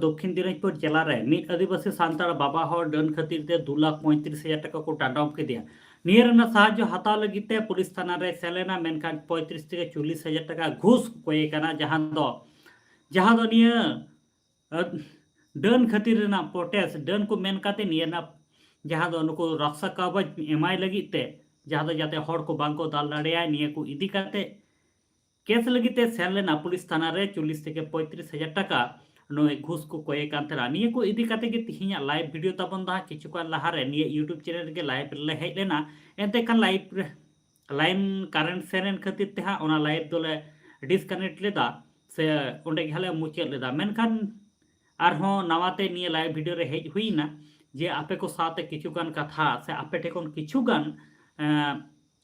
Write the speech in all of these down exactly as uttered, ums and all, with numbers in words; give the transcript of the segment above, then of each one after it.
ᱫᱚᱠᱠᱷᱤᱱ ᱫᱤᱱᱟᱡᱽᱯᱩᱨ ᱡᱮᱞᱟ ᱨᱮ ᱢᱤᱫ ᱟᱹᱫᱤᱵᱟᱹᱥᱤ ᱥᱟᱱᱛᱟᱲ ᱵᱟᱵᱟ ᱦᱚᱲ ᱰᱟᱹᱱ ᱠᱷᱟᱹᱛᱤᱨ ᱛᱮ ᱫᱩ ᱞᱟᱠᱷ ᱯᱚᱸᱭᱛᱨᱤᱥ ᱦᱟᱡᱟᱨ ᱴᱟᱠᱟ ᱠᱚ ᱰᱟᱸᱰᱚᱢ ᱠᱮᱫᱮᱭᱟ᱾ ᱱᱤᱭᱟᱹ ᱨᱮᱱᱟᱜ ᱥᱟᱦᱟᱡᱽᱡᱚ ᱦᱟᱛᱟᱣ ᱞᱟᱹᱜᱤᱫ ᱛᱮ ᱯᱩᱞᱤᱥ ᱛᱷᱟᱱᱟ ᱨᱮ ᱥᱮᱱ ᱞᱮᱱᱟ, ᱢᱮᱱᱠᱷᱟᱱ ᱯᱚᱸᱭᱛᱨᱤᱥ ᱛᱷᱮᱠᱮ ᱪᱚᱞᱞᱤᱥ ᱦᱟᱡᱟᱨ ᱴᱟᱠᱟ ᱜᱷᱩᱥ ᱠᱚ ᱠᱚᱭᱮ ᱠᱟᱱᱟ, ᱡᱟᱦᱟᱸ ᱫᱚ, ᱡᱟᱦᱟᱸ ᱫᱚ ᱱᱤᱭᱟᱹ, ᱟᱹ, ᱰᱟᱹᱱ ᱠᱷᱟᱹᱛᱤᱨ ᱨᱮᱱᱟᱜ ᱯᱨᱚᱴᱮᱥᱴ, ᱰᱟᱹᱱ ᱠᱚ ᱢᱮᱱ ᱠᱟᱛᱮ ᱱᱤᱭᱟᱹ ᱨᱮᱱᱟᱜ, ᱡᱟᱦᱟᱸ ᱫᱚ ᱱᱩᱠᱩ ᱨᱟᱥᱛᱟ ᱠᱟᱜᱚᱡᱽ ᱮᱢᱟᱭ ᱞᱟᱹᱜᱤᱫ ᱛᱮ, ᱡᱟᱦᱟᱸ ᱫᱚ ᱡᱟᱛᱮ ᱦᱚᱲ ᱠᱚ ᱵᱟᱝ ᱠᱚ ᱫᱟᱞ ᱫᱟᱲᱮᱭᱟᱭ, ᱱᱤᱭᱟᱹ ᱠᱚ ᱤᱫᱤ ᱠᱟᱛᱮ ᱠᱮᱥ ᱞᱟᱹᱜᱤᱫ ᱛᱮ ᱥᱮᱱ ᱞᱮᱱᱟ ᱯᱩᱞᱤᱥ ᱛᱷᱟᱱᱟ ᱨᱮ᱾ ᱪᱚᱞᱞᱤᱥ ᱛᱷᱮᱠᱮ ᱯᱚᱸᱭᱛᱨᱤᱥ ᱦᱟᱡᱟᱨ ᱴᱟᱠᱟ ᱱᱩᱭ ᱜᱷᱩᱥ ᱠᱚ ᱠᱚᱭᱮ ᱠᱟᱱ ᱛᱟᱦᱮᱱᱟ᱾ ᱱᱤᱭᱟᱹ ᱠᱚ ᱤᱫᱤ ᱠᱟᱛᱮ ᱜᱮ ᱛᱤᱦᱤᱧᱟᱜ ᱞᱟᱭᱤᱵᱷ ᱵᱷᱤᱰᱤᱭᱳ ᱛᱟᱵᱚᱱ ᱫᱚ ᱦᱟᱸᱜ᱾ ᱠᱤᱪᱷᱩ ᱠᱷᱚᱱ ᱞᱟᱦᱟ ᱨᱮ ᱱᱤᱭᱟᱹ YouTube ᱪᱮᱱᱮᱞ ᱨᱮᱜᱮ ᱞᱟᱭᱤᱵᱷ ᱨᱮᱞᱮ ᱦᱮᱡ ᱞᱮᱱᱟ, ᱮᱱᱛᱮ ᱠᱷᱟᱱ ᱞᱟᱭᱤᱵᱷ ᱨᱮ ᱞᱟᱭᱤᱱ ᱠᱟᱨᱮᱱᱴ ᱥᱮᱨᱮᱱ ᱠᱷᱟᱹᱛᱤᱨ ᱛᱮ ᱦᱟᱸᱜ ᱚᱱᱟ ᱞᱟᱭᱤᱵᱷ ᱫᱚᱞᱮ ᱰᱤᱥᱠᱟᱱᱮᱠᱴ ᱞᱮᱫᱟ, ᱥᱮ ᱚᱸᱰᱮ ᱜᱮ ᱦᱟᱸᱜ ᱞᱮ ᱢᱩᱪᱟᱹᱫ ᱞᱮᱫᱟ᱾ ᱢᱮᱱᱠᱷᱟᱱ ᱟᱨᱦᱚᱸ ᱱᱟᱣᱟᱛᱮ ᱱᱤᱭᱟᱹ ᱞᱟᱭᱤᱵᱷ ᱵᱷᱤᱰᱤᱭᱳ ᱨᱮ ᱦᱮᱡ ᱦᱩᱭᱱᱟ, ᱡᱮ ᱟᱯᱮ ᱠᱚ ᱥᱟᱶᱛᱮ ᱠᱤᱪᱷᱩᱜᱟᱱ ᱠᱟᱛᱷᱟ ᱥᱮ ᱟᱯᱮ ᱴᱷᱮᱱ ᱠᱷᱚᱱ ᱠᱤᱪᱷᱩᱜᱟᱱ, ᱮᱸ,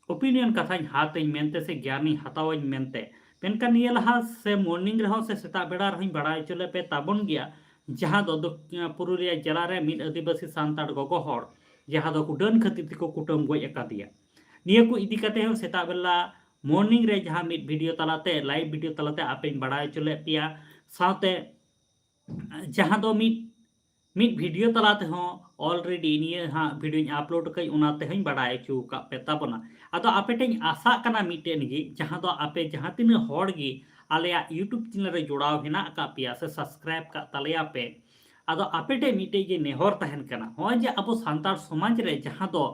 ᱚᱯᱤᱱᱤᱭᱚᱱ ᱠᱟᱛᱷᱟᱧ ᱦᱟᱛᱟᱹᱧ ᱢᱮᱱᱛᱮ ᱥᱮ ᱜᱮᱭᱟᱱᱤᱧ ᱦᱟᱛᱟᱣᱟᱹᱧ ᱢᱮᱱᱛᱮ᱾ ᱢᱮᱱᱠᱷᱟᱱ ᱱᱤᱭᱟᱹ ᱞᱟᱦᱟ ᱥᱮ ᱢᱚᱨᱱᱤᱝ ᱨᱮᱦᱚᱸ ᱥᱮ ᱥᱮᱛᱟᱜ ᱵᱮᱲᱟ ᱨᱮᱦᱚᱸᱧ ᱵᱟᱲᱟᱭ ᱦᱚᱪᱚ ᱞᱮᱫ ᱯᱮ ᱛᱟᱵᱚᱱ ᱜᱮᱭᱟ, ᱡᱟᱦᱟᱸ ᱫᱚ ᱫᱚᱠ-, ᱯᱩᱨᱩᱞᱤᱭᱟᱹ ᱡᱮᱞᱟ ᱨᱮ ᱢᱤᱫ ᱟᱹᱫᱤᱵᱟᱹᱥᱤ ᱥᱟᱱᱛᱟᱲ ᱜᱚᱜᱚ ᱦᱚᱲ ᱡᱟᱦᱟᱸ ᱫᱚ ᱰᱟᱹᱱ ᱠᱷᱟᱹᱛᱤᱨ ᱛᱮᱠᱚ ᱠᱩᱴᱟᱹᱢ ᱜᱚᱡ ᱟᱠᱟᱫᱮᱭᱟ᱾ ᱱᱤᱭᱟᱹ ᱠᱚ ᱤᱫᱤ ᱠᱟᱛᱮ ᱦᱚᱸ ᱥᱮᱛᱟᱜ ᱵᱮᱞᱟ ᱢᱚᱨᱱᱤᱝ ᱨᱮ ᱡᱟᱦᱟᱸ ᱢᱤᱫ ᱵᱷᱤᱰᱤᱭᱳ ᱛᱟᱞᱟᱛᱮ, ᱞᱟᱭᱤᱵᱷ ᱵᱷᱤᱰᱤᱭᱳ ᱛᱟᱞᱟᱛᱮ ᱟᱯᱮᱧ ᱵᱟᱲᱟᱭ ᱦᱚᱪᱚ ᱞᱮᱫ ᱯᱮᱭᱟ, ᱥᱟᱶᱛᱮ ᱡᱟᱦᱟᱸ ᱫᱚ ᱢᱤᱫ, ᱢᱤᱫ ᱵᱷᱤᱰᱤᱭᱳ ᱛᱟᱞᱟ ᱛᱮᱦᱚᱸ already ᱱᱤᱭᱟᱹ ᱦᱟᱸᱜ ᱵᱷᱤᱰᱤᱭᱳᱧ ᱟᱯᱞᱳᱰ ᱠᱟᱹᱧ, ᱚᱱᱟ ᱛᱮᱦᱚᱸᱧ ᱵᱟᱲᱟᱭ ᱦᱚᱪᱚ ᱟᱠᱟᱫ ᱯᱮ ᱛᱟᱵᱚᱱᱟ᱾ ᱟᱫᱚ ᱟᱯᱮ ᱴᱷᱮᱱ ᱟᱥᱟᱜ ᱠᱟᱱᱟ ᱢᱤᱫᱴᱮᱱ ᱜᱮ, ᱡᱟᱦᱟᱸ ᱫᱚ ᱟᱯᱮ ᱡᱟᱦᱟᱸ ᱛᱤᱱᱟᱹᱜ ᱦᱚᱲ ᱜᱮ ᱟᱞᱮᱭᱟᱜ YouTube ᱪᱮᱱᱮᱞ ᱨᱮ ᱡᱚᱲᱟᱣ ᱦᱮᱱᱟᱜ ᱟᱠᱟᱫ ᱯᱮᱭᱟ ᱥᱮ ᱥᱟᱵᱥᱠᱨᱟᱭᱤᱵ ᱠᱟᱜ ᱛᱟᱞᱮᱭᱟ ᱯᱮ, ᱟᱫᱚ ᱟᱯᱮ ᱴᱷᱮᱱ ᱢᱤᱫᱴᱮᱡ ᱜᱮ ᱱᱮᱦᱚᱨ ᱛᱟᱦᱮᱱ ᱠᱟᱱᱟ, ᱱᱚᱜᱼᱚᱭ ᱡᱮ ᱟᱵᱚ ᱥᱟᱱᱛᱟᱲ ᱥᱚᱢᱟᱡᱽ ᱨᱮ ᱡᱟᱦᱟᱸ ᱫᱚ,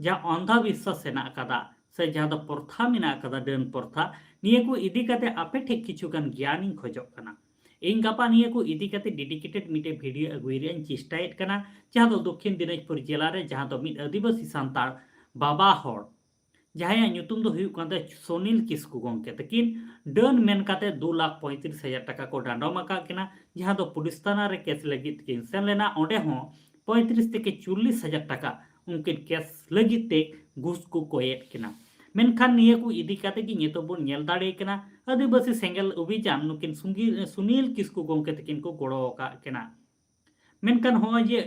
ᱡᱟᱦᱟᱸ ᱚᱱᱫᱷᱚ ᱵᱤᱥᱥᱟᱥ ᱦᱮᱱᱟᱜ ᱟᱠᱟᱫᱟ ᱥᱮ ᱡᱟᱦᱟᱸ ᱫᱚ ᱯᱨᱚᱛᱷᱟ ᱢᱮᱱᱟᱜ ᱟᱠᱟᱫᱟ, ᱰᱟᱹᱱ ᱯᱨᱚᱛᱷᱟ, ᱱᱤᱭᱟᱹ ᱠᱚ ᱤᱫᱤ ᱠᱟᱛᱮ ᱟᱯᱮ ᱴᱷᱮᱱ ᱠᱤᱪᱷᱩᱜᱟᱱ ᱜᱮᱭᱟᱱᱤᱧ ᱠᱷᱚᱡᱚᱜ ᱠᱟᱱᱟ᱾ ᱤᱧ ᱜᱟᱯᱟ ᱱᱤᱭᱟᱹ ᱠᱚ ᱤᱫᱤ ᱠᱟᱛᱮ dedicated ᱢᱤᱫᱴᱮᱡ ᱵᱷᱤᱰᱤᱭᱳ ᱟᱹᱜᱩᱭ ᱨᱮᱭᱟᱜ ᱤᱧ ᱪᱮᱥᱴᱟᱭᱮᱫ ᱠᱟᱱᱟ, ᱡᱟᱦᱟᱸ ᱫᱚ ᱫᱚᱠᱠᱷᱤᱱ ᱫᱤᱱᱟᱡᱽᱯᱩᱨ ᱡᱮᱞᱟ ᱨᱮ ᱡᱟᱦᱟᱸ ᱫᱚ ᱢᱤᱫ ᱟᱹᱫᱤᱵᱟᱹᱥᱤ ᱥᱟᱱᱛᱟᱲ ᱵᱟᱵᱟ ᱦᱚᱲ, ᱡᱟᱦᱟᱸᱭᱟᱜ ᱧᱩᱛᱩᱢ ᱫᱚ ᱦᱩᱭᱩᱜ ᱠᱟᱱ ᱛᱟᱭᱟ ᱥᱩᱱᱤᱞ ᱠᱤᱥᱠᱩ ᱜᱚᱢᱠᱮ ᱛᱟᱹᱠᱤᱱ, ᱰᱟᱹᱱ ᱢᱮᱱ ᱠᱟᱛᱮ ᱫᱩ ᱞᱟᱠᱷ ᱯᱚᱸᱭᱛᱨᱤᱥ ᱦᱟᱡᱟᱨ ᱴᱟᱠᱟ ᱠᱚ ᱰᱟᱸᱰᱚᱢ ᱟᱠᱟᱫ ᱠᱤᱱᱟ, ᱡᱟᱦᱟᱸ ᱫᱚ ᱯᱩᱞᱤᱥ ᱛᱷᱟᱱᱟ ᱨᱮ ᱠᱮᱥ ᱞᱟᱹᱜᱤᱫ ᱠᱤᱱ ᱥᱮᱱ ᱞᱮᱱᱟ᱾ ᱚᱸᱰᱮ ᱦᱚᱸ ᱯᱚᱸᱭᱛᱨᱤᱥ ᱛᱷᱮᱠᱮ ᱪᱚᱞᱞᱤᱥ ᱦᱟᱡᱟᱨ ᱴᱟᱠᱟ ᱩᱱᱠᱤᱱ ᱠᱮᱥ ᱞᱟᱹᱜᱤᱫ ᱛᱮ ᱜᱷᱩᱥ ᱠᱚ ᱠᱚᱭᱮᱫ ᱠᱤᱱᱟ᱾ ᱢᱮᱱᱠᱷᱟᱱ ᱱᱤᱭᱟᱹ ᱠᱚ ᱤᱫᱤ ᱠᱟᱛᱮ ᱜᱮ ᱱᱤᱛᱚᱜ ᱵᱚᱱ ᱧᱮᱞ ᱫᱟᱲᱮᱭᱟᱜ ᱠᱟᱱᱟ, ᱟᱹᱫᱤᱵᱟᱹᱥᱤ ᱥᱮᱸᱜᱮᱞ ᱚᱵᱷᱤᱡᱟᱱ ᱱᱩᱠᱤᱱ ᱥᱩᱱᱤᱞ ᱠᱤᱥᱠᱩ ᱜᱚᱢᱠᱮ ᱛᱟᱹᱠᱤᱱ ᱠᱚ ᱜᱚᱲᱚ ᱟᱠᱟᱫ ᱠᱤᱱᱟ᱾ ᱢᱮᱱᱠᱷᱟᱱ ᱦᱚᱸᱜᱼᱚᱭ ᱡᱮ,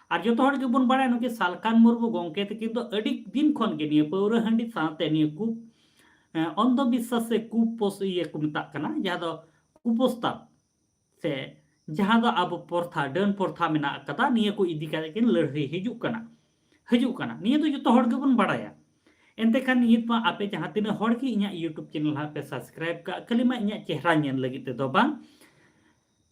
ᱟᱨ ᱡᱚᱛᱚ ᱦᱚᱲ ᱜᱮᱵᱚᱱ ᱵᱟᱲᱟᱭᱟ, ᱱᱩᱠᱤᱱ ᱥᱟᱞᱠᱷᱟᱱ ᱢᱩᱨᱢᱩ ᱜᱚᱢᱠᱮ ᱛᱟᱹᱠᱤᱱ ᱫᱚ ᱟᱹᱰᱤ ᱫᱤᱱ ᱠᱷᱚᱱ ᱜᱮ ᱱᱤᱭᱟᱹ ᱯᱟᱹᱣᱨᱟᱹ ᱦᱟᱺᱰᱤ ᱥᱟᱶᱛᱮ ᱱᱤᱭᱟᱹ ᱠᱩ, ᱮᱸ, ᱚᱱᱫᱷᱚ ᱵᱤᱥᱥᱟᱥ ᱥᱮ ᱠᱩᱯᱚᱥ-, ᱤᱭᱟᱹ ᱠᱚ ᱢᱮᱛᱟᱜ ᱠᱟᱱᱟ, ᱡᱟᱦᱟᱸ ᱫᱚ ᱠᱩᱯᱚᱥᱛᱟᱵ ᱥᱮ ᱡᱟᱦᱟᱸ ᱫᱚ ᱟᱵᱚ ᱯᱨᱚᱛᱷᱟ, ᱰᱟᱹᱱ ᱯᱨᱚᱛᱷᱟ ᱢᱮᱱᱟᱜ ᱟᱠᱟᱫᱟ, ᱱᱤᱭᱟᱹ ᱠᱚ ᱤᱫᱤ ᱠᱟᱛᱮ ᱠᱤᱱ ᱞᱟᱹᱲᱦᱟᱹᱭ ᱦᱤᱡᱩᱜ ᱠᱟᱱᱟ, ᱦᱤᱡᱩᱜ ᱠᱟᱱᱟ᱾ ᱱᱤᱭᱟᱹ ᱫᱚ ᱡᱚᱛᱚ ᱦᱚᱲ ᱜᱮᱵᱚᱱ ᱵᱟᱲᱟᱭᱟ᱾ ᱮᱱᱛᱮ ᱠᱷᱟᱱ ᱱᱤᱛ ᱢᱟ ᱟᱯᱮ ᱡᱟᱦᱟᱸ ᱛᱤᱱᱟᱹᱜ ᱦᱚᱲ ᱜᱮ ᱤᱧᱟᱹᱜ YouTube channel ᱦᱟᱸᱜ ᱯᱮ subscribe ᱠᱟᱜ, ᱠᱷᱟᱹᱞᱤ ᱢᱟ ᱤᱧᱟᱹᱜ ᱪᱮᱦᱨᱟ ᱧᱮᱞ ᱞᱟᱹᱜᱤᱫ ᱛᱮᱫᱚ ᱵᱟᱝ,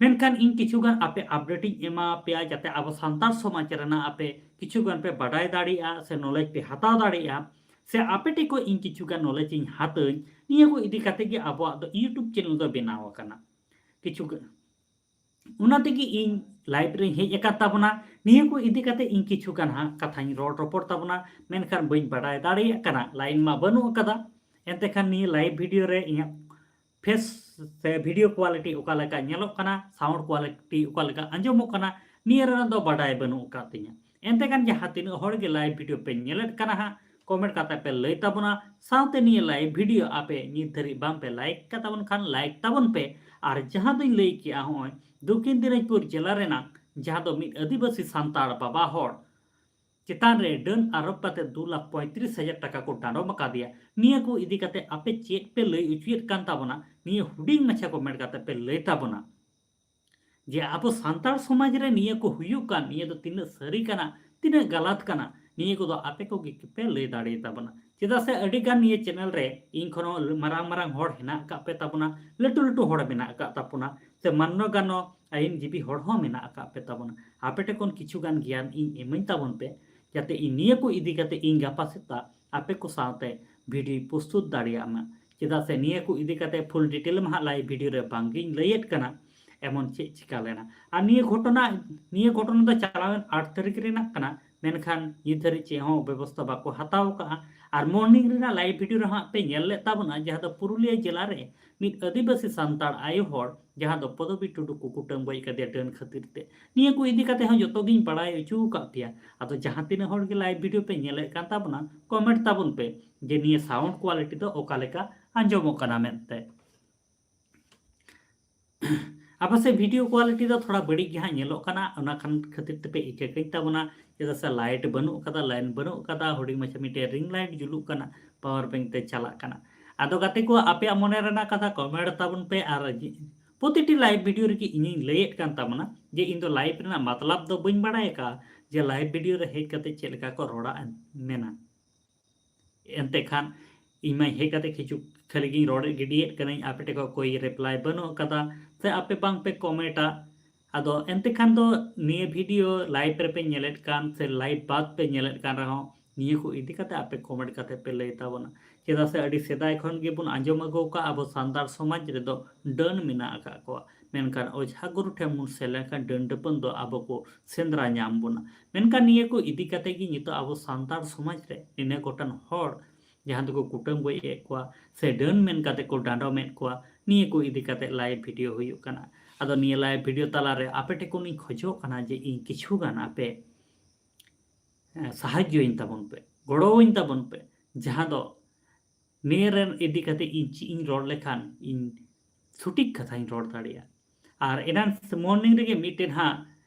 ᱢᱮᱱᱠᱷᱟᱱ ᱤᱧ ᱠᱤᱪᱷᱩ ᱜᱟᱱ ᱟᱯᱮ update ᱤᱧ ᱮᱢᱟ ᱯᱮᱭᱟ, ᱡᱟᱛᱮ ᱟᱵᱚ ᱥᱟᱱᱛᱟᱲ ᱥᱚᱢᱟᱡᱽ ᱨᱮᱱᱟᱜ ᱟᱯᱮ ᱠᱤᱪᱷᱩ ᱜᱟᱱ ᱯᱮ ᱵᱟᱰᱟᱭ ᱫᱟᱲᱮᱭᱟᱜᱼᱟ ᱥᱮ knowledge ᱯᱮ ᱦᱟᱛᱟᱣ ᱫᱟᱲᱮᱭᱟᱜᱼᱟ, ᱥᱮ ᱟᱯᱮ ᱴᱷᱮᱱ ᱠᱷᱚᱱ ᱤᱧ ᱠᱤᱪᱷᱩ ᱜᱟᱱ knowledge ᱤᱧ ᱦᱟᱛᱟᱹᱧ᱾ ᱱᱤᱭᱟᱹ ᱠᱚ ᱤᱫᱤ ᱠᱟᱛᱮ ᱜᱮ ᱟᱵᱚᱣᱟᱜ ᱫᱚ YouTube channel ᱫᱚ ᱵᱮᱱᱟᱣ ᱟᱠᱟᱱᱟ᱾ ᱠᱤᱪᱷᱩ ᱜᱟᱱ ᱚᱱᱟ ᱛᱮᱜᱮ ᱤᱧ live ᱨᱮᱧ ᱦᱮᱡ ᱟᱠᱟᱱ ᱛᱟᱵᱚᱱᱟ᱾ ᱱᱤᱭᱟᱹ ᱠᱚ ᱤᱫᱤ ᱠᱟᱛᱮ ᱤᱧ ᱠᱤᱪᱷᱩ ᱜᱟᱱ ᱦᱟᱸᱜ ᱠᱟᱛᱷᱟᱧ ᱨᱚᱲ ᱨᱚᱯᱚᱲ ᱛᱟᱵᱚᱱᱟ, ᱢᱮᱱᱠᱷᱟᱱ ᱵᱟᱹᱧ ᱵᱟᱰᱟᱭ ᱫᱟᱲᱮᱭᱟᱜ ᱠᱟᱱᱟ, line ᱢᱟ ᱵᱟᱹᱱᱩᱜ ᱟᱠᱟᱫᱟ᱾ ᱮᱱᱛᱮ ᱠᱷᱟᱱ ᱱᱤᱭᱟᱹ live video ᱨᱮ ᱤᱧᱟᱹᱜ face ᱥᱮ video quality ᱚᱠᱟ ᱞᱮᱠᱟ ᱧᱮᱞᱚᱜ ᱠᱟᱱᱟ, sound quality ᱚᱠᱟ ᱞᱮᱠᱟ ᱟᱸᱡᱚᱢᱚᱜ ᱠᱟᱱᱟ, ᱱᱤᱭᱟᱹ ᱨᱮᱱᱟᱜ ᱫᱚ ᱵᱟᱰᱟᱭ ᱵᱟᱹᱱᱩᱜ ᱟᱠᱟᱫ ᱛᱤᱧᱟᱹ᱾ ᱮᱱᱛᱮ ᱠᱷᱟᱱ ᱡᱟᱦᱟᱸ ᱛᱤᱱᱟᱹᱜ ᱦᱚᱲ ᱜᱮ live video ᱯᱮ ᱧᱮᱞᱮᱫ ᱠᱟᱱᱟ ᱦᱟᱸᱜ, comment ᱠᱟᱛᱮ ᱯᱮ ᱞᱟᱹᱭ ᱛᱟᱵᱚᱱᱟ, ᱥᱟᱶᱛᱮ ᱱᱤᱭᱟᱹ live video ᱟᱯᱮ ᱱᱤᱛ ᱫᱷᱟᱹᱨᱤᱡ ᱵᱟᱝ ᱯᱮ like ᱟᱠᱟᱫ ᱛᱟᱵᱚᱱ ᱠᱷᱟᱱ like ᱛᱟᱵᱚᱱ ᱯᱮ᱾ ᱟᱨ ᱡᱟᱦᱟᱸ ᱫᱚᱧ ᱞᱟᱹᱭ ᱠᱮᱜᱼᱟ, ᱦᱚᱸᱜᱼᱚᱭ ᱫᱚᱠᱠᱷᱤᱱ ᱫᱤᱱᱟᱡᱽᱯᱩᱨ ᱡᱮᱞᱟ ᱨᱮᱱᱟᱜ ᱡᱟᱦᱟᱸ ᱫᱚ ᱢᱤᱫ ᱟᱹᱫᱤᱵᱟᱹᱥᱤ ᱥᱟᱱᱛᱟᱲ ᱵᱟᱵᱟ ᱦᱚᱲ ᱪᱮᱛᱟᱱ ᱨᱮ ᱰᱟᱹᱱ ᱟᱨᱳᱯ ᱠᱟᱛᱮ ᱫᱩ ᱞᱟᱠᱷ ᱯᱚᱸᱭᱛᱨᱤᱥ ᱦᱟᱡᱟᱨ ᱴᱟᱠᱟ ᱠᱚ ᱰᱟᱸᱰᱚᱢ ᱟᱠᱟᱫᱮᱭᱟ᱾ ᱱᱤᱭᱟᱹ ᱠᱚ ᱤᱫᱤ ᱠᱟᱛᱮ ᱟᱯᱮ ᱪᱮᱫ ᱯᱮ ᱞᱟᱹᱭ ᱚᱪᱚᱭᱮᱫ ᱠᱟᱱ ᱛᱟᱵᱚᱱᱟ, ᱱᱤᱭᱟᱹ ᱦᱩᱰᱤᱧ ᱢᱟᱪᱷᱟ comment ᱠᱟᱛᱮ ᱯᱮ ᱞᱟᱹᱭ ᱛᱟᱵᱚᱱᱟ᱾ ᱡᱮ ᱟᱵᱚ ᱥᱟᱱᱛᱟᱲ ᱥᱚᱢᱟᱡᱽ ᱨᱮ ᱱᱤᱭᱟᱹ ᱠᱚ ᱦᱩᱭᱩᱜ ᱠᱟᱱ, ᱱᱤᱭᱟᱹ ᱫᱚ ᱛᱤᱱᱟᱹᱜ ᱥᱟᱹᱨᱤ ᱠᱟᱱᱟ, ᱛᱤᱱᱟᱹᱜ ᱜᱟᱞᱟᱛ ᱠᱟᱱᱟ, ᱱᱤᱭᱟᱹ ᱠᱚᱫᱚ ᱟᱯᱮ ᱠᱚᱜᱮ ᱯᱮ ᱞᱟᱹᱭ ᱫᱟᱲᱮᱭᱟᱛᱟᱵᱚᱱᱟ᱾ ᱪᱮᱫᱟᱜ ᱥᱮ ᱟᱹᱰᱤ ᱜᱟᱱ ᱱᱤᱭᱟᱹ channel ᱨᱮ ᱤᱧ ᱠᱷᱚᱱ ᱦᱚᱸ ᱢᱟᱨᱟᱝ ᱢᱟᱨᱟᱝ ᱦᱚᱲ ᱦᱮᱱᱟᱜ ᱟᱠᱟᱫ ᱯᱮ ᱛᱟᱵᱚᱱᱟ, ᱞᱟᱹᱴᱩ ᱞᱟᱹᱴᱩ ᱦᱚᱲ ᱢᱮᱱᱟᱜ ᱟᱠᱟᱫ ᱛᱟᱵᱚᱱᱟ, ᱥᱮ ᱢᱟᱱᱱᱚ ᱜᱟᱱᱚ ᱟᱹᱭᱤᱱ ᱡᱤᱵᱤ ᱦᱚᱲ ᱦᱚᱸ ᱢᱮᱱᱟᱜ ᱟᱠᱟᱫ ᱯᱮ ᱛᱟᱵᱚᱱᱟ᱾ ᱟᱯᱮ ᱴᱷᱮᱱ ᱠᱷᱚᱱ ᱠᱤᱪᱷᱩ ᱜᱟᱱ ᱜᱮᱭᱟᱱ ᱤᱧ ᱤᱢᱟᱹᱧ ᱛᱟᱵᱚᱱ ᱯᱮ, ᱡᱟᱛᱮ ᱤᱧ ᱱᱤᱭᱟᱹ ᱠᱚ ᱤᱫᱤ ᱠᱟᱛᱮ ᱤᱧ ᱜᱟᱯᱟ ᱥᱮᱛᱟᱜ ᱟᱯᱮ ᱠᱚ ᱥᱟᱶᱛᱮ video ᱯᱨᱚᱥᱛᱩᱛ ᱫᱟᱲᱮᱭᱟᱜ ᱢᱟ᱾ ᱪᱮᱫᱟᱜ ᱥᱮ ᱱᱤᱭᱟᱹ ᱠᱚ ᱤᱫᱤ ᱠᱟᱛᱮ full detail ᱢᱟ ᱦᱟᱸᱜ live video ᱨᱮ ᱵᱟᱝᱜᱤᱧ ᱞᱟᱹᱭᱮᱫ ᱠᱟᱱᱟ, ᱮᱢᱚᱱ ᱪᱮᱫ ᱪᱤᱠᱟ ᱞᱮᱱᱟ᱾ ᱟᱨ ᱱᱤᱭᱟᱹ ᱜᱷᱚᱴᱚᱱᱟ, ᱱᱤᱭᱟᱹ ᱜᱷᱚᱴᱚᱱᱟ ᱫᱚ ᱪᱟᱞᱟᱣᱮᱱ ᱟᱴ ᱛᱟᱹᱨᱤᱠᱷ ᱨᱮᱱᱟᱜ ᱠᱟᱱᱟ, ᱢᱮᱱᱠᱷᱟᱱ ᱱᱤᱛ ᱫᱷᱟᱹᱨᱤᱡ ᱪᱮᱫ ᱦᱚᱸ ᱵᱮᱵᱚᱥᱛᱷᱟ ᱵᱟᱠᱚ ᱦᱟᱛᱟᱣ ᱠᱟᱜᱼᱟ᱾ ᱟᱨ morning ᱨᱮᱱᱟᱜ live video ᱨᱮᱦᱚᱸ ᱯᱮ ᱧᱮᱞ ᱞᱮᱫ ᱛᱟᱵᱚᱱᱟ, ᱡᱟᱦᱟᱸ ᱫᱚ ᱯᱩᱨᱩᱞᱤᱭᱟᱹ ᱡᱮᱞᱟ ᱨᱮ ᱢᱤᱫ ᱟᱹᱫᱤᱵᱟᱹᱥᱤ ᱥᱟᱱᱛᱟᱲ ᱟᱭᱳ ᱦᱚᱲ, ᱡᱟᱦᱟᱸ ᱫᱚ ᱯᱚᱫᱚᱵᱤ ᱴᱩᱰᱩ ᱠᱚ ᱠᱩᱴᱟᱹᱢ ᱜᱚᱡ ᱠᱟᱫᱮᱭᱟ ᱰᱟᱹᱱ ᱠᱷᱟᱹᱛᱤᱨ ᱛᱮ᱾ ᱱᱤᱭᱟᱹ ᱠᱚ ᱤᱫᱤ ᱠᱟᱛᱮ ᱦᱚᱸ ᱡᱚᱛᱚ ᱜᱤᱧ ᱵᱟᱲᱟᱭ ᱦᱚᱪᱚ ᱟᱠᱟᱫ ᱯᱮᱭᱟ᱾ ᱟᱫᱚ ᱡᱟᱦᱟᱸ ᱛᱤᱱᱟᱹᱜ ᱦᱚᱲ ᱜᱮ live video ᱯᱮ ᱧᱮᱞᱮᱫ ᱠᱟᱱ ᱛᱟᱵᱚᱱᱟ, comment ᱛᱟᱵᱚᱱ ᱯᱮ ᱡᱮ ᱱᱤᱭᱟᱹ sound quality ᱫᱚ ᱚᱠᱟ ᱞᱮᱠᱟ ᱟᱸᱡᱚᱢᱚᱜ ᱠᱟᱱᱟ ᱢᱮᱱᱛᱮ᱾ ᱟᱯᱮ ᱥᱮᱫ video quality ᱫᱚ ᱛᱷᱚᱲᱟ ᱵᱟᱹᱲᱤᱡ ᱜᱮ ᱦᱟᱸᱜ ᱧᱮᱞᱚᱜ ᱠᱟᱱᱟ, ᱚᱱᱟ ᱠᱷᱟᱱ ᱠᱷᱟᱹᱛᱤᱨ ᱛᱮᱯᱮ ᱤᱠᱟᱹ ᱠᱟᱹᱧ ᱛᱟᱵᱚᱱᱟ᱾ ᱪᱮᱫᱟᱜ ᱥᱮ light ᱵᱟᱹᱱᱩᱜ ᱠᱟᱫᱟ, line ᱵᱟᱹᱱᱩᱜ ᱠᱟᱫᱟ, ᱦᱩᱰᱤᱧ ᱢᱟᱪᱷᱟ ᱢᱤᱫᱴᱮᱡ ring light ᱡᱩᱞᱩᱜ ᱠᱟᱱᱟ, power bank ᱛᱮ ᱪᱟᱞᱟᱜ ᱠᱟᱱᱟ᱾ ᱟᱫᱚ ᱜᱟᱛᱮ ᱠᱚ, ᱟᱯᱮᱭᱟᱜ ᱢᱚᱱᱮ ᱨᱮᱱᱟᱜ ᱠᱟᱛᱷᱟ comment ᱛᱟᱵᱚᱱ ᱯᱮ, ᱟᱨ ᱡᱤ-, ᱯᱨᱚᱛᱤᱴᱤ ᱞᱟᱭᱤᱵᱷ ᱵᱷᱤᱰᱤᱭᱳ ᱨᱮᱜᱮ ᱤᱧᱤᱧ ᱞᱟᱹᱭᱮᱫ ᱠᱟᱱ ᱛᱟᱵᱚᱱᱟ ᱡᱮ ᱤᱧ ᱫᱚ ᱞᱟᱭᱤᱵᱷ ᱨᱮᱱᱟᱜ ᱢᱟᱛᱞᱟᱵ ᱫᱚ ᱵᱟᱹᱧ ᱵᱟᱲᱟᱭ ᱟᱠᱟᱫᱼᱟ ᱡᱮ ᱞᱟᱭᱤᱵᱷ ᱵᱷᱤᱰᱤᱭᱳ ᱨᱮ ᱦᱮᱡ ᱠᱟᱛᱮ ᱪᱮᱫ ᱞᱮᱠᱟ ᱠᱚ ᱨᱚᱲᱟ ᱢᱮᱱᱟ᱾ ᱮᱱᱛᱮ ᱠᱷᱟᱱ ᱤᱧ ᱢᱟ ᱦᱮᱡ ᱠᱟᱛᱮ ᱠᱤᱪᱷᱩ ᱠᱷᱟᱹᱞᱤ ᱜᱤᱧ ᱨᱚᱲ ᱜᱤᱰᱤᱭᱮᱫ ᱠᱟᱹᱱᱟᱹᱧ, ᱟᱯᱮ ᱴᱷᱮᱱ ᱠᱷᱚᱱ ᱠᱳᱭ ᱨᱤᱯᱞᱟᱭ ᱵᱟᱹᱱᱩᱜ ᱟᱠᱟᱫᱟ, ᱥᱮ ᱟᱯᱮ ᱵᱟᱝ ᱯᱮ ᱠᱚᱢᱮᱱᱴᱟ᱾ ᱟᱫᱚ ᱮᱱᱛᱮ ᱠᱷᱟᱱ ᱫᱚ ᱱᱤᱭᱟᱹ ᱵᱷᱤᱰᱤᱭᱳ ᱞᱟᱭᱤᱵᱷ ᱨᱮᱯᱮ ᱧᱮᱞᱮᱫ ᱠᱟᱱ ᱥᱮ ᱞᱟᱭᱤᱵᱷ ᱵᱟᱫ ᱯᱮ ᱧᱮᱞᱮᱫ ᱠᱟᱱ ᱨᱮᱦᱚᱸ, ᱱᱤᱭᱟᱹ ᱠᱚ ᱤᱫᱤ ᱠᱟᱛᱮ ᱟᱯᱮ ᱠᱚᱢᱮᱱᱴ ᱠᱟᱛᱮ ᱯᱮ ᱞᱟᱹᱭ ᱛᱟᱵᱚᱱᱟ᱾ ᱪᱮᱫᱟᱜ ᱥᱮ ᱟᱹᱰᱤ ᱥᱮᱫᱟᱭ ᱠᱷᱚᱱ ᱜᱮᱵᱚᱱ ᱟᱸᱡᱚᱢ ᱟᱹᱜᱩ ᱟᱠᱟᱫ ᱟᱵᱚ ᱥᱟᱱᱛᱟᱲ ᱥᱚᱢᱟᱡᱽ ᱨᱮᱫᱚ ᱰᱟᱹᱱ ᱢᱮᱱᱟᱜ ᱟᱠᱟᱫ ᱠᱚᱣᱟ, ᱢᱮᱱᱠᱷᱟᱱ ᱚᱡᱷᱟ ᱜᱩᱨᱩ ᱴᱷᱮᱱ ᱵᱚᱱ ᱥᱮᱱ ᱞᱮᱱᱠᱷᱟᱱ ᱰᱟᱹᱱ ᱰᱟᱹᱯᱟᱹᱱ ᱫᱚ ᱟᱵᱚ ᱠᱚ ᱥᱮᱸᱫᱽᱨᱟ ᱧᱟᱢ ᱵᱚᱱᱟ᱾ ᱢᱮᱱᱠᱷᱟᱱ ᱱᱤᱭᱟᱹ ᱠᱚ ᱤᱫᱤ ᱠᱟᱛᱮ ᱜᱮ ᱱᱤᱛᱚᱜ ᱟᱵᱚ ᱥᱟᱱᱛᱟᱲ ᱥᱚᱢᱟᱡᱽ ᱨᱮ ᱱᱤᱱᱟᱹᱜ ᱜᱚᱴᱟᱝ ᱦᱚᱲ ᱡᱟᱦᱟᱸ ᱫᱚᱠᱚ ᱠᱩᱴᱟᱹᱢ ᱜᱚᱡ ᱮᱫ ᱠᱚᱣᱟ ᱥᱮ ᱰᱟᱹᱱ ᱢᱮᱱ ᱠᱟᱛᱮ ᱠᱚ ᱰᱟᱸᱰᱚᱢᱮᱫ ᱠᱚᱣᱟ, ᱱᱤᱭᱟᱹ ᱠᱚ ᱤᱫᱤ ᱠᱟᱛᱮ ᱞᱟᱭᱤᱵᱷ ᱵᱷᱤᱰᱤᱭᱳ ᱦᱩᱭᱩᱜ ᱠᱟᱱᱟ᱾ ᱟᱫᱚ ᱱᱤᱭᱟᱹ ᱞᱟᱭᱤᱵᱷ ᱵᱷᱤᱰᱤᱭᱳ ᱛᱟᱞᱟᱨᱮ ᱟᱯᱮ ᱴᱷᱮᱱ ᱠᱷᱚᱱᱤᱧ ᱠᱷᱚᱡᱚᱜ ᱠᱟᱱᱟ ᱡᱮ ᱤᱧ ᱠᱤᱪᱷᱩ ᱜᱟᱱ ᱟᱯᱮ, ᱮᱸ, ᱥᱟᱦᱟᱡᱽᱡᱚᱧ ᱛᱟᱵᱚᱱ ᱯᱮ, ᱜᱚᱲᱚᱣᱟᱹᱧ ᱛᱟᱵᱚᱱ ᱯᱮ, ᱡᱟᱦᱟᱸ ᱫᱚ ᱱᱤᱭᱟᱹ ᱨᱮᱱ ᱤᱫᱤ ᱠᱟᱛᱮ ᱤᱧ ᱪᱮᱫ ᱤᱧ ᱨᱚᱲ ᱞᱮᱠᱷᱟᱱ ᱤᱧ ᱥᱚᱴᱷᱤᱠ ᱠᱟᱛᱷᱟᱧ ᱨᱚᱲ ᱫᱟᱲᱮᱭᱟᱜᱼᱟ᱾ ᱟᱨ ᱮᱱᱟᱝ ᱢᱚᱨᱱᱤᱝ ᱨᱮᱜᱮ ᱢᱤᱫᱴᱮᱱ ᱦᱟᱸᱜ,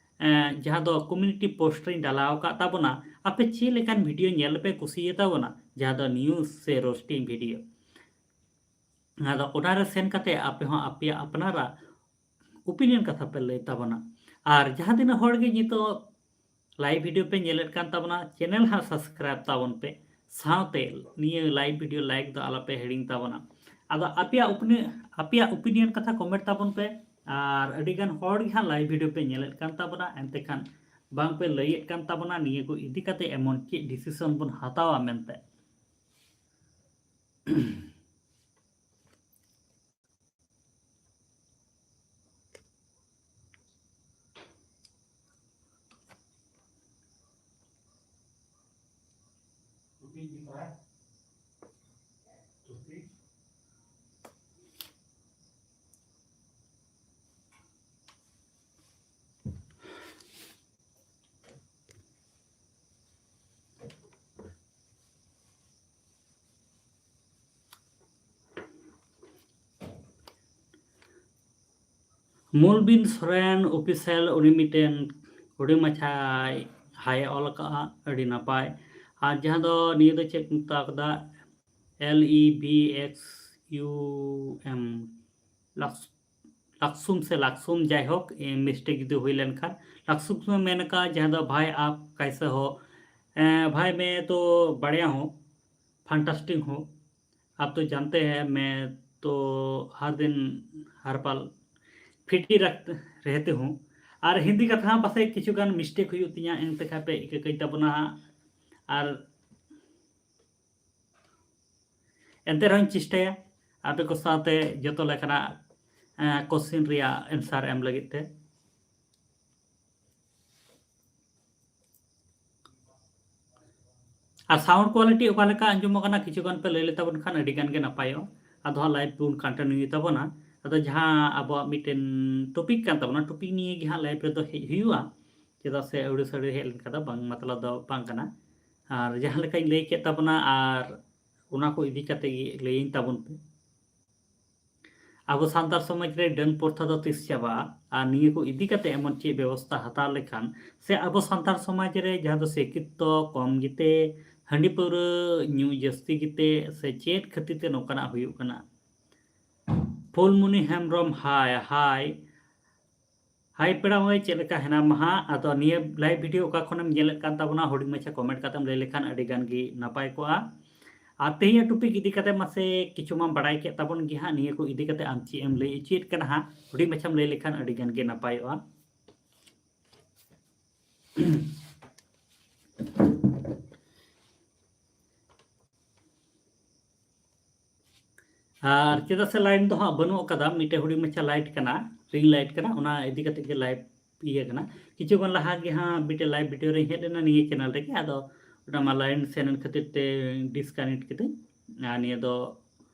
ᱮᱸ, ᱡᱟᱦᱟᱸ ᱫᱚ ᱠᱚᱢᱤᱭᱩᱱᱤᱴᱤ ᱯᱳᱥᱴ ᱨᱤᱧ ᱰᱟᱞᱟᱣ ᱟᱠᱟᱫ ᱛᱟᱵᱚᱱᱟ, ᱟᱯᱮ ᱪᱮᱫ ᱞᱮᱠᱟᱱ ᱵᱷᱤᱰᱤᱭᱳ ᱧᱮᱞ ᱯᱮ ᱠᱩᱥᱤᱭᱟᱛᱟ ᱵᱚᱱᱟ, ᱡᱟᱦᱟᱸ ᱫᱚ ᱱᱤᱭᱩᱡᱽ ᱥᱮ ᱨᱳᱥᱴᱤᱝ ᱵᱷᱤᱰᱤᱭᱳ᱾ ᱟᱫᱚ ᱚᱱᱟ ᱨᱮ ᱥᱮᱱ ᱠᱟᱛᱮ ᱟᱯᱮ ᱦᱚᱸ ᱟᱯᱮᱭᱟᱜ ᱟᱯᱱᱟᱨᱟᱜ ᱚᱯᱤᱱᱤᱭᱚᱱ ᱠᱟᱛᱷᱟ ᱯᱮ ᱞᱟᱹᱭ ᱛᱟᱵᱚᱱᱟ᱾ ᱟᱨ ᱡᱟᱦᱟᱸ ᱛᱤᱱᱟᱹᱜ ᱦᱚᱲ ᱜᱮ ᱱᱤᱛᱚᱜ ᱞᱟᱭᱤᱵᱷ ᱵᱷᱤᱰᱤᱭᱳ ᱯᱮ ᱧᱮᱞᱮᱫ ᱠᱟᱱ ᱛᱟᱵᱚᱱᱟ, ᱪᱮᱱᱮᱞ ᱦᱟᱸᱜ ᱥᱟᱵᱥᱠᱨᱟᱭᱤᱵ ᱛᱟᱵᱚᱱ ᱯᱮ, ᱥᱟᱶᱛᱮ ᱱᱤᱭᱟᱹ ᱞᱟᱭᱤᱵᱷ ᱵᱷᱤᱰᱤᱭᱳ ᱞᱟᱭᱤᱠ ᱫᱚ ᱟᱞᱚᱯᱮ ᱦᱤᱲᱤᱧ ᱛᱟᱵᱚᱱᱟ᱾ ᱟᱫᱚ ᱟᱯᱮᱭᱟᱜ ᱚᱯᱤᱱᱤᱭᱚᱱ, ᱟᱯᱮᱭᱟᱜ ᱚᱯᱤᱱᱤᱭᱚᱱ ᱠᱟᱛᱷᱟ ᱠᱚᱢᱮᱱᱴ ᱛᱟᱵᱚᱱ ᱯᱮ᱾ ᱟᱨ ᱟᱹᱰᱤᱜᱟᱱ ᱦᱚᱲ ᱜᱮ ᱦᱟᱸᱜ ᱞᱟᱭᱤᱵᱷ ᱵᱷᱤᱰᱤᱭᱳ ᱯᱮ ᱧᱮᱞᱮᱫ ᱠᱟᱱ ᱛᱟᱵᱚᱱᱟ, ᱮᱱᱛᱮ ᱠᱷᱟᱱ ᱵᱟᱝ ᱯᱮ ᱞᱟᱹᱭᱮᱫ ᱠᱟᱱ ᱛᱟᱵᱚᱱᱟ ᱱᱤᱭᱟᱹ ᱠᱚ ᱤᱫᱤ ᱠᱟᱛᱮ ᱮᱢᱚᱱ ᱪᱮᱫ ᱰᱤᱥᱤᱥᱚᱱ ᱵᱚᱱ ᱦᱟᱛᱟᱣᱟ ᱢᱮᱱᱛᱮ᱾ ᱢᱩᱞᱵᱤᱱ ᱥᱚᱨᱮᱱ ᱚᱯᱷᱤᱥᱤᱭᱟᱞ, ᱩᱱᱤ ᱢᱤᱫᱴᱮᱱ ᱦᱩᱰᱤᱧ ᱢᱟᱪᱷᱟᱭ ᱦᱟᱭ ᱚᱞ ᱟᱠᱟᱫᱼᱟ, ᱟᱹᱰᱤ ᱱᱟᱯᱟᱭ᱾ ᱟᱨ ᱡᱟᱦᱟᱸ ᱫᱚ ᱱᱤᱭᱟᱹ ᱫᱚ ᱪᱮᱫ ᱠᱚ ᱢᱮᱛᱟᱣ ᱠᱟᱫᱟ, L E B X U M, ᱞᱟᱥ-, ᱞᱟᱠᱥᱩᱢ ᱥᱮ ᱞᱟᱠᱥᱩᱢ, ᱡᱟᱭᱦᱳᱠ, ᱢᱤᱥᱴᱮᱠ ᱡᱩᱫᱤ ᱦᱩᱭ ᱞᱮᱱᱠᱷᱟᱱ, ᱞᱟᱠᱥᱩᱢ ᱠᱚ ᱢᱮᱱ ᱟᱠᱟᱫ, ᱡᱟᱦᱟᱸ ᱫᱚ ᱵᱷᱟᱭ ᱟᱯ ᱠᱟᱭᱥᱮ ᱦᱳ, ᱮᱸ, ᱵᱷᱟᱭ ᱢᱮ ᱛᱚ ᱵᱟᱲᱤᱭᱟ ᱦᱩᱸ, ᱯᱷᱟᱱᱴᱟᱥᱴᱤᱠ ᱦᱩᱸ, ᱟᱯ ᱛᱚ ᱡᱟᱱᱛᱮ ᱦᱮ ᱢᱮ ᱛᱚ ᱦᱟᱨ ᱫᱤᱱ ᱦᱟᱨ ᱯᱟᱞ ᱯᱷᱤᱴ ᱦᱤ ᱨᱟᱠᱷ ᱨᱮᱦᱛᱮ ᱦᱩᱸ᱾ ᱟᱨ ᱦᱤᱱᱫᱤ ᱠᱟᱛᱷᱟ ᱦᱚᱸ ᱯᱟᱥᱮᱡ ᱠᱤᱪᱷᱩ ᱜᱟᱱ ᱢᱤᱥᱴᱮᱠ ᱦᱩᱭᱩᱜ ᱛᱤᱧᱟ, ᱮᱱᱛᱮ ᱠᱷᱟᱱ ᱯᱮ ᱤᱠᱟᱹ ᱠᱟᱹᱧ ᱛᱟᱵᱚᱱᱟ ᱦᱟᱸᱜ᱾ ᱟᱨ ᱮᱱᱛᱮ ᱨᱮᱦᱚᱸᱧ ᱪᱮᱥᱴᱟᱭᱟ ᱟᱯᱮ ᱠᱚ ᱥᱟᱶᱛᱮ ᱡᱚᱛᱚ ᱞᱮᱠᱟᱱᱟᱜ, ᱮᱸ, ᱠᱚᱥᱪᱮᱱ ᱨᱮᱭᱟᱜ ᱮᱱᱥᱟᱨ ᱮᱢ ᱞᱟᱹᱜᱤᱫ ᱛᱮ᱾ ᱟᱨ ᱥᱟᱣᱩᱱᱰ ᱠᱳᱣᱟᱞᱤᱴᱤ ᱚᱠᱟ ᱞᱮᱠᱟ ᱟᱸᱡᱚᱢᱚᱜ ᱠᱟᱱᱟ, ᱠᱤᱪᱷᱩ ᱜᱟᱱ ᱯᱮ ᱞᱟᱹᱭ ᱞᱮᱛᱟᱵᱚᱱ ᱠᱷᱟᱱ ᱟᱹᱰᱤ ᱜᱟᱱ ᱜᱮ ᱱᱟᱯᱟᱭᱚᱜᱼᱟ᱾ ᱟᱫᱚ ᱦᱟᱸᱜ ᱞᱟᱭᱤᱵᱷ ᱵᱚᱱ ᱠᱚᱱᱴᱤᱱᱤᱭᱩᱭ ᱛᱟᱵᱚᱱᱟ᱾ ᱟᱫᱚ ᱡᱟᱦᱟᱸ ᱟᱵᱚᱣᱟᱜ ᱢᱤᱫᱴᱮᱱ ᱴᱚᱯᱤᱠ ᱠᱟᱱ ᱛᱟᱵᱚᱱᱟ, ᱴᱚᱯᱤᱠ ᱱᱤᱭᱮ ᱜᱮ ᱦᱟᱸᱜ ᱞᱟᱭᱤᱵᱷ ᱨᱮᱫᱚ ᱦᱮᱡ ᱦᱩᱭᱩᱜᱼᱟ, ᱪᱮᱫᱟᱜ ᱥᱮ ᱟᱹᱣᱲᱤ ᱥᱟᱹᱣᱲᱤ ᱦᱮᱡ ᱞᱮᱱᱠᱷᱟᱱ ᱫᱚ ᱵᱟᱝ ᱢᱚᱛᱞᱚᱵ ᱫᱚ ᱵᱟᱝ ᱠᱟᱱᱟ᱾ ᱟᱨ ᱡᱟᱦᱟᱸ ᱞᱮᱠᱟᱧ ᱞᱟᱹᱭ ᱠᱮᱫ ᱛᱟᱵᱚᱱᱟ, ᱟᱨ ᱚᱱᱟ ᱠᱚ ᱤᱫᱤ ᱠᱟᱛᱮ ᱜᱮ ᱞᱟᱹᱭᱟᱹᱧ ᱛᱟᱵᱚᱱ ᱯᱮ᱾ ᱟᱵᱚ ᱥᱟᱱᱛᱟᱲ ᱥᱚᱢᱟᱡᱽ ᱨᱮ ᱰᱟᱹᱱ ᱯᱨᱚᱛᱷᱟ ᱫᱚ ᱛᱤᱥ ᱪᱟᱵᱟᱜᱼᱟ, ᱟᱨ ᱱᱤᱭᱟᱹ ᱠᱚ ᱤᱫᱤ ᱠᱟᱛᱮ ᱮᱢᱚᱱ ᱪᱮᱫ ᱵᱮᱵᱚᱥᱛᱷᱟ ᱦᱟᱛᱟᱣ ᱞᱮᱠᱷᱟᱱ ᱥᱮ ᱟᱵᱚ ᱥᱟᱱᱛᱟᱲ ᱥᱚᱢᱟᱡᱽ ᱨᱮ ᱡᱟᱦᱟᱸ ᱫᱚ ᱥᱤᱠᱠᱷᱤᱛᱚ ᱠᱚᱢ ᱜᱮᱛᱮ, ᱦᱟᱺᱰᱤ ᱯᱟᱹᱣᱨᱟᱹ ᱧᱩ ᱡᱟᱹᱥᱛᱤ ᱜᱮᱛᱮ, ᱥᱮ ᱪᱮᱫ ᱠᱷᱟᱹᱛᱤᱨ ᱛᱮ ᱱᱚᱝᱠᱟᱱᱟᱜ ᱦᱩᱭᱩᱜ ᱠᱟᱱᱟ? ᱯᱷᱩᱞᱢᱩᱱᱤ ᱦᱮᱢᱵᱨᱚᱢ, ᱦᱟᱭ ᱦᱟᱭ᱾ ᱦᱟᱭ ᱯᱮᱲᱟ ᱦᱚᱭ, ᱪᱮᱫ ᱞᱮᱠᱟ ᱦᱮᱱᱟᱢᱟ ᱦᱟᱸᱜ? ᱟᱫᱚ ᱱᱤᱭᱟᱹ ᱞᱟᱭᱤᱵᱷ ᱵᱷᱤᱰᱤᱭᱳ ᱚᱠᱟ ᱠᱷᱚᱱᱮᱢ ᱧᱮᱞᱮᱫ ᱠᱟᱱ ᱛᱟᱵᱚᱱᱟ, ᱦᱩᱰᱤᱧ ᱢᱟᱪᱷᱟ ᱠᱚᱢᱮᱱᱴ ᱠᱟᱛᱮᱢ ᱞᱟᱹᱭ ᱞᱮᱠᱷᱟᱱ ᱟᱹᱰᱤ ᱜᱟᱱ ᱜᱮ ᱱᱟᱯᱟᱭ ᱠᱚᱜᱼᱟ᱾ ᱟᱨ ᱛᱮᱦᱮᱧᱟᱜ ᱴᱚᱯᱤᱠ ᱤᱫᱤ ᱠᱟᱛᱮ ᱢᱟᱥᱮ ᱠᱤᱪᱷᱩ ᱢᱟᱢ ᱵᱟᱲᱟᱭ ᱠᱮᱫ ᱛᱟᱵᱚᱱ ᱜᱮ ᱦᱟᱸᱜ, ᱱᱤᱭᱟᱹ ᱠᱚ ᱤᱫᱤ ᱠᱟᱛᱮ ᱟᱢ ᱪᱮᱫ ᱮᱢ ᱞᱟᱹᱭ ᱚᱪᱚᱭᱮᱫ ᱠᱟᱱᱟ ᱦᱟᱸᱜ, ᱦᱩᱰᱤᱧ ᱢᱟᱪᱷᱟᱢ ᱞᱟᱹᱭ ᱞᱮᱠᱷᱟᱱ ᱟᱹᱰᱤ ᱜᱟᱱ ᱜᱮ ᱱᱟᱯᱟᱭᱚᱜᱼᱟ᱾ ᱟᱨ ᱪᱮᱫᱟᱜ ᱥᱮ ᱞᱟᱭᱤᱴ ᱫᱚ ᱦᱟᱸᱜ ᱵᱟᱹᱱᱩᱜ ᱟᱠᱟᱫᱟ, ᱢᱤᱫᱴᱮᱡ ᱦᱩᱰᱤᱧ ᱢᱟᱪᱷᱟ ᱞᱟᱭᱤᱴ ᱠᱟᱱᱟ, ᱨᱤᱝ ᱞᱟᱭᱤᱴ ᱠᱟᱱᱟ, ᱚᱱᱟ ᱤᱫᱤ ᱠᱟᱛᱮ ᱜᱮ ᱞᱟᱭᱤᱵᱷ ᱤᱭᱟᱹ ᱠᱟᱱᱟ᱾ ᱠᱤᱪᱷᱩ ᱠᱷᱚᱱ ᱞᱟᱦᱟ ᱜᱮ ᱦᱟᱸᱜ ᱢᱤᱫᱴᱮᱡ ᱞᱟᱭᱤᱵᱷ ᱵᱷᱤᱰᱤᱭᱳ ᱨᱮᱧ ᱦᱮᱡ ᱞᱮᱱᱟ ᱱᱤᱭᱟᱹ ᱪᱮᱱᱮᱞ ᱨᱮᱜᱮ, ᱟᱫᱚ ᱚᱱᱟ ᱢᱟ ᱞᱟᱭᱤᱱ ᱥᱮᱱ ᱮᱱ ᱠᱷᱟᱹᱛᱤᱨ ᱛᱮ ᱰᱤᱥᱠᱟᱱᱮᱠᱴ ᱠᱤᱫᱟᱹᱧ᱾ ᱟᱨ ᱱᱤᱭᱟᱹ ᱫᱚ,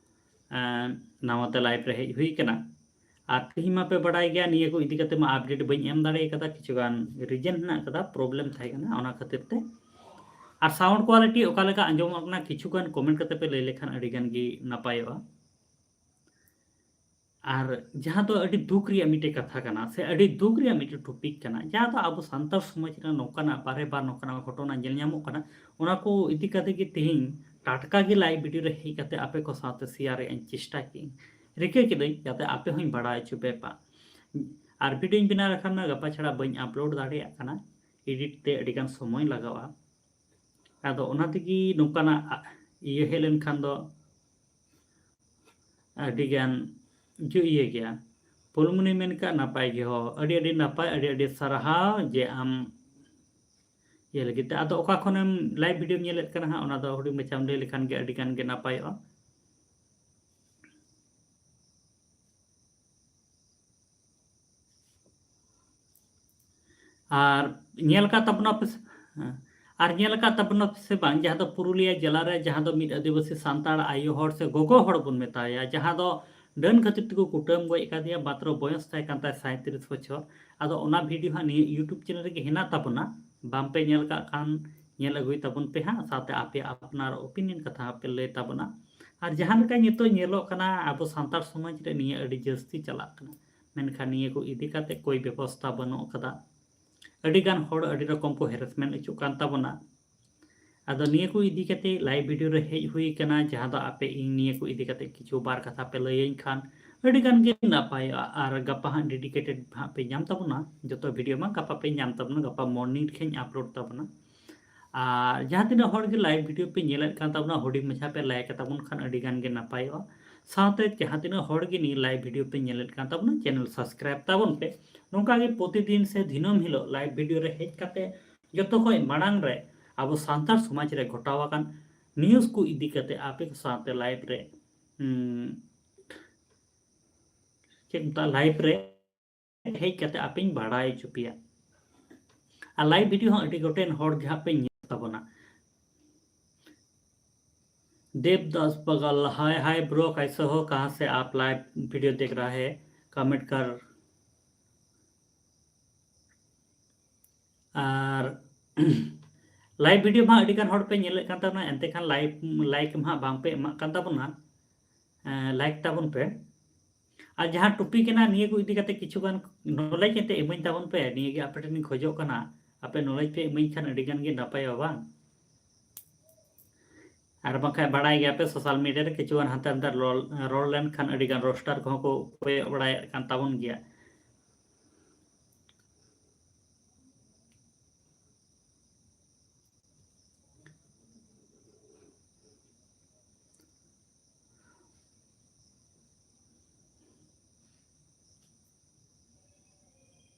ᱮᱸ, ᱱᱟᱣᱟ ᱛᱮ ᱞᱟᱭᱤᱵᱷ ᱨᱮ ᱦᱮᱡ ᱦᱩᱭ ᱠᱟᱱᱟ᱾ ᱟᱨ ᱛᱮᱦᱮᱧ ᱢᱟᱯᱮ ᱵᱟᱲᱟᱭ ᱜᱮᱭᱟ, ᱱᱤᱭᱟᱹ ᱠᱚ ᱤᱫᱤ ᱠᱟᱛᱮ ᱢᱟ ᱟᱯᱰᱮᱴ ᱵᱟᱹᱧ ᱮᱢ ᱫᱟᱲᱮ ᱠᱟᱫᱟ, ᱠᱤᱪᱷᱩ ᱜᱟᱱ ᱨᱤᱡᱮᱱ ᱦᱮᱱᱟᱜ ᱠᱟᱫᱟ, ᱯᱨᱚᱵᱞᱮᱢ ᱛᱟᱦᱮᱸ ᱠᱟᱱᱟ, ᱚᱱᱟ ᱠᱷᱟᱹᱛᱤᱨ ᱛᱮ᱾ ᱟᱨ ᱥᱟᱣᱩᱱᱰ ᱠᱳᱣᱟᱞᱤᱴᱤ ᱚᱠᱟ ᱞᱮᱠᱟ ᱟᱸᱡᱚᱢᱚᱜ ᱠᱟᱱᱟ, ᱠᱤᱪᱷᱩ ᱜᱟᱱ ᱠᱚᱢᱮᱱᱴ ᱠᱟᱛᱮ ᱯᱮ ᱞᱟᱹᱭ ᱞᱮᱠᱷᱟᱱ ᱟᱹᱰᱤ ᱜᱟᱱ ᱜᱮ ᱱᱟᱯᱟᱭᱚᱜᱼᱟ᱾ ᱟᱨ ᱡᱟᱦᱟᱸ ᱫᱚ ᱟᱹᱰᱤ ᱫᱩᱠ ᱨᱮᱭᱟᱜ ᱢᱤᱫᱴᱮᱡ ᱠᱟᱛᱷᱟ ᱠᱟᱱᱟ, ᱥᱮ ᱟᱹᱰᱤ ᱫᱩᱠ ᱨᱮᱭᱟᱜ ᱢᱤᱫᱴᱮᱡ ᱴᱚᱯᱤᱠ ᱠᱟᱱᱟ, ᱡᱟᱦᱟᱸ ᱫᱚ ᱟᱵᱚ ᱥᱟᱱᱛᱟᱲ ᱥᱚᱢᱟᱡᱽ ᱨᱮ ᱱᱚᱝᱠᱟᱱᱟᱜ ᱵᱟᱨᱮ ᱵᱟᱨ ᱱᱚᱝᱠᱟᱱᱟᱜ ᱜᱷᱚᱴᱚᱱᱟ ᱧᱮᱞ ᱧᱟᱢᱚᱜ ᱠᱟᱱᱟ᱾ ᱚᱱᱟ ᱠᱚ ᱤᱫᱤ ᱠᱟᱛᱮ ᱜᱮ ᱛᱮᱦᱮᱧ ᱴᱟᱴᱠᱟ ᱜᱮ ᱞᱟᱭᱤᱵᱷ ᱵᱷᱤᱰᱤᱭᱳ ᱨᱮ ᱦᱮᱡ ᱠᱟᱛᱮ ᱟᱯᱮ ᱠᱚ ᱥᱟᱶᱛᱮ ᱥᱮᱭᱟᱨ ᱨᱮᱭᱟᱜ ᱤᱧ ᱪᱮᱥᱴᱟ ᱠᱮᱜᱼᱟᱹᱧ᱾ ᱨᱤᱠᱟᱹ ᱠᱤᱫᱟᱹᱧ ᱡᱟᱛᱮ ᱟᱯᱮ ᱦᱚᱸᱧ ᱵᱟᱲᱟᱭ ᱦᱚᱪᱚ ᱯᱮ ᱯᱟ᱾ ᱟᱨ ᱵᱷᱤᱰᱤᱭᱳᱧ ᱵᱮᱱᱟᱣ ᱞᱮᱠᱷᱟᱱ ᱢᱟ ᱜᱟᱯᱟ ᱪᱷᱟᱲᱟ ᱵᱟᱹᱧ ᱟᱯᱞᱳᱰ ᱫᱟᱲᱮᱭᱟᱜ ᱠᱟᱱᱟ, ᱮᱰᱤᱴ ᱛᱮ ᱟᱹᱰᱤᱜᱟᱱ ᱥᱚᱢᱚᱭ ᱞᱟᱜᱟᱜᱼᱟ᱾ ᱟᱫᱚ ᱚᱱᱟ ᱛᱮᱜᱮ ᱱᱚᱝᱠᱟᱱᱟᱜ ᱟ-, ᱤᱭᱟᱹ ᱦᱮᱡ ᱞᱮᱱᱠᱷᱟᱱ ᱫᱚ ᱟᱹᱰᱤᱜᱟᱱ ᱡᱩ ᱤᱭᱟᱹ ᱜᱮᱭᱟ᱾ ᱯᱷᱩᱞᱢᱩᱱᱤ ᱢᱮᱱ ᱠᱟᱜ ᱱᱟᱯᱟᱭ ᱜᱮ ᱦᱚ, ᱟᱹᱰᱤ ᱟᱹᱰᱤ ᱱᱟᱯᱟᱭ, ᱟᱹᱰᱤ ᱟᱹᱰᱤ ᱥᱟᱨᱦᱟᱣ ᱡᱮ ᱟᱢ ᱤᱭᱟᱹ ᱞᱟᱹᱜᱤᱫ ᱛᱮ᱾ ᱟᱫᱚ ᱚᱠᱟ ᱠᱷᱚᱱᱮᱢ ᱞᱟᱭᱤᱵᱷ ᱵᱷᱤᱰᱤᱭᱳᱢ ᱧᱮᱞᱮᱫ ᱠᱟᱱᱟ ᱦᱟᱸᱜ, ᱚᱱᱟ ᱫᱚ ᱦᱩᱰᱤᱧ ᱢᱟᱪᱷᱟᱢ ᱞᱟᱹᱭ ᱞᱮᱠᱷᱟᱱ ᱜᱮ ᱟᱹᱰᱤ ᱜᱟᱱ ᱜᱮ ᱱᱟᱯᱟᱭᱚᱜᱼᱟ᱾ ᱟᱨ ᱧᱮᱞ ᱟᱠᱟᱫ ᱛᱟᱵᱚᱱᱟ ᱯᱮ ᱥᱮ, ᱦᱮᱸ, ᱟᱨ ᱧᱮᱞ ᱟᱠᱟᱫ ᱛᱟᱵᱚᱱᱟ ᱯᱮ ᱥᱮ ᱵᱟᱝ, ᱡᱟᱦᱟᱸ ᱫᱚ ᱯᱩᱨᱩᱞᱤᱭᱟᱹ ᱡᱮᱞᱟ ᱨᱮ ᱡᱟᱦᱟᱸ ᱫᱚ ᱢᱤᱫ ᱟᱹᱫᱤᱵᱟᱹᱥᱤ ᱥᱟᱱᱛᱟᱲ ᱟᱭᱳ ᱦᱚᱲ ᱥᱮ ᱜᱚᱜᱚ ᱦᱚᱲ ᱵᱚᱱ ᱢᱮᱛᱟᱭᱟ, ᱡᱟᱦᱟᱸ ᱫᱚ ᱰᱟᱹᱱ ᱠᱷᱟᱹᱛᱤᱨ ᱛᱮᱠᱚ ᱠᱩᱴᱟᱹᱢ ᱜᱚᱡ ᱟᱠᱟᱫᱮᱭᱟ, ᱢᱟᱛᱨᱚ ᱵᱚᱭᱚᱥ ᱛᱟᱦᱮᱸ ᱠᱟᱱ ᱛᱟᱭᱟ ᱥᱟᱸᱭᱛᱨᱤᱥ ᱵᱚᱪᱷᱚᱨ᱾ ᱟᱫᱚ ᱚᱱᱟ ᱵᱷᱤᱰᱤᱭᱳ ᱦᱟᱸᱜ ᱱᱤᱭᱟᱹ YouTube ᱪᱮᱱᱮᱞ ᱨᱮᱜᱮ ᱦᱮᱱᱟᱜ ᱛᱟᱵᱚᱱᱟ, ᱵᱟᱝ ᱯᱮ ᱧᱮᱞ ᱠᱟᱜ ᱠᱷᱟᱱ ᱧᱮᱞ ᱟᱹᱜᱩᱭ ᱛᱟᱵᱚᱱ ᱯᱮ ᱦᱟᱸᱜ, ᱥᱟᱶᱛᱮ ᱟᱯᱮ ᱟᱯᱱᱟᱨ ᱚᱯᱤᱱᱤᱭᱚᱱ ᱠᱟᱛᱷᱟ ᱦᱚᱸ ᱯᱮ ᱞᱟᱹᱭ ᱛᱟᱵᱚᱱᱟ᱾ ᱟᱨ ᱡᱟᱦᱟᱸ ᱞᱮᱠᱟ ᱱᱤᱛᱚᱜ ᱧᱮᱞᱚᱜ ᱠᱟᱱᱟ, ᱟᱵᱚ ᱥᱟᱱᱛᱟᱲ ᱥᱚᱢᱟᱡᱽ ᱨᱮ ᱱᱤᱭᱟᱹ ᱟᱹᱰᱤ ᱡᱟᱹᱥᱛᱤ ᱪᱟᱞᱟᱜ ᱠᱟᱱᱟ, ᱢᱮᱱᱠᱷᱟᱱ ᱱᱤᱭᱟᱹ ᱠᱚ ᱤᱫᱤ ᱠᱟᱛᱮ ᱠᱳᱭ ᱵᱮᱵᱚᱥᱛᱷᱟ ᱵᱟᱹᱱᱩᱜ ᱟᱠᱟᱫᱟ᱾ ᱟᱹᱰᱤ ᱜᱟᱱ ᱦᱚᱲ ᱟᱹᱰᱤ ᱨᱚᱠᱚᱢ ᱠᱚ ᱦᱮᱨᱮᱥᱢᱮᱱᱴ ᱦᱚᱪᱚᱜ ᱠᱟᱱ ᱛᱟᱵᱚᱱᱟ᱾ ᱟᱫᱚ ᱱᱤᱭᱟᱹ ᱠᱚ ᱤᱫᱤ ᱠᱟᱛᱮ ᱞᱟᱭᱤᱵᱷ ᱵᱷᱤᱰᱤᱭᱳ ᱨᱮ ᱦᱮᱡ ᱦᱩᱭ ᱠᱟᱱᱟ, ᱡᱟᱦᱟᱸ ᱫᱚ ᱟᱯᱮ ᱤᱧ ᱱᱤᱭᱟᱹ ᱠᱚ ᱤᱫᱤ ᱠᱟᱛᱮ ᱠᱤᱪᱷᱩ ᱵᱟᱨ ᱠᱟᱛᱷᱟ ᱯᱮ ᱞᱟᱹᱭᱟᱹᱧ ᱠᱷᱟᱱ ᱟᱹᱰᱤ ᱜᱟᱱ ᱜᱮ ᱱᱟᱯᱟᱭᱚᱜᱼᱟ᱾ ᱟᱨ ᱜᱟᱯᱟ ᱦᱟᱸᱜ ᱰᱮᱰᱤᱠᱮᱴᱮᱰ ᱦᱟᱸᱜ ᱯᱮ ᱧᱟᱢ ᱛᱟᱵᱚᱱᱟ, ᱡᱚᱛᱚ ᱵᱷᱤᱰᱤᱭᱳ ᱢᱟ ᱜᱟᱯᱟ ᱯᱮ ᱧᱟᱢ ᱛᱟᱵᱚᱱᱟ, ᱜᱟᱯᱟ ᱢᱚᱨᱱᱤᱝ ᱨᱮᱧ ᱟᱯᱞᱳᱰ ᱛᱟᱵᱚᱱᱟ᱾ ᱟᱨ ᱡᱟᱦᱟᱸ ᱛᱤᱱᱟᱹᱜ ᱦᱚᱲ ᱜᱮ ᱞᱟᱭᱤᱵᱷ ᱵᱷᱤᱰᱤᱭᱳ ᱯᱮ ᱧᱮᱞᱮᱫ ᱠᱟᱱ ᱛᱟᱵᱚᱱᱟ, ᱦᱩᱰᱤᱧ ᱢᱟᱪᱷᱟ ᱯᱮ ᱞᱟᱭᱤᱠ ᱛᱟᱵᱚᱱ ᱠᱷᱟᱱ ᱟᱹᱰᱤ ᱜᱟᱱ ᱜᱮ ᱱᱟᱯᱟᱭᱚᱜᱼᱟ᱾ ᱥᱟᱶᱛᱮ ᱡᱟᱦᱟᱸ ᱛᱤᱱᱟᱹᱜ ᱦᱚᱲ ᱜᱮ ᱱᱤᱭᱟᱹ ᱞᱟᱭᱤᱵᱷ ᱵᱷᱤᱰᱤᱭᱳ ᱯᱮ ᱧᱮᱞᱮᱫ ᱠᱟᱱ ᱛᱟᱵᱚᱱᱟ, ᱪᱮᱱᱮᱞ ᱥᱟᱵᱥᱠᱨᱟᱭᱤᱵ ᱛᱟᱵᱚᱱ ᱯᱮ᱾ ᱱᱚᱝᱠᱟ ᱜᱮ ᱯᱨᱚᱛᱤᱫᱤᱱ ᱥᱮ ᱫᱤᱱᱟᱹᱢ ᱦᱤᱞᱳᱜ ᱞᱟᱭᱤᱵᱷ ᱵᱷᱤᱰᱤᱭᱳ ᱨᱮ ᱦᱮᱡ ᱠᱟᱛᱮ ᱡᱚᱛᱚ ᱠᱷᱚᱱ ᱢᱟᱲᱟᱝ ᱨᱮ ᱟᱵᱚ ᱥᱟᱱᱛᱟᱲ ᱥᱚᱢᱟᱡᱽ ᱨᱮ ᱜᱷᱚᱴᱟᱣ ᱟᱠᱟᱱ ᱱᱤᱭᱩᱡᱽ ᱠᱚ ᱤᱫᱤ ᱠᱟᱛᱮ ᱟᱯᱮ ᱠᱚ ᱥᱟᱶᱛᱮ ᱞᱟᱭᱤᱵᱷ ᱨᱮ, ᱩᱸ, ᱪᱮᱫ ᱢᱮᱛᱟᱜᱼᱟ, ᱞᱟᱭᱤᱵᱷ ᱨᱮ ᱦᱮᱡ ᱠᱟᱛᱮ ᱟᱯᱮᱧ ᱵᱟᱲᱟᱭ ᱦᱚᱪᱚ ᱯᱮᱭᱟ᱾ ᱟᱨ ᱞᱟᱭᱤᱵᱷ ᱵᱷᱤᱰᱤᱭᱳ ᱦᱚᱸ ᱟᱹᱰᱤ ᱜᱚᱴᱮᱱ ᱦᱚᱲ ᱜᱮ ᱦᱟᱸᱜ ᱯᱮ ᱧᱮᱞ ᱛᱟᱵᱚᱱᱟ᱾ देवदास बगल, हाय हाय ब्रो, कैसे हो, कहाँ से आप लाइव वीडियो देख रहा है, कमेंट कर। ᱟᱨ ᱞᱟᱭᱤᱵᱷ ᱵᱷᱤᱰᱤᱭᱳ ᱢᱟ ᱟᱹᱰᱤ ᱜᱟᱱ ᱦᱚᱲ ᱯᱮ ᱧᱮᱞᱮᱫ ᱠᱟᱱ ᱛᱟᱵᱚᱱᱟ, ᱮᱱᱛᱮ ᱠᱷᱟᱱ ᱞᱟᱭᱤᱠ, ᱞᱟᱭᱤᱠ ᱢᱟ ᱦᱟᱸᱜ ᱵᱟᱝ ᱯᱮ ᱮᱢᱟᱜ ᱠᱟᱱ ᱛᱟᱵᱚᱱᱟ᱾ ᱮᱸ, ᱞᱟᱭᱤᱠ ᱛᱟᱵᱚᱱ ᱯᱮ᱾ ᱟᱨ ᱡᱟᱦᱟᱸ ᱴᱚᱯᱤᱠ ᱠᱟᱱᱟ, ᱱᱤᱭᱟᱹ ᱠᱚ ᱤᱫᱤ ᱠᱟᱛᱮ ᱠᱤᱪᱷᱩ ᱜᱟᱱ ᱱᱚᱞᱮᱡᱽ ᱮᱱᱛᱮ ᱤᱢᱟᱹᱧ ᱛᱟᱵᱚᱱ ᱯᱮ, ᱱᱤᱭᱟᱹ ᱜᱮ ᱟᱯᱮ ᱴᱷᱮᱱᱤᱧ ᱠᱷᱚᱡᱚᱜ ᱠᱟᱱᱟ᱾ ᱟᱯᱮ ᱱᱚᱞᱮᱡᱽ ᱯᱮ ᱤᱢᱟᱹᱧ ᱠᱷᱟᱱ ᱟᱹᱰᱤ ᱜᱟᱱ ᱜᱮ ᱱᱟᱯᱟᱭᱚᱜᱼᱟ, ᱵᱟᱝ? ᱟᱨ ᱵᱟᱝᱠᱷᱟᱱ ᱵᱟᱲᱟᱭ ᱜᱮᱭᱟᱯᱮ, social media ᱨᱮ ᱠᱤᱪᱷᱩᱜᱟᱱ ᱦᱟᱱᱛᱮ ᱱᱟᱛᱮ ᱨᱚᱲ, ᱨᱚᱲ ᱞᱮᱱᱠᱷᱟᱱ ᱟᱹᱰᱤᱜᱟᱱ roaster ᱠᱚᱦᱚᱸ ᱠᱚ ᱠᱚᱭᱚᱜ ᱵᱟᱲᱟᱭᱮᱫ ᱠᱟᱱ ᱛᱟᱵᱚᱱ ᱜᱮᱭᱟ᱾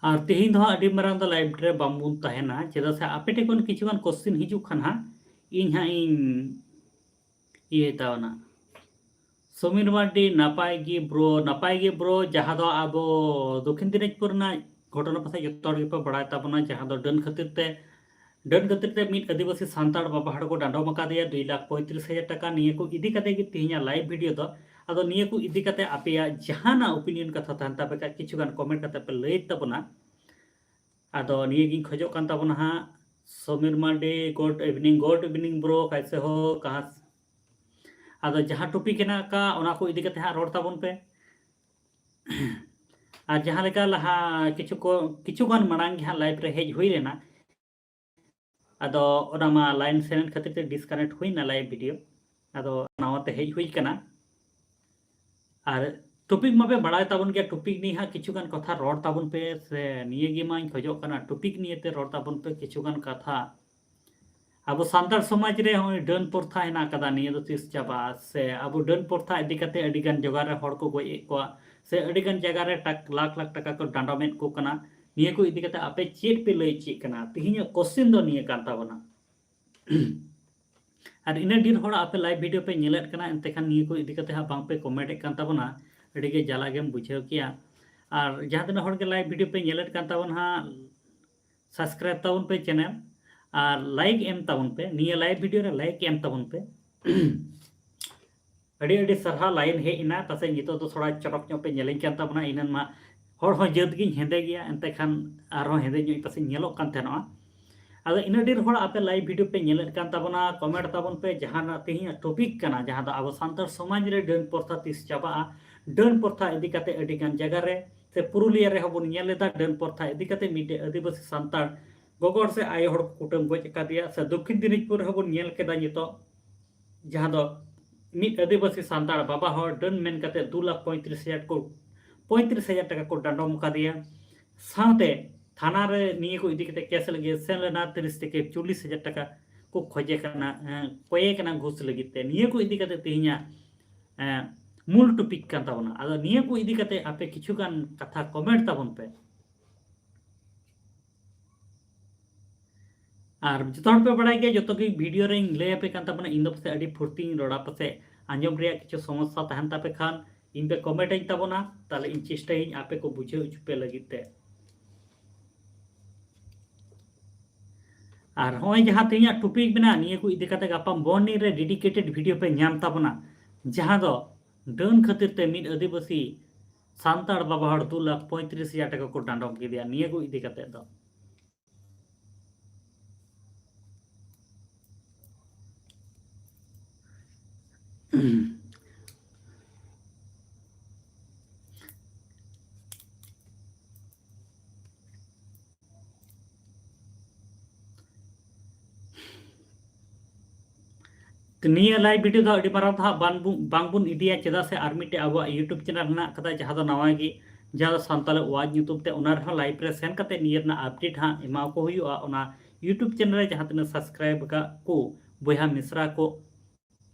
ᱟᱨ ᱛᱮᱦᱮᱧ ᱫᱚ ᱦᱟᱸᱜ ᱟᱹᱰᱤ ᱢᱟᱨᱟᱝ ᱫᱚ live ᱨᱮ ᱵᱟᱝᱵᱚᱱ ᱛᱟᱦᱮᱱᱟ, ᱪᱮᱫᱟᱜ ᱥᱮ ᱟᱯᱮ ᱴᱷᱮᱱ ᱠᱷᱚᱱ ᱠᱤᱪᱷᱩᱜᱟᱱ question ᱦᱤᱡᱩᱜ ᱠᱷᱟᱱ ᱦᱟᱸᱜ ᱤᱧ ᱦᱟᱸᱜ ᱤᱧ ᱤᱭᱟᱹᱭ ᱛᱟᱵᱚᱱᱟ᱾ ᱥᱚᱢᱤᱨ ᱢᱟᱨᱰᱤ, ᱱᱟᱯᱟᱭ ᱜᱮ bro, ᱱᱟᱯᱟᱭ ᱜᱮ bro᱾ ᱡᱟᱦᱟᱸ ᱫᱚ ᱟᱵᱚ ᱫᱚᱠᱷᱤᱱ ᱫᱤᱱᱟᱡᱽᱯᱩᱨ ᱨᱮᱱᱟᱜ ᱜᱷᱚᱴᱚᱱᱟ ᱯᱟᱥᱮᱡ ᱡᱚᱛᱚ ᱦᱚᱲ ᱜᱮᱯᱮ ᱵᱟᱲᱟᱭ ᱛᱟᱵᱚᱱᱟ, ᱡᱟᱦᱟᱸ ᱫᱚ ᱰᱟᱹᱱ ᱠᱷᱟᱹᱛᱤᱨ ᱛᱮ, ᱰᱟᱹᱱ ᱠᱷᱟᱹᱛᱤᱨ ᱛᱮ ᱢᱤᱫ ᱟᱹᱫᱤᱵᱟᱹᱥᱤ ᱥᱟᱱᱛᱟᱲ ᱵᱟᱵᱟ ᱦᱚᱲ ᱠᱚ ᱰᱟᱸᱰᱚᱢ ᱟᱠᱟᱫᱮᱭᱟ ᱫᱩᱭ ᱞᱟᱠᱷ ᱯᱚᱸᱭᱛᱨᱤᱥ ᱦᱟᱡᱟᱨ ᱴᱟᱠᱟ᱾ ᱱᱤᱭᱟᱹ ᱠᱚ ᱤᱫᱤ ᱠᱟᱛᱮ ᱜᱮ ᱛᱮᱦᱮᱧᱟᱜ live video ᱫᱚ᱾ ᱟᱫᱚ ᱱᱤᱭᱟᱹ ᱠᱚ ᱤᱫᱤ ᱠᱟᱛᱮ ᱟᱯᱮᱭᱟᱜ ᱡᱟᱦᱟᱱᱟᱜ opinion ᱠᱟᱛᱷᱟ ᱛᱟᱦᱮᱱ ᱛᱟᱯᱮ ᱠᱷᱟᱡ ᱠᱤᱪᱷᱩᱜᱟᱱ comment ᱠᱟᱛᱮ ᱯᱮ ᱞᱟᱹᱭ ᱛᱟᱵᱚᱱᱟ᱾ ᱟᱫᱚ ᱱᱤᱭᱟᱹ ᱜᱤᱧ ᱠᱷᱚᱡᱚᱜ ᱠᱟᱱ ᱛᱟᱵᱚᱱᱟ ᱦᱟᱸᱜ, Samir Mardi, good evening, good evening bro, ᱠᱟᱭᱥᱮ ᱦᱳ, ᱠᱟᱦᱟᱸ ᱥᱮ? ᱟᱫᱚ ᱡᱟᱦᱟᱸ topic ᱦᱮᱱᱟᱜ ᱟᱠᱟᱫ, ᱚᱱᱟ ᱠᱚ ᱤᱫᱤ ᱠᱟᱛᱮ ᱦᱟᱸᱜ ᱨᱚᱲ ᱛᱟᱵᱚᱱ ᱯᱮ᱾ ᱟᱨ ᱡᱟᱦᱟᱸ ᱞᱮᱠᱟ ᱞᱟᱦᱟ ᱠᱤᱪᱷᱩ ᱠᱚ, ᱠᱤᱪᱷᱩ ᱜᱟᱱ ᱢᱟᱲᱟᱝ ᱜᱮ ᱦᱟᱸᱜ live ᱨᱮ ᱦᱮᱡ ᱦᱩᱭ ᱞᱮᱱᱟ, ᱟᱫᱚ ᱚᱱᱟ ᱢᱟ line silent ᱠᱷᱟᱹᱛᱤᱨ ᱛᱮ disconnect ᱦᱩᱭᱱᱟ live video᱾ ᱟᱫᱚ ᱱᱟᱣᱟ ᱛᱮ ᱦᱮᱡ ᱦᱩᱭ ᱠᱟᱱᱟ᱾ ᱟᱨ topic ᱢᱟᱯᱮ ᱵᱟᱲᱟᱭ ᱛᱟᱵᱚᱱ ᱜᱮᱭᱟ, topic ᱱᱤᱭᱮ ᱦᱟᱸᱜ ᱠᱤᱪᱷᱩᱜᱟᱱ ᱠᱟᱛᱷᱟ ᱨᱚᱲ ᱛᱟᱵᱚᱱ ᱯᱮ, ᱥᱮ ᱱᱤᱭᱟᱹ ᱜᱮ ᱢᱟᱧ ᱠᱷᱚᱡᱚᱜ ᱠᱟᱱᱟ, topic ᱱᱤᱭᱮ ᱛᱮ ᱨᱚᱲ ᱛᱟᱵᱚᱱ ᱯᱮ ᱠᱤᱪᱷᱩᱜᱟᱱ ᱠᱟᱛᱷᱟ᱾ ᱟᱵᱚ ᱥᱟᱱᱛᱟᱲ ᱥᱚᱢᱟᱡᱽ ᱨᱮ ᱦᱚᱸᱜᱼᱚᱭ ᱰᱟᱹᱱ ᱯᱨᱚᱛᱷᱟ ᱦᱮᱱᱟᱜ ᱟᱠᱟᱫᱟ, ᱱᱤᱭᱟᱹ ᱫᱚ ᱛᱤᱥ ᱪᱟᱵᱟᱜᱼᱟ? ᱥᱮ ᱟᱵᱚ ᱰᱟᱹᱱ ᱯᱨᱚᱛᱷᱟ ᱤᱫᱤ ᱠᱟᱛᱮ ᱟᱹᱰᱤᱜᱟᱱ ᱡᱟᱭᱜᱟ ᱨᱮ ᱦᱚᱲ ᱠᱚ ᱜᱚᱡ ᱮᱫ ᱠᱚᱣᱟ, ᱥᱮ ᱟᱹᱰᱤᱜᱟᱱ ᱡᱟᱭᱜᱟ ᱨᱮ ᱴᱟᱠ-, ᱞᱟᱠᱷ ᱞᱟᱠᱷ ᱴᱟᱠᱟ ᱠᱚ ᱰᱟᱸᱰᱚᱢᱮᱫ ᱠᱚ ᱠᱟᱱᱟ᱾ ᱱᱤᱭᱟᱹ ᱠᱚ ᱤᱫᱤ ᱠᱟᱛᱮ ᱟᱯᱮ ᱪᱮᱫ ᱯᱮ ᱞᱟᱹᱭ ᱪᱮᱫ ᱠᱟᱱᱟ? ᱛᱮᱦᱮᱧᱟᱜ question ᱫᱚ ᱱᱤᱭᱟᱹ ᱠᱟᱱ ᱛᱟᱵᱚᱱᱟ᱾ ᱟᱨ ᱤᱱᱟᱹ ᱰᱷᱮᱨ ᱦᱚᱲ ᱟᱯᱮ live video ᱯᱮ ᱧᱮᱞᱮᱫ ᱠᱟᱱᱟ, ᱮᱱᱛᱮ ᱠᱷᱟᱱ ᱱᱤᱭᱟᱹ ᱠᱚ ᱤᱫᱤ ᱠᱟᱛᱮ ᱦᱟᱸᱜ ᱵᱟᱝ ᱯᱮ comment ᱮᱫ ᱠᱟᱱ ᱛᱟᱵᱚᱱᱟ, ᱟᱹᱰᱤ ᱜᱮ ᱡᱟᱞᱟ ᱜᱮᱢ ᱵᱩᱡᱷᱟᱹᱣ ᱠᱮᱭᱟ᱾ ᱟᱨ ᱡᱟᱦᱟᱸ ᱛᱤᱱᱟᱹᱜ ᱦᱚᱲ ᱜᱮ live video ᱯᱮ ᱧᱮᱞᱮᱫ ᱠᱟᱱ ᱛᱟᱵᱚᱱ ᱦᱟᱸᱜ, subscribe ᱛᱟᱵᱚᱱ ᱯᱮ channel, ᱟᱨ like ᱮᱢ ᱛᱟᱵᱚᱱ ᱯᱮ, ᱱᱤᱭᱟᱹ live video ᱨᱮ like ᱮᱢ ᱛᱟᱵᱚᱱ ᱯᱮ᱾ ᱟᱹᱰᱤ ᱟᱹᱰᱤ ᱥᱟᱨᱦᱟᱣ, line ᱦᱮᱡ ᱮᱱᱟ, ᱯᱟᱥᱮᱡ ᱱᱤᱛᱚᱜ ᱫᱚ ᱛᱷᱚᱲᱟ ᱪᱚᱨᱚᱠ ᱧᱚᱜ ᱯᱮ ᱧᱮᱞᱤᱧ ᱠᱟᱱ ᱛᱟᱵᱚᱱᱟ, ᱤᱱᱟᱹᱱ ᱢᱟ ᱦᱚᱲ ᱦᱚᱸ ᱡᱟᱹᱛ ᱜᱤᱧ ᱦᱮᱸᱫᱮ ᱜᱮᱭᱟ, ᱮᱱᱛᱮ ᱠᱷᱟᱱ ᱟᱨᱦᱚᱸ ᱦᱮᱸᱫᱮ ᱧᱚᱜ ᱯᱟᱥᱮᱡ ᱧᱮᱞᱚᱜ ᱠᱟᱱ ᱛᱟᱦᱮᱱᱚᱜᱼᱟ᱾ ᱟᱫᱚ ᱤᱱᱟᱹ ᱰᱷᱮᱨ ᱦᱚᱲ ᱟᱯᱮ live video ᱯᱮ ᱧᱮᱞᱮᱫ ᱠᱟᱱ ᱛᱟᱵᱚᱱᱟ, comment ᱛᱟᱵᱚᱱ ᱯᱮ, ᱡᱟᱦᱟᱱᱟᱜ ᱛᱮᱦᱮᱧᱟᱜ topic ᱠᱟᱱᱟ, ᱡᱟᱦᱟᱸ ᱫᱚ ᱟᱵᱚ ᱥᱟᱱᱛᱟᱲ ᱥᱚᱢᱟᱡᱽ ᱨᱮ ᱰᱟᱹᱱ ᱯᱨᱚᱛᱷᱟ ᱛᱤᱥ ᱪᱟᱵᱟᱜᱼᱟ, ᱰᱟᱹᱱ ᱯᱨᱚᱛᱷᱟ ᱤᱫᱤ ᱠᱟᱛᱮ ᱟᱹᱰᱤ ᱜᱟᱱ ᱡᱟᱭᱜᱟ ᱨᱮ, ᱥᱮ ᱯᱩᱨᱩᱞᱤᱭᱟᱹ ᱨᱮᱦᱚᱸ ᱵᱚᱱ ᱧᱮᱞ ᱮᱫᱟ, ᱰᱟᱹᱱ ᱯᱨᱚᱛᱷᱟ ᱤᱫᱤ ᱠᱟᱛᱮ ᱢᱤᱫᱴᱮᱡ ᱟᱹᱫᱤᱵᱟᱹᱥᱤ ᱥᱟᱱᱛᱟᱲ ᱜᱚᱜᱚ ᱦᱚᱲ ᱥᱮ ᱟᱭᱳ ᱦᱚᱲ ᱠᱚ ᱠᱩᱴᱟᱹᱢ ᱜᱚᱡ ᱟᱠᱟᱫᱮᱭᱟ, ᱥᱮ ᱫᱚᱠᱠᱷᱤᱱ ᱫᱤᱱᱟᱡᱽᱯᱩᱨ ᱨᱮᱦᱚᱸ ᱵᱚᱱ ᱧᱮᱞ ᱠᱮᱫᱟ ᱱᱤᱛᱚᱜ, ᱡᱟᱦᱟᱸ ᱫᱚ ᱢᱤᱫ ᱟᱹᱫᱤᱵᱟᱹᱥᱤ ᱥᱟᱱᱛᱟᱲ ᱵᱟᱵᱟ ᱦᱚᱲ ᱰᱟᱹᱱ ᱢᱮᱱ ᱠᱟᱛᱮ ᱫᱩ ᱞᱟᱠᱷ ᱯᱚᱸᱭᱛᱨᱤᱥ ᱦᱟᱡᱟᱨ ᱠᱚ, ᱯᱚᱸᱭᱛᱨᱤᱥ ᱦᱟᱡᱟᱨ ᱴᱟᱠᱟ ᱠᱚ ᱰᱟᱸᱰᱚᱢ ᱟᱠᱟᱫᱮᱭᱟ᱾ ᱥᱟᱶᱛᱮ ᱛᱷᱟᱱᱟ ᱨᱮ ᱱᱤᱭᱟᱹ ᱠᱚ ᱤᱫᱤ ᱠᱟᱛᱮ case ᱞᱟᱹᱜᱤᱫ ᱥᱮᱱ ᱞᱮᱱᱟ, ᱛᱤᱨᱤᱥ ᱛᱷᱮᱠᱮ ᱪᱚᱞᱞᱤᱥ ᱦᱟᱡᱟᱨ ᱴᱟᱠᱟ ᱠᱚ ᱠᱷᱚᱡᱮ ᱠᱟᱱᱟ, ᱮᱸ, ᱠᱚᱭᱮ ᱠᱟᱱᱟ ᱜᱷᱩᱥ ᱞᱟᱹᱜᱤᱫ ᱛᱮ᱾ ᱱᱤᱭᱟᱹ ᱠᱚ ᱤᱫᱤ ᱠᱟᱛᱮ ᱛᱮᱦᱮᱧᱟᱜ, ᱮᱸ, ᱢᱩᱞ topic ᱠᱟᱱ ᱛᱟᱵᱚᱱᱟ᱾ ᱟᱫᱚ ᱱᱤᱭᱟᱹ ᱠᱚ ᱤᱫᱤ ᱠᱟᱛᱮ ᱟᱯᱮ ᱠᱤᱪᱷᱩ ᱜᱟᱱ ᱠᱟᱛᱷᱟ comment ᱛᱟᱵᱚᱱ ᱯᱮ᱾ ᱟᱨ ᱡᱚᱛᱚ ᱦᱚᱲ ᱯᱮ ᱵᱟᱲᱟᱭ ᱜᱮᱭᱟ, ᱡᱚᱛᱚ ᱜᱮ video ᱨᱮᱧ ᱞᱟᱹᱭ ᱟᱯᱮ ᱠᱟᱱ ᱛᱟᱵᱚᱱᱟ, ᱤᱧ ᱫᱚ ᱯᱟᱥᱮᱡ ᱟᱹᱰᱤ ᱯᱷᱩᱨᱛᱤᱧ ᱨᱚᱲᱟ, ᱯᱟᱥᱮᱡ ᱟᱸᱡᱚᱢ ᱨᱮᱭᱟᱜ ᱠᱤᱪᱷᱩ ᱥᱚᱢᱚᱥᱥᱟ ᱛᱟᱦᱮᱱ ᱛᱟᱯᱮ ᱠᱷᱟᱱ ᱤᱧ ᱯᱮ comment ᱟᱹᱧ ᱛᱟᱵᱚᱱᱟ, ᱛᱟᱦᱞᱮ ᱤᱧ ᱪᱮᱥᱴᱟᱭᱟᱹᱧ ᱟᱯᱮ ᱠᱚ ᱵᱩᱡᱷᱟᱹᱣ ᱦᱚᱪᱚ ᱯᱮ ᱞᱟᱹᱜᱤᱫ ᱛᱮ᱾ ᱟᱨ ᱦᱚᱸᱜᱼᱚᱭ ᱡᱟᱦᱟᱸ ᱛᱮᱦᱮᱧᱟᱜ topic ᱢᱮᱱᱟᱜᱼᱟ, ᱱᱤᱭᱟᱹ ᱠᱚ ᱤᱫᱤ ᱠᱟᱛᱮ ᱜᱟᱯᱟ morning ᱨᱮ dedicated video ᱯᱮ ᱧᱟᱢ ᱛᱟᱵᱚᱱᱟ, ᱡᱟᱦᱟᱸ ᱫᱚ ᱰᱟᱹᱱ ᱠᱷᱟᱹᱛᱤᱨ ᱛᱮ ᱢᱤᱫ ᱟᱹᱫᱤᱵᱟᱹᱥᱤ ᱥᱟᱱᱛᱟᱲ ᱵᱟᱵᱟ ᱦᱚᱲ ᱫᱩ ᱞᱟᱠᱷ ᱯᱚᱸᱭᱛᱨᱤᱥ ᱦᱟᱡᱟᱨ ᱴᱟᱠᱟ ᱠᱚ ᱰᱟᱸᱰᱚᱢ ᱠᱮᱫᱮᱭᱟ, ᱱᱤᱭᱟᱹ ᱠᱚ ᱤᱫᱤ ᱠᱟᱛᱮ ᱫᱚ᱾ ᱛᱚ ᱱᱤᱭᱟᱹ live video ᱫᱚ ᱟᱹᱰᱤ ᱢᱟᱨᱟᱝ ᱫᱚ ᱦᱟᱸᱜ ᱵᱟᱝ ᱵᱚᱱ, ᱵᱟᱝ ᱵᱚᱱ ᱤᱫᱤᱭᱟ, ᱪᱮᱫᱟᱜ ᱥᱮ ᱟᱨ ᱢᱤᱫᱴᱮᱡ ᱟᱵᱚᱣᱟᱜ YouTube channel ᱦᱮᱱᱟᱜ ᱠᱟᱫᱟ, ᱡᱟᱦᱟᱸ ᱫᱚ ᱱᱟᱣᱟ ᱜᱮ, ᱡᱟᱦᱟᱸ ᱫᱚ ᱥᱟᱱᱛᱟᱲᱤ ᱣᱟᱡᱽ ᱧᱩᱛᱩᱢ ᱛᱮ, ᱚᱱᱟ ᱨᱮᱦᱚᱸ live ᱨᱮ ᱥᱮᱱ ᱠᱟᱛᱮ ᱱᱤᱭᱟᱹ ᱨᱮᱱᱟᱜ update ᱦᱟᱸᱜ ᱮᱢᱟ ᱠᱚ ᱦᱩᱭᱩᱜᱼᱟ᱾ ᱚᱱᱟ YouTube channel ᱨᱮ ᱡᱟᱦᱟᱸ ᱛᱤᱱᱟᱹᱜ subscribe ᱟᱠᱟᱫ ᱠᱚ ᱵᱚᱭᱦᱟ ᱢᱤᱥᱨᱟ ᱠᱚ,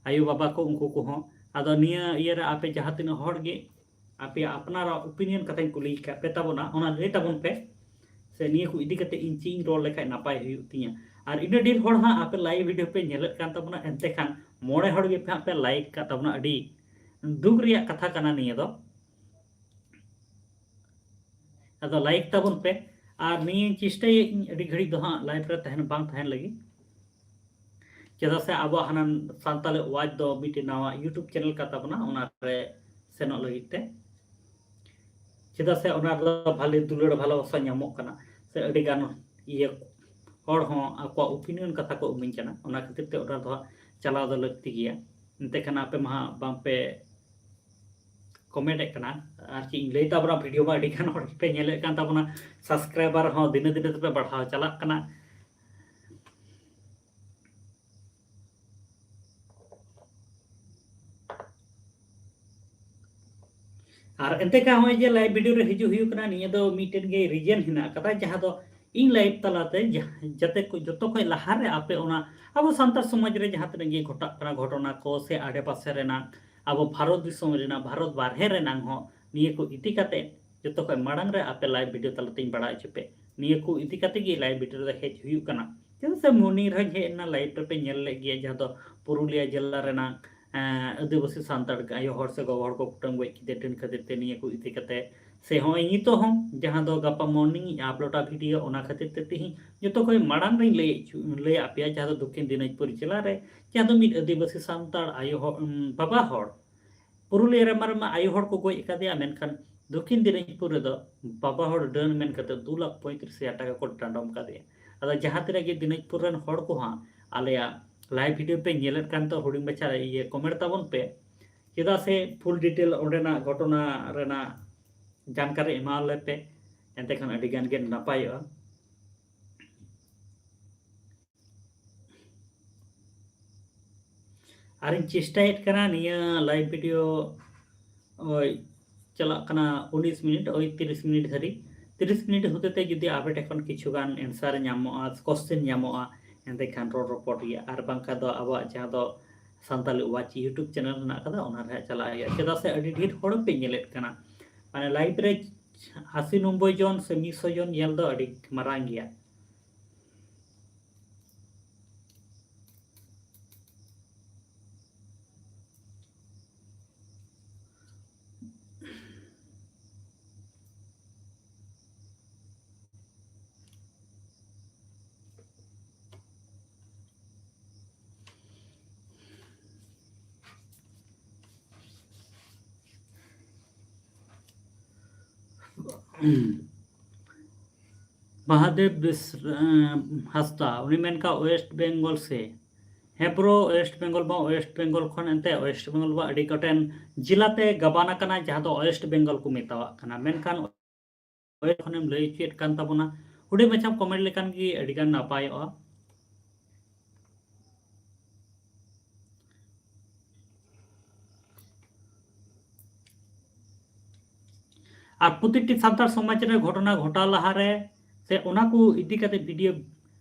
ᱟᱭᱳ ᱵᱟᱵᱟ ᱠᱚ, ᱩᱱᱠᱩ ᱠᱚᱦᱚᱸ, ᱟᱫᱚ ᱱᱤᱭᱟᱹ ᱤᱭᱟᱹ ᱨᱮ ᱟᱯᱮ ᱡᱟᱦᱟᱸ ᱛᱤᱱᱟᱹᱜ ᱦᱚᱲ ᱜᱮ ᱟᱯᱮᱭᱟᱜ ᱟᱯᱱᱟᱨᱟᱜ opinion ᱠᱟᱛᱷᱟᱧ ᱠᱩᱞᱤ ᱠᱟᱜ ᱯᱮ ᱛᱟᱵᱚᱱᱟ, ᱚᱱᱟ ᱞᱟᱹᱭ ᱛᱟᱵᱚᱱ ᱯᱮ, ᱥᱮ ᱱᱤᱭᱟᱹ ᱠᱚ ᱤᱫᱤ ᱠᱟᱛᱮ ᱤᱧ ᱪᱮᱫ ᱤᱧ ᱨᱚᱲ ᱞᱮᱠᱷᱟᱡ ᱱᱟᱯᱟᱭ ᱦᱩᱭᱩᱜ ᱛᱤᱧᱟ᱾ ᱟᱨ ᱤᱱᱟᱹ ᱰᱷᱮᱨ ᱦᱚᱲ ᱦᱟᱸᱜ ᱟᱯᱮ live video ᱯᱮ ᱧᱮᱞᱮᱫ ᱠᱟᱱ ᱛᱟᱵᱚᱱᱟ, ᱮᱱᱛᱮ ᱠᱷᱟᱱ ᱢᱚᱬᱮ ᱦᱚᱲ ᱜᱮ ᱯᱮ ᱦᱟᱸᱜ ᱯᱮ like ᱠᱟᱜ ᱛᱟᱵᱚᱱᱟ᱾ ᱟᱹᱰᱤ ᱫᱩᱠ ᱨᱮᱭᱟᱜ ᱠᱟᱛᱷᱟ ᱠᱟᱱᱟ ᱱᱤᱭᱟᱹ ᱫᱚ᱾ ᱟᱫᱚ like ᱛᱟᱵᱚᱱ ᱯᱮ, ᱟᱨ ᱱᱤᱭᱟᱹ ᱪᱮᱥᱴᱟᱭᱟᱹᱧ ᱟᱹᱰᱤ ᱜᱷᱟᱹᱲᱤᱡ ᱫᱚ ᱦᱟᱸᱜ live ᱨᱮ ᱛᱟᱦᱮᱱ, ᱵᱟᱝ ᱛᱟᱦᱮᱱ ᱞᱟᱹᱜᱤᱫ, ᱪᱮᱫᱟᱜ ᱥᱮ ᱟᱵᱚᱣᱟᱜ ᱦᱟᱱᱟ ᱥᱟᱱᱛᱟᱲᱤ ᱣᱟᱡᱽ ᱫᱚ ᱢᱤᱫᱴᱮᱱ ᱱᱟᱣᱟ YouTube channel ᱠᱟᱱ ᱛᱟᱵᱚᱱᱟ, ᱚᱱᱟ ᱨᱮ ᱥᱮᱱᱚᱜ ᱞᱟᱹᱜᱤᱫ ᱛᱮ, ᱪᱮᱫᱟᱜ ᱥᱮ ᱚᱱᱟ ᱨᱮᱫᱚ ᱵᱷᱟᱞᱮ ᱫᱩᱞᱟᱹᱲ ᱵᱷᱟᱞᱚᱵᱟᱥᱟ ᱧᱟᱢᱚᱜ ᱠᱟᱱᱟ, ᱥᱮ ᱟᱹᱰᱤ ᱜᱟᱱ ᱤᱭᱟᱹ ᱦᱚᱲ ᱦᱚᱸ ᱟᱠᱚᱣᱟᱜ opinion ᱠᱟᱛᱷᱟ ᱠᱚ ᱮᱢᱟᱹᱧ ᱠᱟᱱᱟ᱾ ᱚᱱᱟ ᱠᱷᱟᱹᱛᱤᱨ ᱛᱮ ᱚᱱᱟ ᱫᱚ ᱦᱟᱸᱜ ᱪᱟᱞᱟᱣ ᱫᱚ ᱞᱟᱹᱠᱛᱤ ᱜᱮᱭᱟ᱾ ᱮᱱᱛᱮ ᱠᱷᱟᱱ ᱟᱯᱮ ᱢᱟ ᱦᱟᱸᱜ ᱵᱟᱝ ᱯᱮ comment ᱮᱫ ᱠᱟᱱᱟ᱾ ᱟᱨ ᱪᱮᱫ ᱤᱧ ᱞᱟᱹᱭ ᱛᱟᱵᱚᱱᱟ, video ᱢᱟ ᱟᱹᱰᱤ ᱜᱟᱱ ᱦᱚᱲ ᱯᱮ ᱧᱮᱞᱮᱫ ᱠᱟᱱ ᱛᱟᱵᱚᱱᱟ, subscriber ᱦᱚᱸ ᱫᱤᱱᱮ ᱫᱤᱱᱮ ᱛᱮᱯᱮ ᱵᱟᱲᱦᱟᱣ ᱪᱟᱞᱟᱜ ᱠᱟᱱᱟ᱾ ᱟᱨ ᱮᱱᱛᱮ ᱠᱷᱟᱱ ᱱᱚᱜᱼᱚᱭ ᱡᱮ live video ᱨᱮ ᱦᱤᱡᱩᱜ ᱦᱩᱭᱩᱜ ᱠᱟᱱᱟ, ᱱᱤᱭᱟᱹ ᱫᱚ ᱢᱤᱫᱴᱮᱱ ᱜᱮ reason ᱦᱮᱱᱟᱜ ᱟᱠᱟᱫᱟ, ᱡᱟᱦᱟᱸ ᱫᱚ ᱤᱧ live ᱛᱟᱞᱟᱛᱮ ᱡᱟ-, ᱡᱟᱛᱮ ᱠᱚ, ᱡᱚᱛᱚ ᱠᱷᱚᱱ ᱞᱟᱦᱟ ᱨᱮ ᱟᱯᱮ ᱚᱱᱟ ᱟᱵᱚ ᱥᱟᱱᱛᱟᱲ ᱥᱚᱢᱟᱡᱽ ᱨᱮ ᱡᱟᱦᱟᱸ ᱛᱤᱱᱟᱹᱜ ᱜᱮ ᱜᱷᱚᱴᱟᱜ ᱠᱟᱱᱟ ᱜᱷᱚᱴᱚᱱᱟ ᱠᱚ, ᱥᱮ ᱟᱰᱮ ᱯᱟᱥᱮ ᱨᱮᱱᱟᱜ, ᱟᱵᱚ ᱵᱷᱟᱨᱚᱛ ᱫᱤᱥᱚᱢ ᱨᱮᱱᱟᱜ, ᱵᱷᱟᱨᱚᱛ ᱵᱟᱨᱦᱮ ᱨᱮᱱᱟᱜ ᱦᱚᱸ ᱱᱤᱭᱟᱹ ᱠᱚ ᱤᱫᱤ ᱠᱟᱛᱮ ᱡᱚᱛᱚ ᱠᱷᱚᱱ ᱢᱟᱲᱟᱝ ᱨᱮ ᱟᱯᱮ live video ᱛᱟᱞᱟᱛᱮᱧ ᱵᱟᱲᱟᱭ ᱦᱚᱪᱚ ᱯᱮ᱾ ᱱᱤᱭᱟᱹ ᱠᱚ ᱤᱫᱤ ᱠᱟᱛᱮ ᱜᱮ live video ᱫᱚ ᱦᱮᱡ ᱦᱩᱭᱩᱜ ᱠᱟᱱᱟ᱾ ᱪᱮᱫᱟᱜ ᱥᱮ morning ᱨᱮᱦᱚᱸᱧ ᱦᱮᱡ ᱮᱱᱟ, live ᱨᱮᱯᱮ ᱧᱮᱞ ᱞᱮᱫ ᱜᱮᱭᱟ, ᱡᱟᱦᱟᱸ ᱫᱚ ᱯᱩᱨᱩᱞᱤᱭᱟᱹ ᱡᱮᱞᱟ ᱨᱮᱱᱟᱜ, ᱮᱸ, ᱟᱹᱫᱤᱵᱟᱹᱥᱤ ᱥᱟᱱᱛᱟᱲ ᱟᱭᱳ ᱦᱚᱲ ᱥᱮ ᱜᱚᱜᱚ ᱦᱚᱲ ᱠᱚ ᱠᱩᱴᱟᱹᱢ ᱜᱚᱡ ᱠᱮᱫᱮ ᱰᱟᱹᱱ ᱠᱷᱟᱹᱛᱤᱨ ᱛᱮ ᱱᱤᱭᱟᱹ ᱠᱚ ᱤᱫᱤ ᱠᱟᱛᱮ, ᱥᱮ ᱦᱚᱸᱜᱼᱚᱭ ᱱᱤᱛᱚᱜ ᱦᱚᱸ ᱡᱟᱦᱟᱸ ᱫᱚ ᱜᱟᱯᱟ morning ᱤᱧ uploadᱟ video, ᱚᱱᱟ ᱠᱷᱟᱹᱛᱤᱨ ᱛᱮ ᱛᱮᱦᱮᱧ ᱡᱚᱛᱚ ᱠᱷᱚᱱ ᱢᱟᱲᱟᱝ ᱨᱤᱧ ᱞᱟᱹᱭ ᱦᱚᱪᱚ-, ᱞᱟᱹᱭ ᱟᱫ ᱯᱮᱭᱟ, ᱡᱟᱦᱟᱸ ᱫᱚ ᱫᱚᱠᱠᱷᱤᱱ ᱫᱤᱱᱟᱡᱽᱯᱩᱨ ᱡᱮᱞᱟ ᱨᱮ, ᱡᱟᱦᱟᱸ ᱫᱚ ᱢᱤᱫ ᱟᱹᱫᱤᱵᱟᱹᱥᱤ ᱥᱟᱱᱛᱟᱲ ᱟᱭᱳ ᱦᱚᱲ, ᱩᱢ, ᱵᱟᱵᱟ ᱦᱚᱲ ᱯᱩᱨᱩᱞᱤᱭᱟᱹ ᱨᱮᱢᱟ, ᱨᱮᱢᱟ ᱟᱭᱳ ᱦᱚᱲ ᱠᱚ ᱜᱚᱡ ᱟᱠᱟᱫᱮᱭᱟ, ᱢᱮᱱᱠᱷᱟᱱ ᱫᱚᱠᱠᱷᱤᱱ ᱫᱤᱱᱟᱡᱽᱯᱩᱨ ᱨᱮᱫᱚ ᱵᱟᱵᱟ ᱦᱚᱲ ᱰᱟᱹᱱ ᱢᱮᱱ ᱠᱟᱛᱮ ᱫᱩ ᱞᱟᱠᱷ ᱯᱚᱸᱭᱛᱨᱤᱥ ᱦᱟᱡᱟᱨ ᱴᱟᱠᱟ ᱠᱚ ᱰᱟᱸᱰᱚᱢ ᱠᱟᱫᱮᱭᱟ᱾ ᱟᱫᱚ ᱡᱟᱦᱟᱸ ᱛᱤᱱᱟᱹᱜ ᱜᱮ ᱫᱤᱱᱟᱡᱽᱯᱩᱨ ᱨᱮᱱ ᱦᱚᱲ ᱠᱚ ᱦᱟᱸᱜ ᱟᱞᱮᱭᱟᱜ live video ᱯᱮ ᱧᱮᱞᱮᱫ ᱠᱟᱱ ᱛᱚ, ᱦᱩᱰᱤᱧ ᱢᱟᱪᱷᱟ ᱤᱭᱟᱹ comment ᱛᱟᱵᱚᱱ ᱯᱮ, ᱪᱮᱫᱟᱜ ᱥᱮ full detail ᱚᱸᱰᱮᱱᱟᱜ ᱜᱷᱚᱴᱚᱱᱟ ᱨᱮᱱᱟᱜ ᱡᱟᱱᱠᱟᱨᱤ ᱮᱢᱟ ᱞᱮᱯᱮ, ᱮᱱᱛᱮ ᱠᱷᱟᱱ ᱟᱹᱰᱤ ᱜᱟᱱ ᱜᱮ ᱱᱟᱯᱟᱭᱚᱜᱼᱟ᱾ ᱟᱨᱤᱧ ᱪᱮᱥᱴᱟᱭᱮᱫ ᱠᱟᱱᱟ ᱱᱤᱭᱟᱹ live video, ᱳᱭ, ᱪᱟᱞᱟᱜ ᱠᱟᱱᱟ ᱩᱱᱤᱥ ᱢᱤᱱᱤᱴ, ᱳᱭ ᱛᱤᱨᱤᱥ ᱢᱤᱱᱤᱴ ᱫᱷᱟᱹᱨᱤᱡ᱾ ᱛᱤᱨᱤᱥ ᱢᱤᱱᱤᱴ ᱦᱚᱛᱮᱛᱮ ᱡᱩᱫᱤ ᱟᱯᱮ ᱴᱷᱮᱱ ᱠᱷᱚᱱ ᱠᱤᱪᱷᱩ ᱜᱟᱱ answer ᱧᱟᱢᱚᱜᱼᱟ, question ᱧᱟᱢᱚᱜᱼᱟ, ᱮᱱᱛᱮᱠᱷᱟᱱ ᱨᱚᱲ ᱨᱚᱯᱚᱲ ᱜᱮᱭᱟ᱾ ᱟᱨ ᱵᱟᱝᱠᱷᱟᱱ ᱫᱚ ᱟᱵᱚᱣᱟᱜ ᱡᱟᱦᱟᱸ ᱫᱚ ᱥᱟᱱᱛᱟᱞᱤ watch YouTube channel ᱦᱮᱱᱟᱜ ᱟᱠᱟᱫᱟ, ᱚᱱᱟ ᱨᱮ ᱦᱟᱸᱜ ᱪᱟᱞᱟᱜ ᱦᱩᱭᱩᱜᱼᱟ᱾ ᱪᱮᱫᱟᱜ ᱥᱮ ᱟᱹᱰᱤ ᱰᱷᱮᱨ ᱦᱚᱲ ᱯᱮ ᱧᱮᱞᱮᱫ ᱠᱟᱱᱟ, ᱢᱟᱱᱮ live ᱨᱮ ᱟᱥᱤ ᱱᱚᱵᱵᱳᱭ ᱡᱚᱱ ᱥᱮ ᱢᱤᱫ ᱥᱚ ᱡᱚᱱ ᱧᱮᱞ ᱫᱚ ᱟᱹᱰᱤ ᱢᱟᱨᱟᱝ ᱜᱮᱭᱟ᱾ ᱢᱚᱦᱟᱫᱮᱵ ᱵᱤᱥ-, ᱮᱸ, ᱦᱟᱸᱥᱫᱟ, ᱩᱱᱤ ᱢᱮᱱ ᱠᱟᱜ ᱳᱭᱮᱥᱴ ᱵᱮᱝᱜᱚᱞ ᱥᱮ᱾ ᱦᱮᱸ ᱵᱨᱳ, ᱳᱭᱮᱥᱴ ᱵᱮᱝᱜᱚᱞ ᱢᱟ, ᱳᱭᱮᱥᱴ ᱵᱮᱝᱜᱚᱞ ᱠᱷᱚᱱ ᱮᱱᱛᱮ ᱳᱭᱮᱥᱴ ᱵᱮᱝᱜᱚᱞ ᱢᱟ ᱟᱹᱰᱤ ᱜᱚᱴᱮᱱ ᱡᱮᱞᱟᱛᱮ ᱜᱟᱵᱟᱱ ᱟᱠᱟᱱᱟ, ᱡᱟᱦᱟᱸ ᱫᱚ ᱳᱭᱮᱥᱴ ᱵᱮᱝᱜᱚᱞ ᱠᱚ ᱢᱮᱛᱟᱣᱟᱜ ᱠᱟᱱᱟ᱾ ᱢᱮᱱᱠᱷᱟᱱ ᱳᱭᱮᱥᱴ ᱠᱷᱚᱱᱮᱢ ᱞᱟᱹᱭ ᱦᱚᱪᱚᱭᱮᱫ ᱠᱟᱱ ᱛᱟᱵᱚᱱᱟ, ᱦᱩᱰᱤᱧ ᱢᱟᱪᱷᱟᱢ ᱠᱚᱢᱮᱱᱴ ᱞᱮᱠᱷᱟᱱ ᱜᱮ ᱟᱹᱰᱤ ᱜᱟᱱ ᱱᱟᱯᱟᱭᱚᱜᱼᱟ᱾ ᱟᱨ ᱯᱨᱚᱛᱤᱴᱤ ᱥᱟᱱᱛᱟᱲ ᱥᱚᱢᱟᱡᱽ ᱨᱮ ᱜᱷᱚᱴᱚᱱᱟ ᱜᱷᱚᱴᱟᱣ ᱞᱟᱦᱟᱨᱮ ᱥᱮ ᱚᱱᱟ ᱠᱚ ᱤᱫᱤ ᱠᱟᱛᱮ ᱵᱷᱤᱰᱤᱭᱳ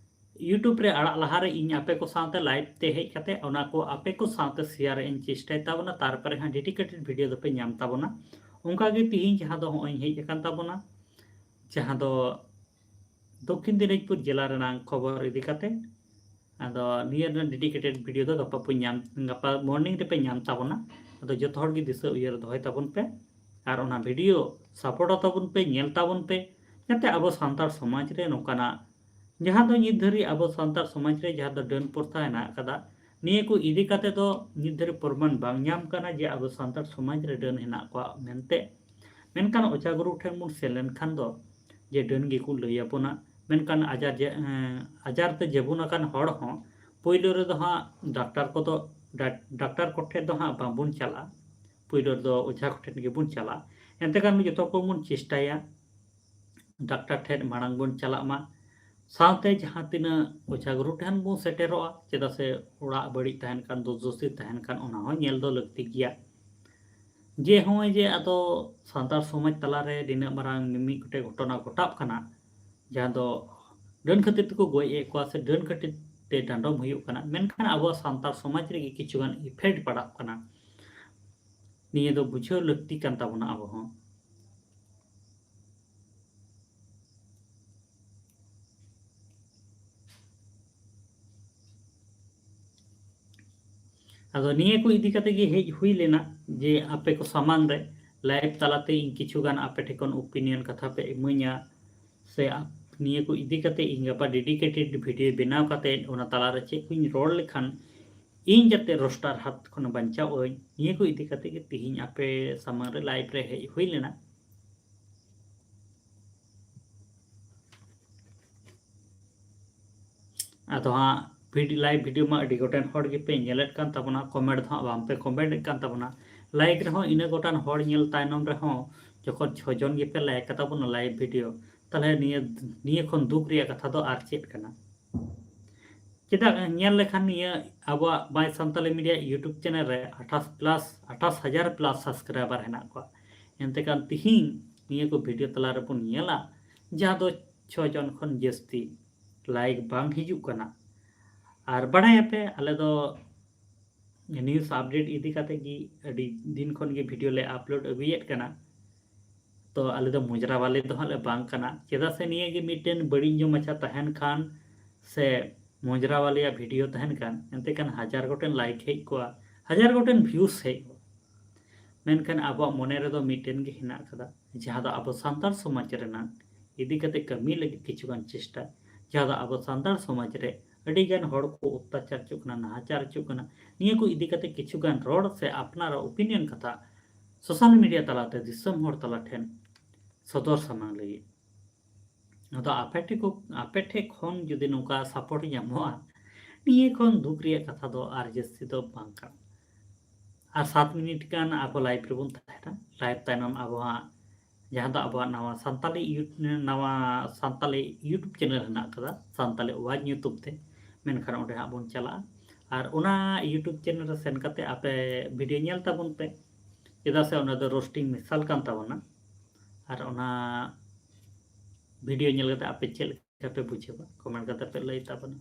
YouTube ᱨᱮ ᱟᱲᱟᱜ ᱞᱟᱦᱟᱨᱮ ᱤᱧ ᱟᱯᱮ ᱠᱚ ᱥᱟᱶᱛᱮ ᱞᱟᱭᱤᱵᱷ ᱛᱮ ᱦᱮᱡ ᱠᱟᱛᱮ ᱚᱱᱟ ᱠᱚ ᱟᱯᱮ ᱠᱚ ᱥᱟᱶᱛᱮ ᱥᱮᱭᱟᱨ ᱤᱧ ᱪᱮᱥᱴᱟᱭ ᱛᱟᱵᱚᱱᱟ, ᱛᱟᱨᱯᱚᱨᱮ ᱦᱟᱸᱜ ᱰᱮᱰᱤᱠᱮᱴᱮᱰ ᱵᱷᱤᱰᱤᱭᱳ ᱫᱚᱯᱮ ᱧᱟᱢ ᱛᱟᱵᱚᱱᱟ᱾ ᱚᱱᱠᱟᱜᱮ ᱛᱤᱦᱤᱧ ᱡᱟᱦᱟᱸ ᱫᱚ ᱦᱚᱸᱜᱼᱚᱭ ᱤᱧ ᱦᱮᱡ ᱟᱠᱟᱱ ᱛᱟᱵᱚᱱᱟ, ᱡᱟᱦᱟᱸ ᱫᱚ ᱫᱚᱠᱠᱷᱤᱱ ᱫᱤᱱᱟᱡᱽᱯᱩᱨ ᱡᱮᱞᱟ ᱨᱮᱱᱟᱜ ᱠᱷᱚᱵᱚᱨ ᱤᱫᱤ ᱠᱟᱛᱮ᱾ ᱟᱫᱚ ᱱᱤᱭᱟᱹ ᱨᱮᱱᱟᱜ ᱰᱮᱰᱤᱠᱮᱴᱮᱰ ᱵᱷᱤᱰᱤᱭᱳ ᱫᱚ ᱜᱟᱯᱟ ᱯᱮ ᱧᱟᱢ, ᱜᱟᱯᱟ ᱢᱚᱨᱱᱤᱝ ᱨᱮᱯᱮ ᱧᱟᱢ ᱛᱟᱵᱚᱱᱟ᱾ ᱟᱫᱚ ᱡᱚᱛᱚ ᱦᱚᱲ ᱜᱮ ᱫᱤᱥᱟᱹ ᱩᱭᱦᱟᱹᱨ ᱫᱚᱦᱚᱭ ᱛᱟᱵᱚᱱ ᱯᱮ ᱟᱨ ᱚᱱᱟ ᱵᱷᱤᱰᱤᱭᱳ ᱥᱟᱯᱳᱨᱴ ᱛᱟᱵᱚᱱ ᱯᱮ, ᱧᱮᱞ ᱛᱟᱵᱚᱱ ᱯᱮ, ᱡᱟᱛᱮ ᱟᱵᱚ ᱥᱟᱱᱛᱟᱲ ᱥᱚᱢᱟᱡᱽ ᱨᱮ ᱱᱚᱝᱠᱟᱱᱟᱜ, ᱡᱟᱦᱟᱸ ᱫᱚ ᱱᱤᱛ ᱫᱷᱟᱹᱨᱤᱡ ᱟᱵᱚ ᱥᱟᱱᱛᱟᱲ ᱥᱚᱢᱟᱡᱽ ᱨᱮ ᱡᱟᱦᱟᱸ ᱫᱚ ᱰᱟᱹᱱ ᱯᱨᱚᱛᱷᱟ ᱦᱮᱱᱟᱜ ᱟᱠᱟᱫᱟ, ᱱᱤᱭᱟᱹ ᱠᱚ ᱤᱫᱤ ᱠᱟᱛᱮ ᱫᱚ ᱱᱤᱛ ᱫᱷᱟᱹᱨᱤᱡ ᱯᱨᱚᱢᱟᱱ ᱵᱟᱝ ᱧᱟᱢ ᱠᱟᱱᱟ ᱡᱮ ᱟᱵᱚ ᱥᱟᱱᱛᱟᱲ ᱥᱚᱢᱟᱡᱽ ᱨᱮ ᱰᱟᱹᱱ ᱦᱮᱱᱟᱜ ᱠᱚᱣᱟ ᱢᱮᱱᱛᱮ᱾ ᱢᱮᱱᱠᱷᱟᱱ ᱚᱡᱷᱟ ᱜᱩᱨᱩ ᱴᱷᱮᱱ ᱵᱚᱱ ᱥᱮᱱ ᱞᱮᱱᱠᱷᱟᱱ ᱫᱚ ᱡᱮ ᱰᱟᱹᱱ ᱜᱮᱠᱚ ᱞᱟᱹᱭ ᱟᱵᱚᱱᱟ᱾ ᱢᱮᱱᱠᱷᱟᱱ ᱟᱡᱟᱨ ᱡᱮ, ᱮᱸ, ᱟᱡᱟᱨ ᱛᱮ ᱡᱮᱵᱚᱱ ᱟᱠᱟᱱ ᱦᱚᱲ ᱦᱚᱸ ᱯᱳᱭᱞᱳ ᱨᱮᱫᱚ ᱦᱟᱸᱜ ᱰᱟᱠᱛᱟᱨ ᱠᱚᱫᱚ, ᱰᱟ-, ᱰᱟᱠᱛᱟᱨ ᱠᱚᱴᱷᱮᱱ ᱫᱚ ᱦᱟᱸᱜ ᱵᱟᱝᱵᱚᱱ ᱪᱟᱞᱟᱜᱼᱟ, ᱯᱳᱭᱞᱳ ᱨᱮᱫᱚ ᱚᱡᱷᱟ ᱠᱚᱴᱷᱮᱱ ᱜᱮᱵᱚᱱ ᱪᱟᱞᱟᱜᱼᱟ᱾ ᱮᱱᱛᱮ ᱠᱷᱟᱱ ᱡᱚᱛᱚ ᱠᱚᱵᱚᱱ ᱪᱮᱥᱴᱟᱭᱟ ᱰᱟᱠᱛᱟᱨ ᱴᱷᱮᱱ ᱢᱟᱲᱟᱝ ᱵᱚᱱ ᱪᱟᱞᱟᱜ ᱢᱟ, ᱥᱟᱶᱛᱮ ᱡᱟᱦᱟᱸ ᱛᱤᱱᱟᱹᱜ ᱚᱡᱷᱟ ᱜᱩᱨᱩ ᱴᱷᱮᱱ ᱵᱚᱱ ᱥᱮᱴᱮᱨᱚᱜᱼᱟ, ᱪᱮᱫᱟᱜ ᱥᱮ ᱚᱲᱟᱜ ᱵᱟᱹᱲᱤᱡ ᱛᱟᱦᱮᱱ ᱠᱷᱟᱱ, ᱫᱳᱥ ᱫᱳᱥᱤ ᱛᱟᱦᱮᱱ ᱠᱷᱟᱱ, ᱚᱱᱟ ᱦᱚᱸ ᱧᱮᱞ ᱫᱚ ᱞᱟᱹᱠᱛᱤ ᱜᱮᱭᱟ᱾ ᱡᱮ ᱦᱚᱸᱜᱼᱚᱭ ᱡᱮ ᱟᱫᱚ ᱥᱟᱱᱛᱟᱲ ᱥᱚᱢᱟᱡᱽ ᱛᱟᱞᱟᱨᱮ ᱱᱤᱱᱟᱹᱜ ᱢᱟᱨᱟᱝ ᱢᱤᱢᱤᱫ ᱜᱚᱴᱮᱡ ᱜᱷᱚᱴᱚᱱᱟ ᱜᱷᱚᱴᱟᱜ ᱠᱟᱱᱟ, ᱡᱟᱦᱟᱸ ᱫᱚ ᱰᱟᱹᱱ ᱠᱷᱟᱹᱛᱤᱨ ᱛᱮᱠᱚ ᱜᱚᱡ ᱮᱫ ᱠᱚᱣᱟ ᱥᱮ ᱰᱟᱹᱱ ᱠᱷᱟᱹᱛᱤᱨ ᱛᱮ ᱰᱟᱸᱰᱚᱢ ᱦᱩᱭᱩᱜ ᱠᱟᱱᱟ, ᱢᱮᱱᱠᱷᱟᱱ ᱟᱵᱚᱣᱟᱜ ᱥᱟᱱᱛᱟᱲ ᱥᱚᱢᱟᱡᱽ ᱨᱮᱜᱮ ᱠᱤᱪᱷᱩᱜᱟᱱ ᱤᱯᱷᱮᱠᱴ ᱯᱟᱲᱟᱜ ᱠᱟᱱᱟ᱾ ᱱᱤᱭᱟᱹ ᱫᱚ ᱵᱩᱡᱷᱟᱹᱣ ᱞᱟᱹᱠᱛᱤ ᱠᱟᱱ ᱛᱟᱵᱚᱱᱟ ᱟᱵᱚ ᱦᱚᱸ᱾ ᱟᱫᱚ ᱱᱤᱭᱟᱹ ᱠᱚ ᱤᱫᱤ ᱠᱟᱛᱮ ᱜᱮ ᱦᱮᱡ ᱦᱩᱭ ᱞᱮᱱᱟ ᱡᱮ ᱟᱯᱮ ᱠᱚ ᱥᱟᱢᱟᱝ ᱨᱮ ᱞᱟᱭᱤᱵᱷ ᱛᱟᱞᱟᱛᱮ ᱤᱧ ᱠᱤᱪᱷᱩ ᱜᱟᱱ ᱟᱯᱮ ᱴᱷᱮᱱ ᱠᱷᱚᱱ ᱚᱯᱤᱱᱤᱭᱚᱱ ᱠᱟᱛᱷᱟ ᱯᱮ ᱤᱢᱟᱹᱧᱟ, ᱥᱮ ᱟᱯ-, ᱱᱤᱭᱟᱹ ᱠᱚ ᱤᱫᱤ ᱠᱟᱛᱮ ᱤᱧ ᱜᱟᱯᱟ ᱰᱮᱰᱤᱠᱮᱴᱮᱰ ᱵᱷᱤᱰᱤᱭᱳ ᱵᱮᱱᱟᱣ ᱠᱟᱛᱮ ᱚᱱᱟ ᱛᱟᱞᱟᱨᱮ ᱪᱮᱫ ᱠᱚᱧ ᱨᱚᱲ ᱞᱮᱠᱷᱟᱱ ᱤᱧ ᱡᱟᱛᱮ ᱨᱳᱥᱴᱟᱨ ᱦᱟᱛ ᱠᱷᱚᱱ ᱵᱟᱧᱪᱟᱣ ᱟᱹᱧ, ᱱᱤᱭᱟᱹ ᱠᱚ ᱤᱫᱤ ᱠᱟᱛᱮ ᱜᱮ ᱛᱤᱦᱤᱧ ᱟᱯᱮ ᱥᱟᱢᱟᱝ ᱨᱮ ᱞᱟᱭᱤᱵᱷ ᱨᱮ ᱦᱮᱡ ᱦᱩᱭ ᱞᱮᱱᱟ᱾ ᱟᱫᱚ ᱦᱟᱸᱜ ᱵᱷᱤᱰ-, live video ᱢᱟ ᱟᱹᱰᱤ ᱜᱚᱴᱮᱱ ᱦᱚᱲ ᱜᱮᱯᱮ ᱧᱮᱞᱮᱫ ᱠᱟᱱ ᱛᱟᱵᱚᱱᱟ, comment ᱫᱚ ᱦᱟᱸᱜ ᱵᱟᱝᱯᱮ comment ᱮᱫ ᱠᱟᱱ ᱛᱟᱵᱚᱱᱟ᱾ Like ᱨᱮᱦᱚᱸ ᱤᱱᱟᱹ ᱜᱚᱴᱟᱱ ᱦᱚᱲ ᱧᱮᱞ ᱛᱟᱭᱱᱚᱢ ᱨᱮᱦᱚᱸ ᱡᱚᱠᱷᱚᱱ ᱪᱷᱚ ᱡᱚᱱ ᱜᱮᱯᱮ like ᱠᱟᱛᱟ ᱵᱚᱱᱟ live video, ᱛᱟᱦᱞᱮ ᱱᱤᱭᱟᱹ, ᱱᱤᱭᱟᱹ ᱠᱷᱚᱱ ᱫᱩᱠ ᱨᱮᱭᱟᱜ ᱠᱟᱛᱷᱟ ᱫᱚ ᱟᱨ ᱪᱮᱫ ᱠᱟᱱᱟ? ᱪᱮᱫᱟᱜ ᱧᱮᱞ ᱞᱮᱠᱷᱟᱱ ᱱᱤᱭᱟᱹ ᱟᱵᱚᱣᱟᱜ My Santali Media YouTube channel ᱨᱮ ᱟᱴᱷᱟᱥ plus, ᱟᱴᱷᱟᱥ ᱦᱟᱡᱟᱨ plus subscriber ᱦᱮᱱᱟᱜ ᱠᱚᱣᱟ᱾ ᱮᱱᱛᱮ ᱠᱷᱟᱱ ᱛᱤᱦᱤᱧ ᱱᱤᱭᱟᱹ ᱠᱚ video ᱛᱟᱞᱟ ᱨᱮᱵᱚᱱ ᱧᱮᱞᱟ ᱡᱟᱦᱟᱸ ᱫᱚ ᱪᱷᱚ ᱡᱚᱱ ᱠᱷᱚᱱ ᱡᱟᱹᱥᱛᱤ like ᱵᱟᱝ ᱦᱤᱡᱩᱜ ᱠᱟᱱᱟ᱾ ᱟᱨ ᱵᱟᱲᱟᱭᱟᱯᱮ, ᱟᱞᱮ ᱫᱚ news update ᱤᱫᱤ ᱠᱟᱛᱮ ᱜᱮ ᱟᱹᱰᱤ ᱫᱤᱱ ᱠᱷᱚᱱ ᱜᱮ video ᱞᱮ upload ᱟᱹᱜᱩᱭᱮᱫ ᱠᱟᱱᱟ᱾ ᱛᱚ ᱟᱞᱮ ᱫᱚ ᱢᱚᱡᱽᱨᱟᱣᱟᱞᱤ ᱫᱚ ᱦᱟᱸᱜ ᱞᱮ ᱵᱟᱝ ᱠᱟᱱᱟ, ᱪᱮᱫᱟᱜ ᱥᱮ ᱱᱤᱭᱟᱹ ᱜᱮ ᱢᱤᱫᱴᱮᱱ ᱵᱟᱹᱲᱤᱡ ᱧᱚᱜ ᱢᱟᱪᱷᱟ ᱛᱟᱦᱮᱱ ᱠᱷᱟᱱ ᱥᱮ ᱢᱚᱡᱽᱨᱟᱣᱟᱞᱤᱭᱟᱜ video ᱛᱟᱦᱮᱱ ᱠᱷᱟᱱ, ᱮᱱᱛᱮ ᱠᱷᱟᱱ ᱦᱟᱡᱟᱨ ᱜᱚᱴᱮᱱ like ᱦᱮᱡ ᱠᱚᱜᱼᱟ, ᱦᱟᱡᱟᱨ ᱜᱚᱴᱮᱱ views ᱦᱮᱡ ᱠᱚᱜᱼᱟ᱾ ᱢᱮᱱᱠᱷᱟᱱ ᱟᱵᱚᱣᱟᱜ ᱢᱚᱱᱮ ᱨᱮᱫᱚ ᱢᱤᱫᱴᱮᱱ ᱜᱮ ᱦᱮᱱᱟᱜ ᱟᱠᱟᱫᱟ, ᱡᱟᱦᱟᱸ ᱫᱚ ᱟᱵᱚ ᱥᱟᱱᱛᱟᱲ ᱥᱚᱢᱟᱡᱽ ᱨᱮᱱᱟᱜ ᱤᱫᱤ ᱠᱟᱛᱮ ᱠᱟᱹᱢᱤ ᱞᱟᱹᱜᱤᱫ ᱠᱤᱪᱷᱩᱜᱟᱱ ᱪᱮᱥᱴᱟ, ᱡᱟᱦᱟᱸ ᱫᱚ ᱟᱵᱚ ᱥᱟᱱᱛᱟᱲ ᱥᱚᱢᱟᱡᱽ ᱨᱮ ᱟᱹᱰᱤᱜᱟᱱ ᱦᱚᱲ ᱠᱚ ᱚᱛᱛᱟᱪᱟᱨ ᱦᱚᱪᱚᱜ ᱠᱟᱱᱟ, ᱱᱟᱦᱟᱪᱟᱨ ᱦᱚᱪᱚᱜ ᱠᱟᱱᱟ, ᱱᱤᱭᱟᱹ ᱠᱚ ᱤᱫᱤ ᱠᱟᱛᱮ ᱠᱤᱪᱷᱩᱜᱟᱱ ᱨᱚᱲ ᱥᱮ ᱟᱯᱱᱟᱨᱟᱜ opinion ᱠᱟᱛᱷᱟ social media ᱛᱟᱞᱟᱛᱮ ᱫᱤᱥᱚᱢ ᱦᱚᱲ ᱛᱟᱞᱟ ᱴᱷᱮᱱ ᱥᱚᱫᱚᱨ ᱥᱟᱢᱟᱝ ᱞᱟᱹᱜᱤᱫ᱾ ᱟᱫᱚ ᱟᱯᱮ ᱴᱷᱮᱱ ᱠᱚ-, ᱟᱯᱮ ᱴᱷᱮᱱ ᱠᱷᱚᱱ ᱡᱩᱫᱤ ᱱᱚᱝᱠᱟ support ᱧᱟᱢᱚᱜᱼᱟ, ᱱᱤᱭᱟᱹ ᱠᱷᱚᱱ ᱫᱩᱠ ᱨᱮᱭᱟᱜ ᱠᱟᱛᱷᱟ ᱫᱚ ᱟᱨ ᱡᱟᱹᱥᱛᱤ ᱫᱚ ᱵᱟᱝ ᱠᱟᱱᱟ᱾ ᱟᱨ ᱥᱟᱛ ᱢᱤᱱᱤᱴ ᱜᱟᱱ ᱟᱵᱚ live ᱨᱮᱵᱚᱱ ᱛᱟᱦᱮᱱᱟ᱾ Live ᱛᱟᱭᱱᱚᱢ ᱟᱵᱚ ᱦᱟᱸᱜ ᱡᱟᱦᱟᱸ ᱫᱚ ᱟᱵᱚᱣᱟᱜ ᱱᱟᱣᱟ ᱥᱟᱱᱛᱟᱞᱤ ᱭᱩ-, ᱱᱟᱣᱟ ᱥᱟᱱᱛᱟᱞᱤ YouTube channel ᱦᱮᱱᱟᱜ ᱟᱠᱟᱫᱟ, ᱥᱟᱱᱛᱟᱞᱤ ᱣᱟᱡᱽ ᱧᱩᱛᱩᱢ ᱛᱮ, ᱢᱮᱱᱠᱷᱟᱱ ᱚᱸᱰᱮ ᱦᱟᱸᱜ ᱵᱚᱱ ᱪᱟᱞᱟᱜᱼᱟ᱾ ᱟᱨ ᱚᱱᱟ YouTube channel ᱨᱮ ᱥᱮᱱ ᱠᱟᱛᱮ ᱟᱯᱮ video ᱧᱮᱞ ᱛᱟᱵᱚᱱ ᱯᱮ, ᱪᱮᱫᱟᱜ ᱥᱮ ᱚᱱᱟ ᱫᱚ roasting ᱢᱮᱥᱟᱞ ᱠᱟᱱ ᱛᱟᱵᱚᱱᱟ᱾ ᱟᱨ ᱚᱱᱟ video ᱧᱮᱞ ᱠᱟᱛᱮ ᱟᱯᱮ ᱪᱮᱫ ᱞᱮᱠᱟ ᱯᱮ ᱵᱩᱡᱷᱟᱹᱣᱟ, comment ᱠᱟᱛᱮ ᱯᱮ ᱞᱟᱹᱭ ᱛᱟᱵᱚᱱᱟ᱾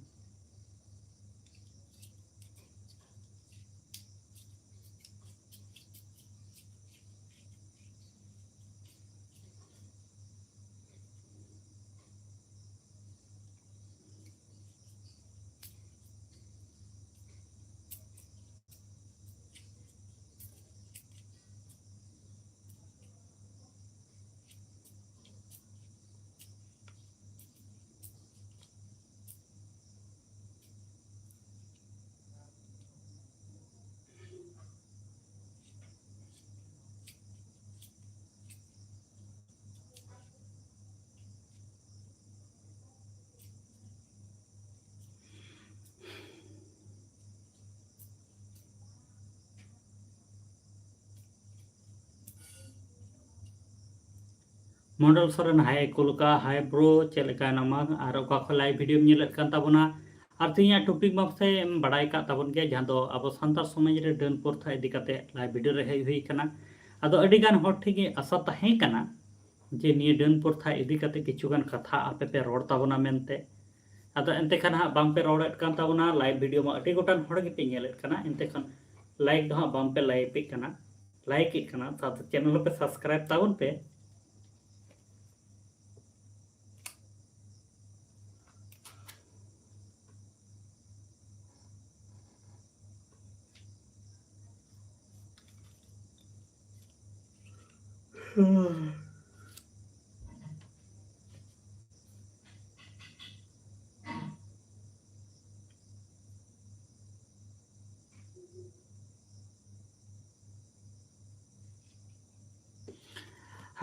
ᱢᱚᱱᱰᱚᱞ ᱥᱚᱨᱮᱱ, ᱦᱟᱭ ᱠᱚᱞᱠᱟ, ᱦᱟᱭ ᱵᱨᱳ, ᱪᱮᱫ ᱞᱮᱠᱟ ᱦᱮᱱᱟᱢᱟ ᱟᱨ ᱚᱠᱟ ᱠᱷᱚᱱ ᱞᱟᱭᱤᱵᱷ ᱵᱷᱤᱰᱤᱭᱳᱢ ᱧᱮᱞᱮᱫ ᱠᱟᱱ ᱛᱟᱵᱚᱱᱟ? ᱟᱨ ᱛᱮᱦᱮᱧᱟᱜ ᱴᱚᱯᱤᱠ ᱢᱟ ᱯᱟᱥᱮᱡ ᱮᱢ ᱵᱟᱲᱟᱭ ᱠᱟᱜ ᱛᱟᱵᱚᱱ ᱜᱮᱭᱟ, ᱡᱟᱦᱟᱸ ᱫᱚ ᱟᱵᱚ ᱥᱟᱱᱛᱟᱲ ᱥᱚᱢᱟᱡᱽ ᱨᱮ ᱰᱟᱹᱱ ᱯᱨᱚᱛᱷᱟ ᱤᱫᱤ ᱠᱟᱛᱮ ᱞᱟᱭᱤᱵᱷ ᱵᱷᱤᱰᱤᱭᱳ ᱨᱮ ᱦᱮᱡ ᱦᱩᱭ ᱠᱟᱱᱟ᱾ ᱟᱫᱚ ᱟᱹᱰᱤ ᱜᱟᱱ ᱦᱚᱲ ᱴᱷᱮᱱ ᱜᱮ ᱟᱥᱟ ᱛᱟᱦᱮᱸ ᱠᱟᱱᱟ ᱡᱮ ᱱᱤᱭᱟᱹ ᱰᱟᱹᱱ ᱯᱨᱚᱛᱷᱟ ᱤᱫᱤ ᱠᱟᱛᱮ ᱠᱤᱪᱷᱩ ᱜᱟᱱ ᱠᱟᱛᱷᱟ ᱟᱯᱮ ᱯᱮ ᱨᱚᱲ ᱛᱟᱵᱚᱱᱟ ᱢᱮᱱᱛᱮ᱾ ᱟᱫᱚ ᱮᱱᱛᱮ ᱠᱷᱟᱱ ᱦᱟᱸᱜ ᱵᱟᱝ ᱯᱮ ᱨᱚᱲᱮᱫ ᱠᱟᱱ ᱛᱟᱵᱚᱱᱟ, ᱞᱟᱭᱤᱵᱷ ᱵᱷᱤᱰᱤᱭᱳ ᱢᱟ ᱟᱹᱰᱤ ᱜᱚᱴᱟᱝ ᱦᱚᱲ ᱜᱮᱯᱮ ᱧᱮᱞᱮᱫ ᱠᱟᱱᱟ, ᱮᱱᱛᱮ ᱠᱷᱟᱱ ᱞᱟᱭᱤᱠ ᱫᱚ ᱦᱟᱸᱜ ᱵᱟᱝ ᱯᱮ ᱞᱟᱭᱤᱠ ᱮᱫ ᱠᱟᱱᱟ, ᱞᱟᱭᱤᱠ ᱮᱫ ᱠᱟᱱᱟ, ᱥᱟᱶᱛᱮ ᱪᱮᱱᱮᱞ ᱦᱚᱸᱯᱮ ᱥᱟᱵᱥᱠᱨᱟᱭᱤᱵ ᱛᱟᱵᱚᱱ ᱯᱮ᱾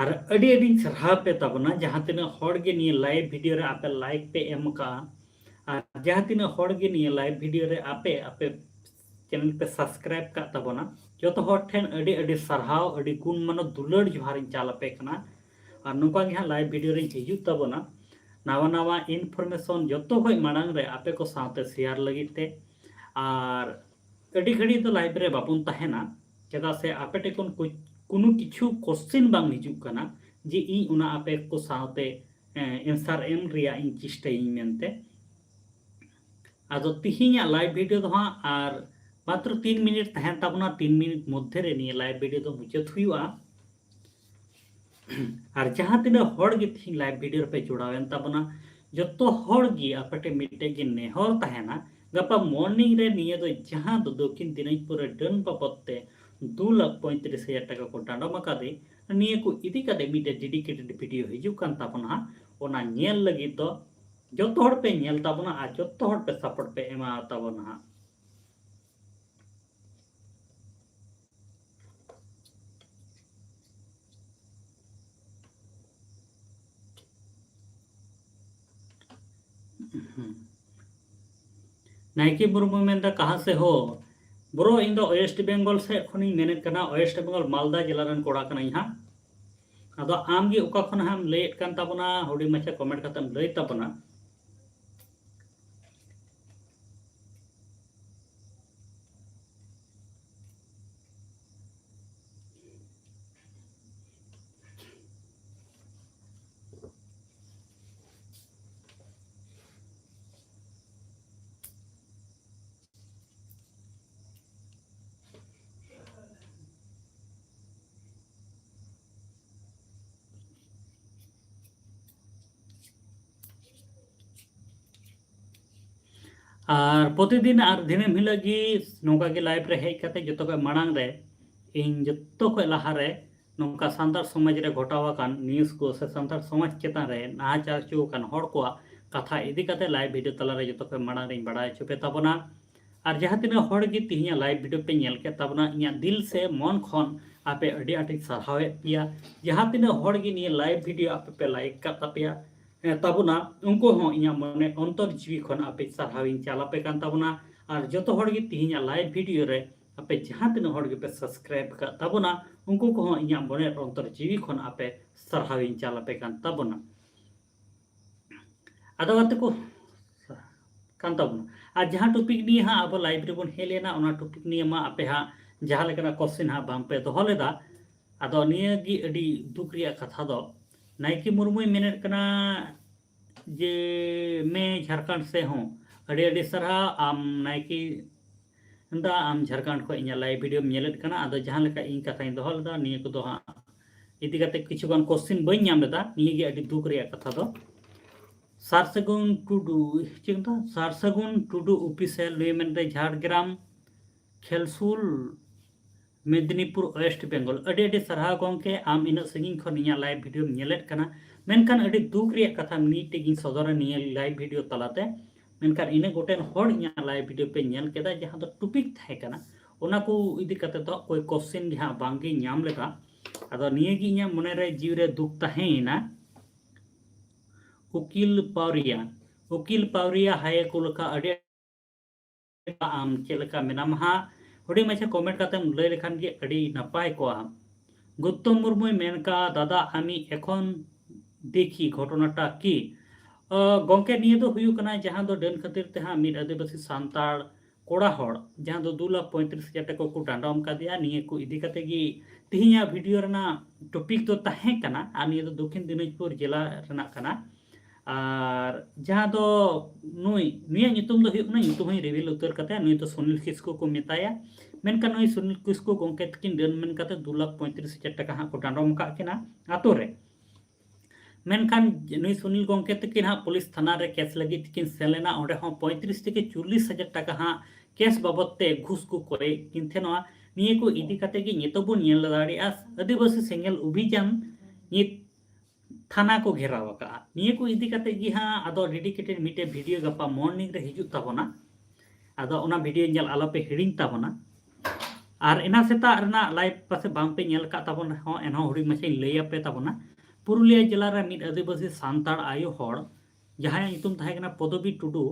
ᱟᱨ ᱟᱹᱰᱤ ᱟᱹᱰᱤᱧ ᱥᱟᱨᱦᱟᱣ ᱯᱮ ᱛᱟᱵᱚᱱᱟ, ᱡᱟᱦᱟᱸ ᱛᱤᱱᱟᱹᱜ ᱦᱚᱲ ᱜᱮ ᱱᱤᱭᱟᱹ ᱞᱟᱭᱤᱵᱷ ᱵᱷᱤᱰᱤᱭᱳ ᱨᱮ ᱟᱯᱮ ᱞᱟᱭᱤᱠ ᱯᱮ ᱮᱢ ᱠᱟᱜᱼᱟ, ᱟᱨ ᱡᱟᱦᱟᱸ ᱛᱤᱱᱟᱹᱜ ᱦᱚᱲ ᱜᱮ ᱱᱤᱭᱟᱹ ᱞᱟᱭᱤᱵᱷ ᱵᱷᱤᱰᱤᱭᱳ ᱨᱮ ᱟᱯᱮ, ᱟᱯᱮ ᱪᱮᱱᱮᱞ ᱯᱮ ᱥᱟᱵᱥᱠᱨᱟᱭᱤᱵ ᱠᱟᱜ ᱛᱟᱵᱚᱱᱟ, ᱡᱚᱛᱚ ᱦᱚᱲ ᱴᱷᱮᱱ ᱟᱹᱰᱤ ᱟᱹᱰᱤ ᱥᱟᱨᱦᱟᱣ, ᱟᱹᱰᱤ ᱜᱩᱱ ᱢᱟᱱᱚᱛ ᱫᱩᱞᱟᱹᱲ ᱡᱚᱦᱟᱨᱤᱧ ᱪᱟᱞ ᱟᱯᱮ ᱠᱟᱱᱟ᱾ ᱟᱨ ᱱᱚᱝᱠᱟ ᱜᱮ ᱦᱟᱸᱜ ᱞᱟᱭᱤᱵᱷ ᱵᱷᱤᱰᱤᱭᱳ ᱨᱤᱧ ᱦᱤᱡᱩᱜ ᱛᱟᱵᱚᱱᱟ, ᱱᱟᱣᱟ ᱱᱟᱣᱟ ᱤᱱᱯᱷᱚᱨᱢᱮᱥᱚᱱ ᱡᱚᱛᱚ ᱠᱷᱚᱡ ᱢᱟᱲᱟᱝ ᱨᱮ ᱟᱯᱮ ᱠᱚ ᱥᱟᱶᱛᱮ ᱥᱮᱭᱟᱨ ᱞᱟᱹᱜᱤᱫ ᱛᱮ᱾ ᱟᱨ ᱟᱹᱰᱤ ᱜᱷᱟᱹᱲᱤᱡ ᱫᱚ ᱞᱟᱭᱤᱵᱷ ᱨᱮ ᱵᱟᱵᱚᱱ ᱛᱟᱦᱮᱱᱟ, ᱪᱮᱫᱟᱜ ᱥᱮ ᱟᱯᱮ ᱴᱷᱮᱱ ᱠᱷᱚᱱ ᱠᱩ-, ᱠᱳᱱᱳ ᱠᱤᱪᱷᱩ ᱠᱚᱥᱪᱮᱱ ᱵᱟᱝ ᱦᱤᱡᱩᱜ ᱠᱟᱱᱟ ᱡᱮ ᱤᱧ ᱚᱱᱟ ᱟᱯᱮ ᱠᱚ ᱥᱟᱶᱛᱮ, ᱮᱸ, ᱮᱱᱥᱟᱨ ᱮᱢ ᱨᱮᱭᱟᱜ ᱤᱧ ᱪᱮᱥᱴᱟᱭᱟᱹᱧ ᱢᱮᱱᱛᱮ᱾ ᱟᱫᱚ ᱛᱤᱦᱤᱧᱟᱜ ᱞᱟᱭᱤᱵᱷ ᱵᱷᱤᱰᱤᱭᱳ ᱫᱚ ᱦᱟᱸᱜ ᱟᱨ ᱢᱟᱛᱨᱚ ᱛᱤᱱ ᱢᱤᱱᱤᱴ ᱛᱟᱦᱮᱱ ᱛᱟᱵᱚᱱᱟ, ᱛᱤᱱ ᱢᱤᱱᱤᱴ ᱢᱚᱫᱽᱫᱷᱮ ᱨᱮ ᱱᱤᱭᱟᱹ ᱞᱟᱭᱤᱵᱷ ᱵᱷᱤᱰᱤᱭᱳ ᱫᱚ ᱢᱩᱪᱟᱹᱫ ᱦᱩᱭᱩᱜᱼᱟ᱾ ᱟᱨ ᱡᱟᱦᱟᱸ ᱛᱤᱱᱟᱹᱜ ᱦᱚᱲ ᱜᱮ ᱛᱤᱦᱤᱧ ᱞᱟᱭᱤᱵᱷ ᱵᱷᱤᱰᱤᱭᱳ ᱨᱮᱯᱮ ᱡᱚᱲᱟᱣᱮᱱ ᱛᱟᱵᱚᱱᱟ, ᱡᱚᱛᱚ ᱦᱚᱲ ᱜᱮ ᱟᱯᱮ ᱴᱷᱮᱱ ᱢᱤᱫᱴᱮᱡ ᱜᱮ ᱱᱮᱦᱚᱨ ᱛᱟᱦᱮᱱᱟ, ᱜᱟᱯᱟ ᱢᱚᱨᱱᱤᱝ ᱨᱮ ᱱᱤᱭᱟᱹ ᱫᱚ ᱡᱟᱦᱟᱸ ᱫᱚ ᱫᱚᱠᱠᱷᱤᱱ ᱫᱤᱱᱟᱡᱽᱯᱩᱨ ᱨᱮ ᱰᱟᱹᱱ ᱵᱟᱵᱚᱫ ᱛᱮ ᱫᱩ ᱞᱟᱠᱷ ᱯᱚᱸᱭᱛᱨᱤᱥ ᱦᱟᱡᱟᱨ ᱴᱟᱠᱟ ᱠᱚ ᱰᱟᱸᱰᱚᱢ ᱟᱠᱟᱫᱮ, ᱱᱤᱭᱟᱹ ᱠᱚ ᱤᱫᱤ ᱠᱟᱛᱮ ᱢᱤᱫᱴᱮᱡ ᱰᱮᱰᱤᱠᱮᱴᱮᱰ ᱵᱷᱤᱰᱤᱭᱳ ᱦᱤᱡᱩᱜ ᱠᱟᱱ ᱛᱟᱵᱚᱱᱟ ᱦᱟᱸᱜ᱾ ᱚᱱᱟ ᱧᱮᱞ ᱞᱟᱹᱜᱤᱫ ᱫᱚ ᱡᱚᱛᱚ ᱦᱚᱲ ᱯᱮ ᱧᱮᱞ ᱛᱟᱵᱚᱱᱟ ᱟᱨ ᱡᱚᱛᱚ ᱦᱚᱲ ᱯᱮ ᱥᱟᱯᱳᱨᱴ ᱯᱮ ᱮᱢᱟ ᱛᱟᱵᱚᱱᱟ ᱦᱟᱸᱜ᱾ ᱱᱟᱭᱠᱮ ᱢᱩᱨᱢᱩ ᱢᱮᱱᱫᱟ, "ᱠᱟᱦᱟᱸ ᱥᱮ ᱦᱳ?" ᱵᱨᱳ, ᱤᱧ ᱫᱚ ᱳᱭᱮᱥᱴ ᱵᱮᱝᱜᱚᱞ ᱥᱮᱫ ᱠᱷᱚᱱᱤᱧ ᱢᱮᱱᱮᱫ ᱠᱟᱱᱟ, ᱳᱭᱮᱥᱴ ᱵᱮᱝᱜᱚᱞ ᱢᱟᱞᱫᱟ ᱡᱮᱞᱟ ᱨᱮᱱ ᱠᱚᱲᱟ ᱠᱟᱹᱱᱟᱹᱧ ᱦᱟᱸᱜ᱾ ᱟᱫᱚ ᱟᱢ ᱜᱮ ᱚᱠᱟ ᱠᱷᱚᱱ ᱦᱟᱸᱜ ᱮᱢ ᱞᱟᱹᱭᱮᱫ ᱠᱟᱱ ᱛᱟᱵᱚᱱᱟ, ᱦᱩᱰᱤᱧ ᱢᱟᱪᱷᱟ comment ᱠᱟᱛᱮᱢ ᱞᱟᱹᱭ ᱛᱟᱵᱚᱱᱟ᱾ ᱟᱨ ᱯᱨᱚᱛᱤᱫᱤᱱ ᱟᱨ ᱫᱤᱱᱟᱹᱢ ᱦᱤᱞᱳᱜ ᱜᱮ ᱱᱚᱝᱠᱟ ᱜᱮ live ᱨᱮ ᱦᱮᱡ ᱠᱟᱛᱮ ᱡᱚᱛᱚ ᱠᱷᱚᱱ ᱢᱟᱲᱟᱝ ᱨᱮ ᱤᱧ ᱡᱚᱛᱚ ᱠᱷᱚᱱ ᱞᱟᱦᱟ ᱨᱮ ᱱᱚᱝᱠᱟ ᱥᱟᱱᱛᱟᱲ ᱥᱚᱢᱟᱡᱽ ᱨᱮ ᱜᱷᱚᱴᱟᱣ ᱟᱠᱟᱱ news ᱠᱚ ᱥᱮ ᱥᱟᱱᱛᱟᱲ ᱥᱚᱢᱟᱡᱽ ᱪᱮᱛᱟᱱ ᱨᱮ ᱱᱟᱦᱟᱪᱟᱨ ᱦᱚᱪᱚ ᱟᱠᱟᱱ ᱦᱚᱲ ᱠᱚᱣᱟᱜ ᱠᱟᱛᱷᱟ ᱤᱫᱤ ᱠᱟᱛᱮ live video ᱛᱟᱞᱟᱨᱮ ᱡᱚᱛᱚ ᱠᱷᱚᱱ ᱢᱟᱲᱟᱝ ᱨᱤᱧ ᱵᱟᱲᱟᱭ ᱦᱚᱪᱚ ᱯᱮ ᱛᱟᱵᱚᱱᱟ᱾ ᱟᱨ ᱡᱟᱦᱟᱸ ᱛᱤᱱᱟᱹᱜ ᱦᱚᱲ ᱜᱮ ᱛᱮᱦᱮᱧᱟᱜ live video ᱯᱮ ᱧᱮᱞ ᱠᱮᱫ ᱛᱟᱵᱚᱱᱟ, ᱤᱧᱟᱹᱜ ᱫᱤᱞ ᱥᱮ ᱢᱚᱱ ᱠᱷᱚᱱ ᱟᱯᱮ ᱟᱹᱰᱤ ᱟᱸᱴᱤᱧ ᱥᱟᱨᱦᱟᱣᱮᱫ ᱯᱮᱭᱟ᱾ ᱡᱟᱦᱟᱸ ᱛᱤᱱᱟᱹᱜ ᱦᱚᱲ ᱜᱮ ᱱᱤᱭᱟᱹ live video ᱟᱯᱮ ᱯᱮ like ᱠᱟᱫ ᱛᱟᱯᱮᱭᱟ, ᱮ, ᱛᱟᱵᱚᱱᱟ, ᱩᱱᱠᱩ ᱦᱚᱸ ᱤᱧᱟᱹᱜ ᱢᱚᱱᱮ ᱚᱱᱛᱚᱨ ᱡᱤᱣᱤ ᱠᱷᱚᱱ ᱟᱯᱮ ᱥᱟᱨᱦᱟᱣ ᱤᱧ ᱪᱟᱞ ᱟᱯᱮ ᱠᱟᱱ ᱛᱟᱵᱚᱱᱟ᱾ ᱟᱨ ᱡᱚᱛᱚ ᱦᱚᱲ ᱜᱮ ᱛᱮᱦᱮᱧᱟᱜ live video ᱨᱮ ᱟᱯᱮ ᱡᱟᱦᱟᱸ ᱛᱤᱱᱟᱹᱜ ᱦᱚᱲ ᱜᱮᱯᱮ subscribe ᱠᱟᱫ ᱛᱟᱵᱚᱱᱟ, ᱩᱱᱠᱩ ᱠᱚᱦᱚᱸ ᱤᱧᱟᱹᱜ ᱢᱚᱱᱮ ᱚᱱᱛᱚᱨ ᱡᱤᱣᱤ ᱠᱷᱚᱱ ᱟᱯᱮ ᱥᱟᱨᱦᱟᱣ ᱤᱧ ᱪᱟᱞ ᱟᱯᱮ ᱠᱟᱱ ᱛᱟᱵᱚᱱᱟ᱾ ᱟᱫᱚ ᱜᱟᱛᱮ ᱠᱚ ᱠᱟᱱ ᱛᱟᱵᱚᱱᱟ᱾ ᱟᱨ ᱡᱟᱦᱟᱸ topic ᱱᱤᱭᱮ ᱦᱟᱸᱜ ᱟᱵᱚ live ᱨᱮᱵᱚᱱ ᱦᱮᱡ ᱞᱮᱱᱟ, ᱚᱱᱟ topic ᱱᱤᱭᱮ ᱢᱟ ᱟᱯᱮ ᱦᱟᱸᱜ ᱡᱟᱦᱟᱸ ᱞᱮᱠᱟᱱᱟᱜ question ᱦᱟᱸᱜ ᱵᱟᱝ ᱯᱮ ᱫᱚᱦᱚ ᱞᱮᱫᱟ᱾ ᱟᱫᱚ ᱱᱤᱭᱟᱹ ᱜᱮ ᱟᱹᱰᱤ ᱫᱩᱠ ᱨᱮᱭᱟᱜ ᱠᱟᱛᱷᱟ ᱫᱚ, ᱱᱟᱭᱠᱮ ᱢᱩᱨᱢᱩᱭ ᱢᱮᱱᱮᱫ ᱠᱟᱱᱟ ᱡᱮ ᱢᱮ ᱡᱷᱟᱲᱠᱷᱚᱸᱰ ᱥᱮ ᱦᱚᱸ ᱟᱹᱰᱤ ᱟᱹᱰᱤ ᱥᱟᱨᱦᱟᱣ, ᱟᱢ ᱱᱟᱭᱠᱮ ᱫᱟ, ᱟᱢ ᱡᱷᱟᱲᱠᱷᱚᱸᱰ ᱠᱷᱚᱱ ᱤᱧᱟᱹᱜ live videoᱢ ᱧᱮᱞᱮᱫ ᱠᱟᱱᱟ᱾ ᱟᱫᱚ ᱡᱟᱦᱟᱸ ᱞᱮᱠᱟ ᱤᱧ ᱠᱟᱛᱷᱟᱧ ᱫᱚᱦᱚ ᱞᱮᱫᱟ, ᱱᱤᱭᱟᱹ ᱠᱚᱫᱚ ᱦᱟᱸᱜ ᱤᱫᱤ ᱠᱟᱛᱮ ᱠᱤᱪᱷᱩ ᱜᱟᱱ question ᱵᱟᱹᱧ ᱧᱟᱢ ᱞᱮᱫᱟ᱾ ᱱᱤᱭᱟᱹ ᱜᱮ ᱟᱹᱰᱤ ᱫᱩᱠ ᱨᱮᱭᱟᱜ ᱠᱟᱛᱷᱟ ᱫᱚ᱾ ᱥᱟᱨ ᱥᱟᱹᱜᱩᱱ ᱴᱩᱰᱩ, ᱪᱮᱫ ᱠᱚ ᱢᱮᱛᱟᱜᱼᱟ? ᱥᱟᱨ ᱥᱟᱹᱜᱩᱱ ᱴᱩᱰᱩ official ᱱᱩᱭ ᱢᱮᱱᱫᱟᱭ ᱡᱷᱟᱲᱜᱨᱟᱢ ᱠᱷᱮᱞᱥᱩᱞ ᱢᱮᱫᱽᱱᱤᱯᱩᱨ West Bengal᱾ ᱟᱹᱰᱤ ᱟᱹᱰᱤ ᱥᱟᱨᱦᱟᱣ ᱜᱚᱢᱠᱮ, ᱟᱢ ᱤᱱᱟᱹᱜ ᱥᱟᱺᱜᱤᱧ ᱠᱷᱚᱱ ᱤᱧᱟᱹᱜ live videoᱢ ᱧᱮᱞᱮᱫ ᱠᱟᱱᱟ᱾ ᱢᱮᱱᱠᱷᱟᱱ ᱟᱹᱰᱤ ᱫᱩᱠ ᱨᱮᱭᱟᱜ ᱠᱟᱛᱷᱟ ᱢᱤᱫᱴᱮᱡ ᱜᱤᱧ ᱥᱚᱫᱚᱨᱟ ᱱᱤᱭᱟᱹ live video ᱛᱟᱞᱟᱛᱮ᱾ ᱢᱮᱱᱠᱷᱟᱱ ᱤᱱᱟᱹᱜ ᱜᱚᱴᱮᱱ ᱦᱚᱲ ᱤᱧᱟᱹᱜ live video ᱯᱮ ᱧᱮᱞ ᱠᱮᱫᱟ, ᱡᱟᱦᱟᱸ ᱫᱚ topic ᱛᱟᱦᱮᱸ ᱠᱟᱱᱟ, ᱚᱱᱟ ᱠᱚ ᱤᱫᱤ ᱠᱟᱛᱮ ᱫᱚ ᱚᱠᱚᱭ question ᱜᱮ ᱦᱟᱸᱜ ᱵᱟᱝᱜᱤᱧ ᱧᱟᱢ ᱞᱮᱫᱟ᱾ ᱟᱫᱚ ᱱᱤᱭᱟᱹ ᱜᱮ ᱤᱧᱟᱹᱜ ᱢᱚᱱᱮᱨᱮ ᱡᱤᱣᱤᱨᱮ ᱫᱩᱠ ᱛᱟᱦᱮᱸᱭᱮᱱᱟ᱾ ᱩᱠᱤᱞ ᱯᱟᱣᱨᱤᱭᱟ, ᱩᱠᱤᱞ ᱯᱟᱣᱨᱤᱭᱟ ᱦᱟᱭᱮ ᱠᱚ ᱞᱮᱠᱟ ᱟᱹᱰᱤ ᱟᱢ ᱪᱮᱫ ᱞᱮᱠᱟ ᱢᱮᱱᱟᱢᱟ ᱦᱟᱸᱜ? ᱦᱩᱰᱤᱧ ᱢᱟᱪᱷᱟ comment ᱠᱟᱛᱮᱢ ᱞᱟᱹᱭ ᱞᱮᱠᱷᱟᱱ ᱜᱮ ᱟᱹᱰᱤ ᱱᱟᱯᱟᱭ ᱠᱚᱜᱼᱟ᱾ ᱜᱳᱛᱛᱚᱢ ᱢᱩᱨᱢᱩᱭ ᱢᱮᱱ ᱠᱟᱜᱼᱟ, "ᱫᱟᱫᱟ, ᱟᱢᱤ ᱮᱠᱷᱚᱱ ᱫᱮᱠᱷᱤ ᱜᱷᱚᱴᱚᱱᱟᱴᱟ ᱠᱤ?" ᱟᱸ, ᱜᱚᱝᱠᱮ, ᱱᱤᱭᱟᱹ ᱫᱚ ᱦᱩᱭᱩᱜ ᱠᱟᱱᱟ ᱡᱟᱦᱟᱸ ᱫᱚ ᱰᱟᱹᱱ ᱠᱷᱟᱹᱛᱤᱨ ᱛᱮ ᱦᱟᱸᱜ ᱢᱤᱫ ᱟᱹᱫᱤᱵᱟᱹᱥᱤ ᱥᱟᱱᱛᱟᱲ ᱠᱚᱲᱟ ᱦᱚᱲ ᱡᱟᱦᱟᱸ ᱫᱚ ᱫᱩ ᱞᱟᱠᱷ ᱯᱚᱸᱭᱛᱨᱤᱥ ᱦᱟᱡᱟᱨ ᱴᱟᱠᱟ ᱠᱚ ᱰᱟᱸᱰᱚᱢ ᱠᱟᱫᱮᱭᱟ᱾ ᱱᱤᱭᱟᱹ ᱠᱚ ᱤᱫᱤ ᱠᱟᱛᱮ ᱜᱮ ᱛᱤᱦᱤᱧᱟᱜ ᱵᱷᱤᱰᱤᱭᱳ ᱨᱮᱱᱟᱜ ᱴᱚᱯᱤᱠ ᱫᱚ ᱛᱟᱦᱮᱸ ᱠᱟᱱᱟ, ᱟᱨ ᱱᱤᱭᱟᱹ ᱫᱚ ᱫᱚᱠᱠᱷᱤᱱ ᱫᱤᱱᱟᱡᱽᱯᱩᱨ ᱡᱮᱞᱟ ᱨᱮᱱᱟᱜ ᱠᱟᱱᱟ᱾ ᱟᱨ ᱡᱟᱦᱟᱸ ᱫᱚ ᱱᱩᱭ, ᱱᱩᱭᱟᱜ ᱧᱩᱛᱩᱢ ᱫᱚ ᱦᱩᱭᱩᱜ ᱠᱟᱱᱟ, ᱧᱩᱛᱩᱢ ᱦᱚᱸᱧ ᱨᱤᱵᱷᱤᱞ ᱩᱛᱟᱹᱨ ᱠᱟᱛᱟᱭᱟ, ᱱᱩᱭ ᱫᱚ ᱥᱩᱱᱤᱞ ᱠᱤᱥᱠᱩ ᱠᱚ ᱢᱮᱛᱟᱭᱟ᱾ ᱢᱮᱱᱠᱷᱟᱱ ᱱᱩᱭ ᱥᱩᱱᱤᱞ ᱠᱤᱥᱠᱩ ᱜᱚᱢᱠᱮ ᱛᱟᱹᱠᱤᱱ ᱰᱟᱹᱱ ᱢᱮᱱ ᱠᱟᱛᱮ ᱫᱩ ᱞᱟᱠᱷ ᱯᱚᱸᱭᱛᱨᱤᱥ ᱦᱟᱡᱟᱨ ᱴᱟᱠᱟ ᱦᱟᱸᱜ ᱠᱚ ᱰᱟᱸᱰᱚᱢ ᱟᱠᱟᱫ ᱠᱤᱱᱟ ᱟᱛᱳ ᱨᱮ᱾ ᱢᱮᱱᱠᱷᱟᱱ ᱱᱩᱭ ᱥᱩᱱᱤᱞ ᱜᱚᱢᱠᱮ ᱛᱟᱹᱠᱤᱱ ᱦᱟᱸᱜ ᱯᱩᱞᱤᱥ ᱛᱷᱟᱱᱟ ᱨᱮ ᱠᱮᱥ ᱞᱟᱹᱜᱤᱫ ᱛᱮᱠᱤᱱ ᱥᱮᱱ ᱞᱮᱱᱟ᱾ ᱚᱸᱰᱮ ᱦᱚᱸ ᱯᱚᱸᱭᱛᱨᱤᱥ ᱛᱷᱮᱠᱮ ᱪᱚᱞᱞᱤᱥ ᱦᱟᱡᱟᱨ ᱴᱟᱠᱟ ᱦᱟᱸᱜ ᱠᱮᱥ ᱵᱟᱵᱚᱫ ᱛᱮ ᱜᱷᱩᱥ ᱠᱚ ᱠᱚᱭᱮᱫ ᱠᱤᱱ ᱛᱟᱦᱮᱱᱟ᱾ ᱱᱤᱭᱟᱹ ᱠᱚ ᱤᱫᱤ ᱠᱟᱛᱮ ᱜᱮ ᱱᱤᱛᱚᱜ ᱵᱚᱱ ᱧᱮᱞ ᱫᱟᱲᱮᱭᱟᱜᱼᱟ, ᱟᱹᱫᱤᱵᱟᱹᱥᱤ ᱥᱮᱸᱜᱮᱞ ᱚᱵᱷᱤᱡᱟᱱ ᱱᱤᱛ ᱛᱷᱟᱱᱟ ᱠᱚ ᱜᱷᱮᱨᱟᱣ ᱟᱠᱟᱫᱼᱟ᱾ ᱱᱤᱭᱟᱹ ᱠᱚ ᱤᱫᱤ ᱠᱟᱛᱮ ᱜᱮ ᱦᱟᱸᱜ ᱟᱫᱚ ᱰᱮᱰᱤᱠᱮᱴᱮᱰ ᱢᱤᱫᱴᱮᱡ ᱵᱷᱤᱰᱤᱭᱳ ᱜᱟᱯᱟ ᱢᱚᱨᱱᱤᱝ ᱨᱮ ᱦᱤᱡᱩᱜ ᱛᱟᱵᱚᱱᱟ᱾ ᱟᱫᱚ ᱚᱱᱟ ᱵᱷᱤᱰᱤᱭᱳ ᱧᱮᱞ ᱟᱞᱚᱯᱮ ᱦᱤᱲᱤᱧ ᱛᱟᱵᱚᱱᱟ᱾ ᱟᱨ ᱮᱱᱟ ᱥᱮᱛᱟᱜ ᱨᱮᱱᱟᱜ ᱞᱟᱭᱤᱵᱷ ᱯᱟᱥᱮ ᱵᱟᱝᱯᱮ ᱧᱮᱞ ᱟᱠᱟᱫ ᱛᱟᱵᱚᱱ ᱨᱮᱦᱚᱸ, ᱮᱱᱦᱚᱸ ᱦᱩᱰᱤᱧ ᱢᱟᱪᱷᱟᱧ ᱞᱟᱹᱭ ᱟᱯᱮ ᱛᱟᱵᱚᱱᱟ᱾ ᱯᱩᱨᱩᱞᱤᱭᱟᱹ ᱡᱮᱞᱟ ᱨᱮ ᱢᱤᱫ ᱟᱹᱫᱤᱵᱟᱹᱥᱤ ᱥᱟᱱᱛᱟᱲ ᱟᱭᱳ ᱦᱚᱲ, ᱡᱟᱦᱟᱸᱭᱟᱜ ᱧᱩᱛᱩᱢ ᱛᱟᱦᱮᱸ ᱠᱟᱱᱟ ᱯᱚᱫᱚᱵᱤ ᱴᱩᱰᱩ,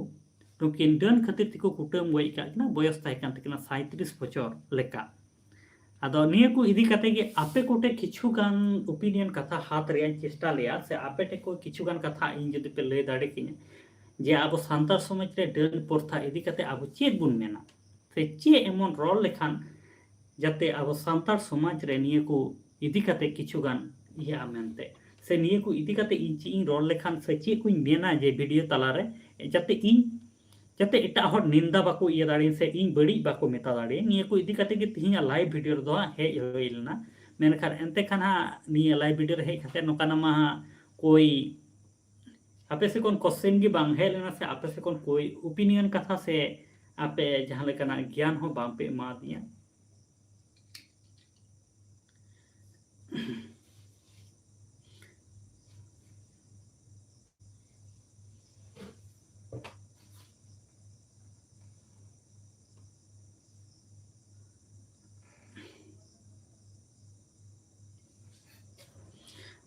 ᱱᱩᱠᱤᱱ ᱰᱟᱹᱱ ᱠᱷᱟᱹᱛᱤᱨ ᱛᱮᱠᱚ ᱠᱩᱴᱟᱹᱢ ᱜᱚᱡ ᱟᱠᱟᱫ ᱠᱤᱱᱟ᱾ ᱵᱚᱭᱚᱥ ᱛᱟᱦᱮᱸ ᱠᱟᱱ ᱛᱟᱹᱠᱤᱱᱟ ᱥᱟᱸᱭᱛᱨᱤᱥ ᱵᱚᱪᱷᱚᱨ ᱞᱮᱠᱟ᱾ ᱟᱫᱚ ᱱᱤᱭᱟᱹ ᱠᱚ ᱤᱫᱤ ᱠᱟᱛᱮ ᱜᱮ ᱟᱯᱮ ᱠᱚᱴᱷᱮᱱ ᱠᱤᱪᱷᱩ ᱜᱟᱱ ᱚᱯᱤᱱᱤᱭᱚᱱ ᱠᱟᱛᱷᱟ ᱦᱟᱛ ᱨᱮᱭᱟᱜ ᱤᱧ ᱪᱮᱥᱴᱟ ᱞᱮᱭᱟ, ᱥᱮ ᱟᱯᱮ ᱴᱷᱮᱱ ᱠᱷᱚᱱ ᱠᱤᱪᱷᱩ ᱜᱟᱱ ᱠᱟᱛᱷᱟ ᱤᱧ ᱡᱩᱫᱤ ᱯᱮ ᱞᱟᱹᱭ ᱫᱟᱲᱮ ᱠᱤᱧᱟ ᱡᱮ ᱟᱵᱚ ᱥᱟᱱᱛᱟᱲ ᱥᱚᱢᱟᱡᱽ ᱨᱮ ᱰᱟᱹᱱ ᱯᱨᱚᱛᱷᱟ ᱤᱫᱤ ᱠᱟᱛᱮ ᱟᱵᱚ ᱪᱮᱫ ᱵᱚᱱ ᱢᱮᱱᱟ, ᱥᱮ ᱪᱮᱫ ᱮᱢᱚᱱ ᱨᱚᱲ ᱞᱮᱠᱷᱟᱱ ᱡᱟᱛᱮ ᱟᱵᱚ ᱥᱟᱱᱛᱟᱲ ᱥᱚᱢᱟᱡᱽ ᱨᱮ ᱱᱤᱭᱟᱹ ᱠᱚ ᱤᱫᱤ ᱠᱟᱛᱮ ᱠᱤᱪᱷᱩ ᱜᱟᱱ ᱤᱭᱟᱹᱜᱼᱟ ᱢᱮᱱᱛᱮ, ᱥᱮ ᱱᱤᱭᱟᱹ ᱠᱚ ᱤᱫᱤ ᱠᱟᱛᱮ ᱤᱧ ᱪᱮᱫ ᱤᱧ ᱨᱚᱲ ᱞᱮᱠᱷᱟᱱ ᱥᱮ ᱪᱮᱫ ᱠᱚᱧ ᱢᱮᱱᱟ ᱡᱮ ᱵᱷᱤᱰᱤᱭᱳ ᱛᱟᱞᱟᱨᱮ, ᱡᱟᱛᱮ ᱤᱧ, ᱡᱟᱛᱮ ᱮᱴᱟᱜ ᱦᱚᱲ ᱱᱤᱱᱫᱟ ᱵᱟᱠᱚ ᱤᱭᱟᱹ ᱫᱟᱲᱮᱭᱟᱹᱧ ᱥᱮ ᱤᱧ ᱵᱟᱹᱲᱤᱡ ᱵᱟᱠᱚ ᱢᱮᱛᱟ ᱫᱟᱲᱮᱭᱟᱹᱧ᱾ ᱱᱤᱭᱟᱹ ᱠᱚ ᱤᱫᱤ ᱠᱟᱛᱮ ᱜᱮ ᱛᱤᱦᱤᱧᱟᱜ ᱞᱟᱭᱤᱵᱷ ᱵᱷᱤᱰᱤᱭᱳ ᱨᱮᱫᱚ ᱦᱟᱸᱜ ᱦᱮᱡ ᱦᱩᱭ ᱞᱮᱱᱟ᱾ ᱢᱮᱱᱠᱷᱟᱱ ᱮᱱᱛᱮ ᱠᱷᱟᱱ ᱦᱟᱸᱜ ᱱᱤᱭᱟᱹ ᱞᱟᱭᱤᱵᱷ ᱵᱷᱤᱰᱤᱭᱳ ᱨᱮ ᱦᱮᱡ ᱠᱟᱛᱮ ᱱᱚᱝᱠᱟᱱᱟᱜ ᱢᱟ ᱦᱟᱸᱜ ᱠᱳᱭ ᱟᱯᱮ ᱥᱮᱫ ᱠᱷᱚᱱ ᱠᱚᱥᱪᱮᱱ ᱜᱮ ᱵᱟᱝ ᱦᱮᱡ ᱞᱮᱱᱟ, ᱥᱮ ᱟᱯᱮ ᱥᱮᱫ ᱠᱷᱚᱱ ᱠᱳᱭ ᱚᱯᱤᱱᱤᱭᱚᱱ ᱠᱟᱛᱷᱟ ᱥᱮ ᱟᱯᱮ ᱡᱟᱦᱟᱸ ᱞᱮᱠᱟᱱᱟᱜ ᱜᱮᱭᱟᱱ ᱦᱚᱸ ᱵᱟᱝ ᱯᱮ ᱮᱢᱟᱫᱤᱧᱟ᱾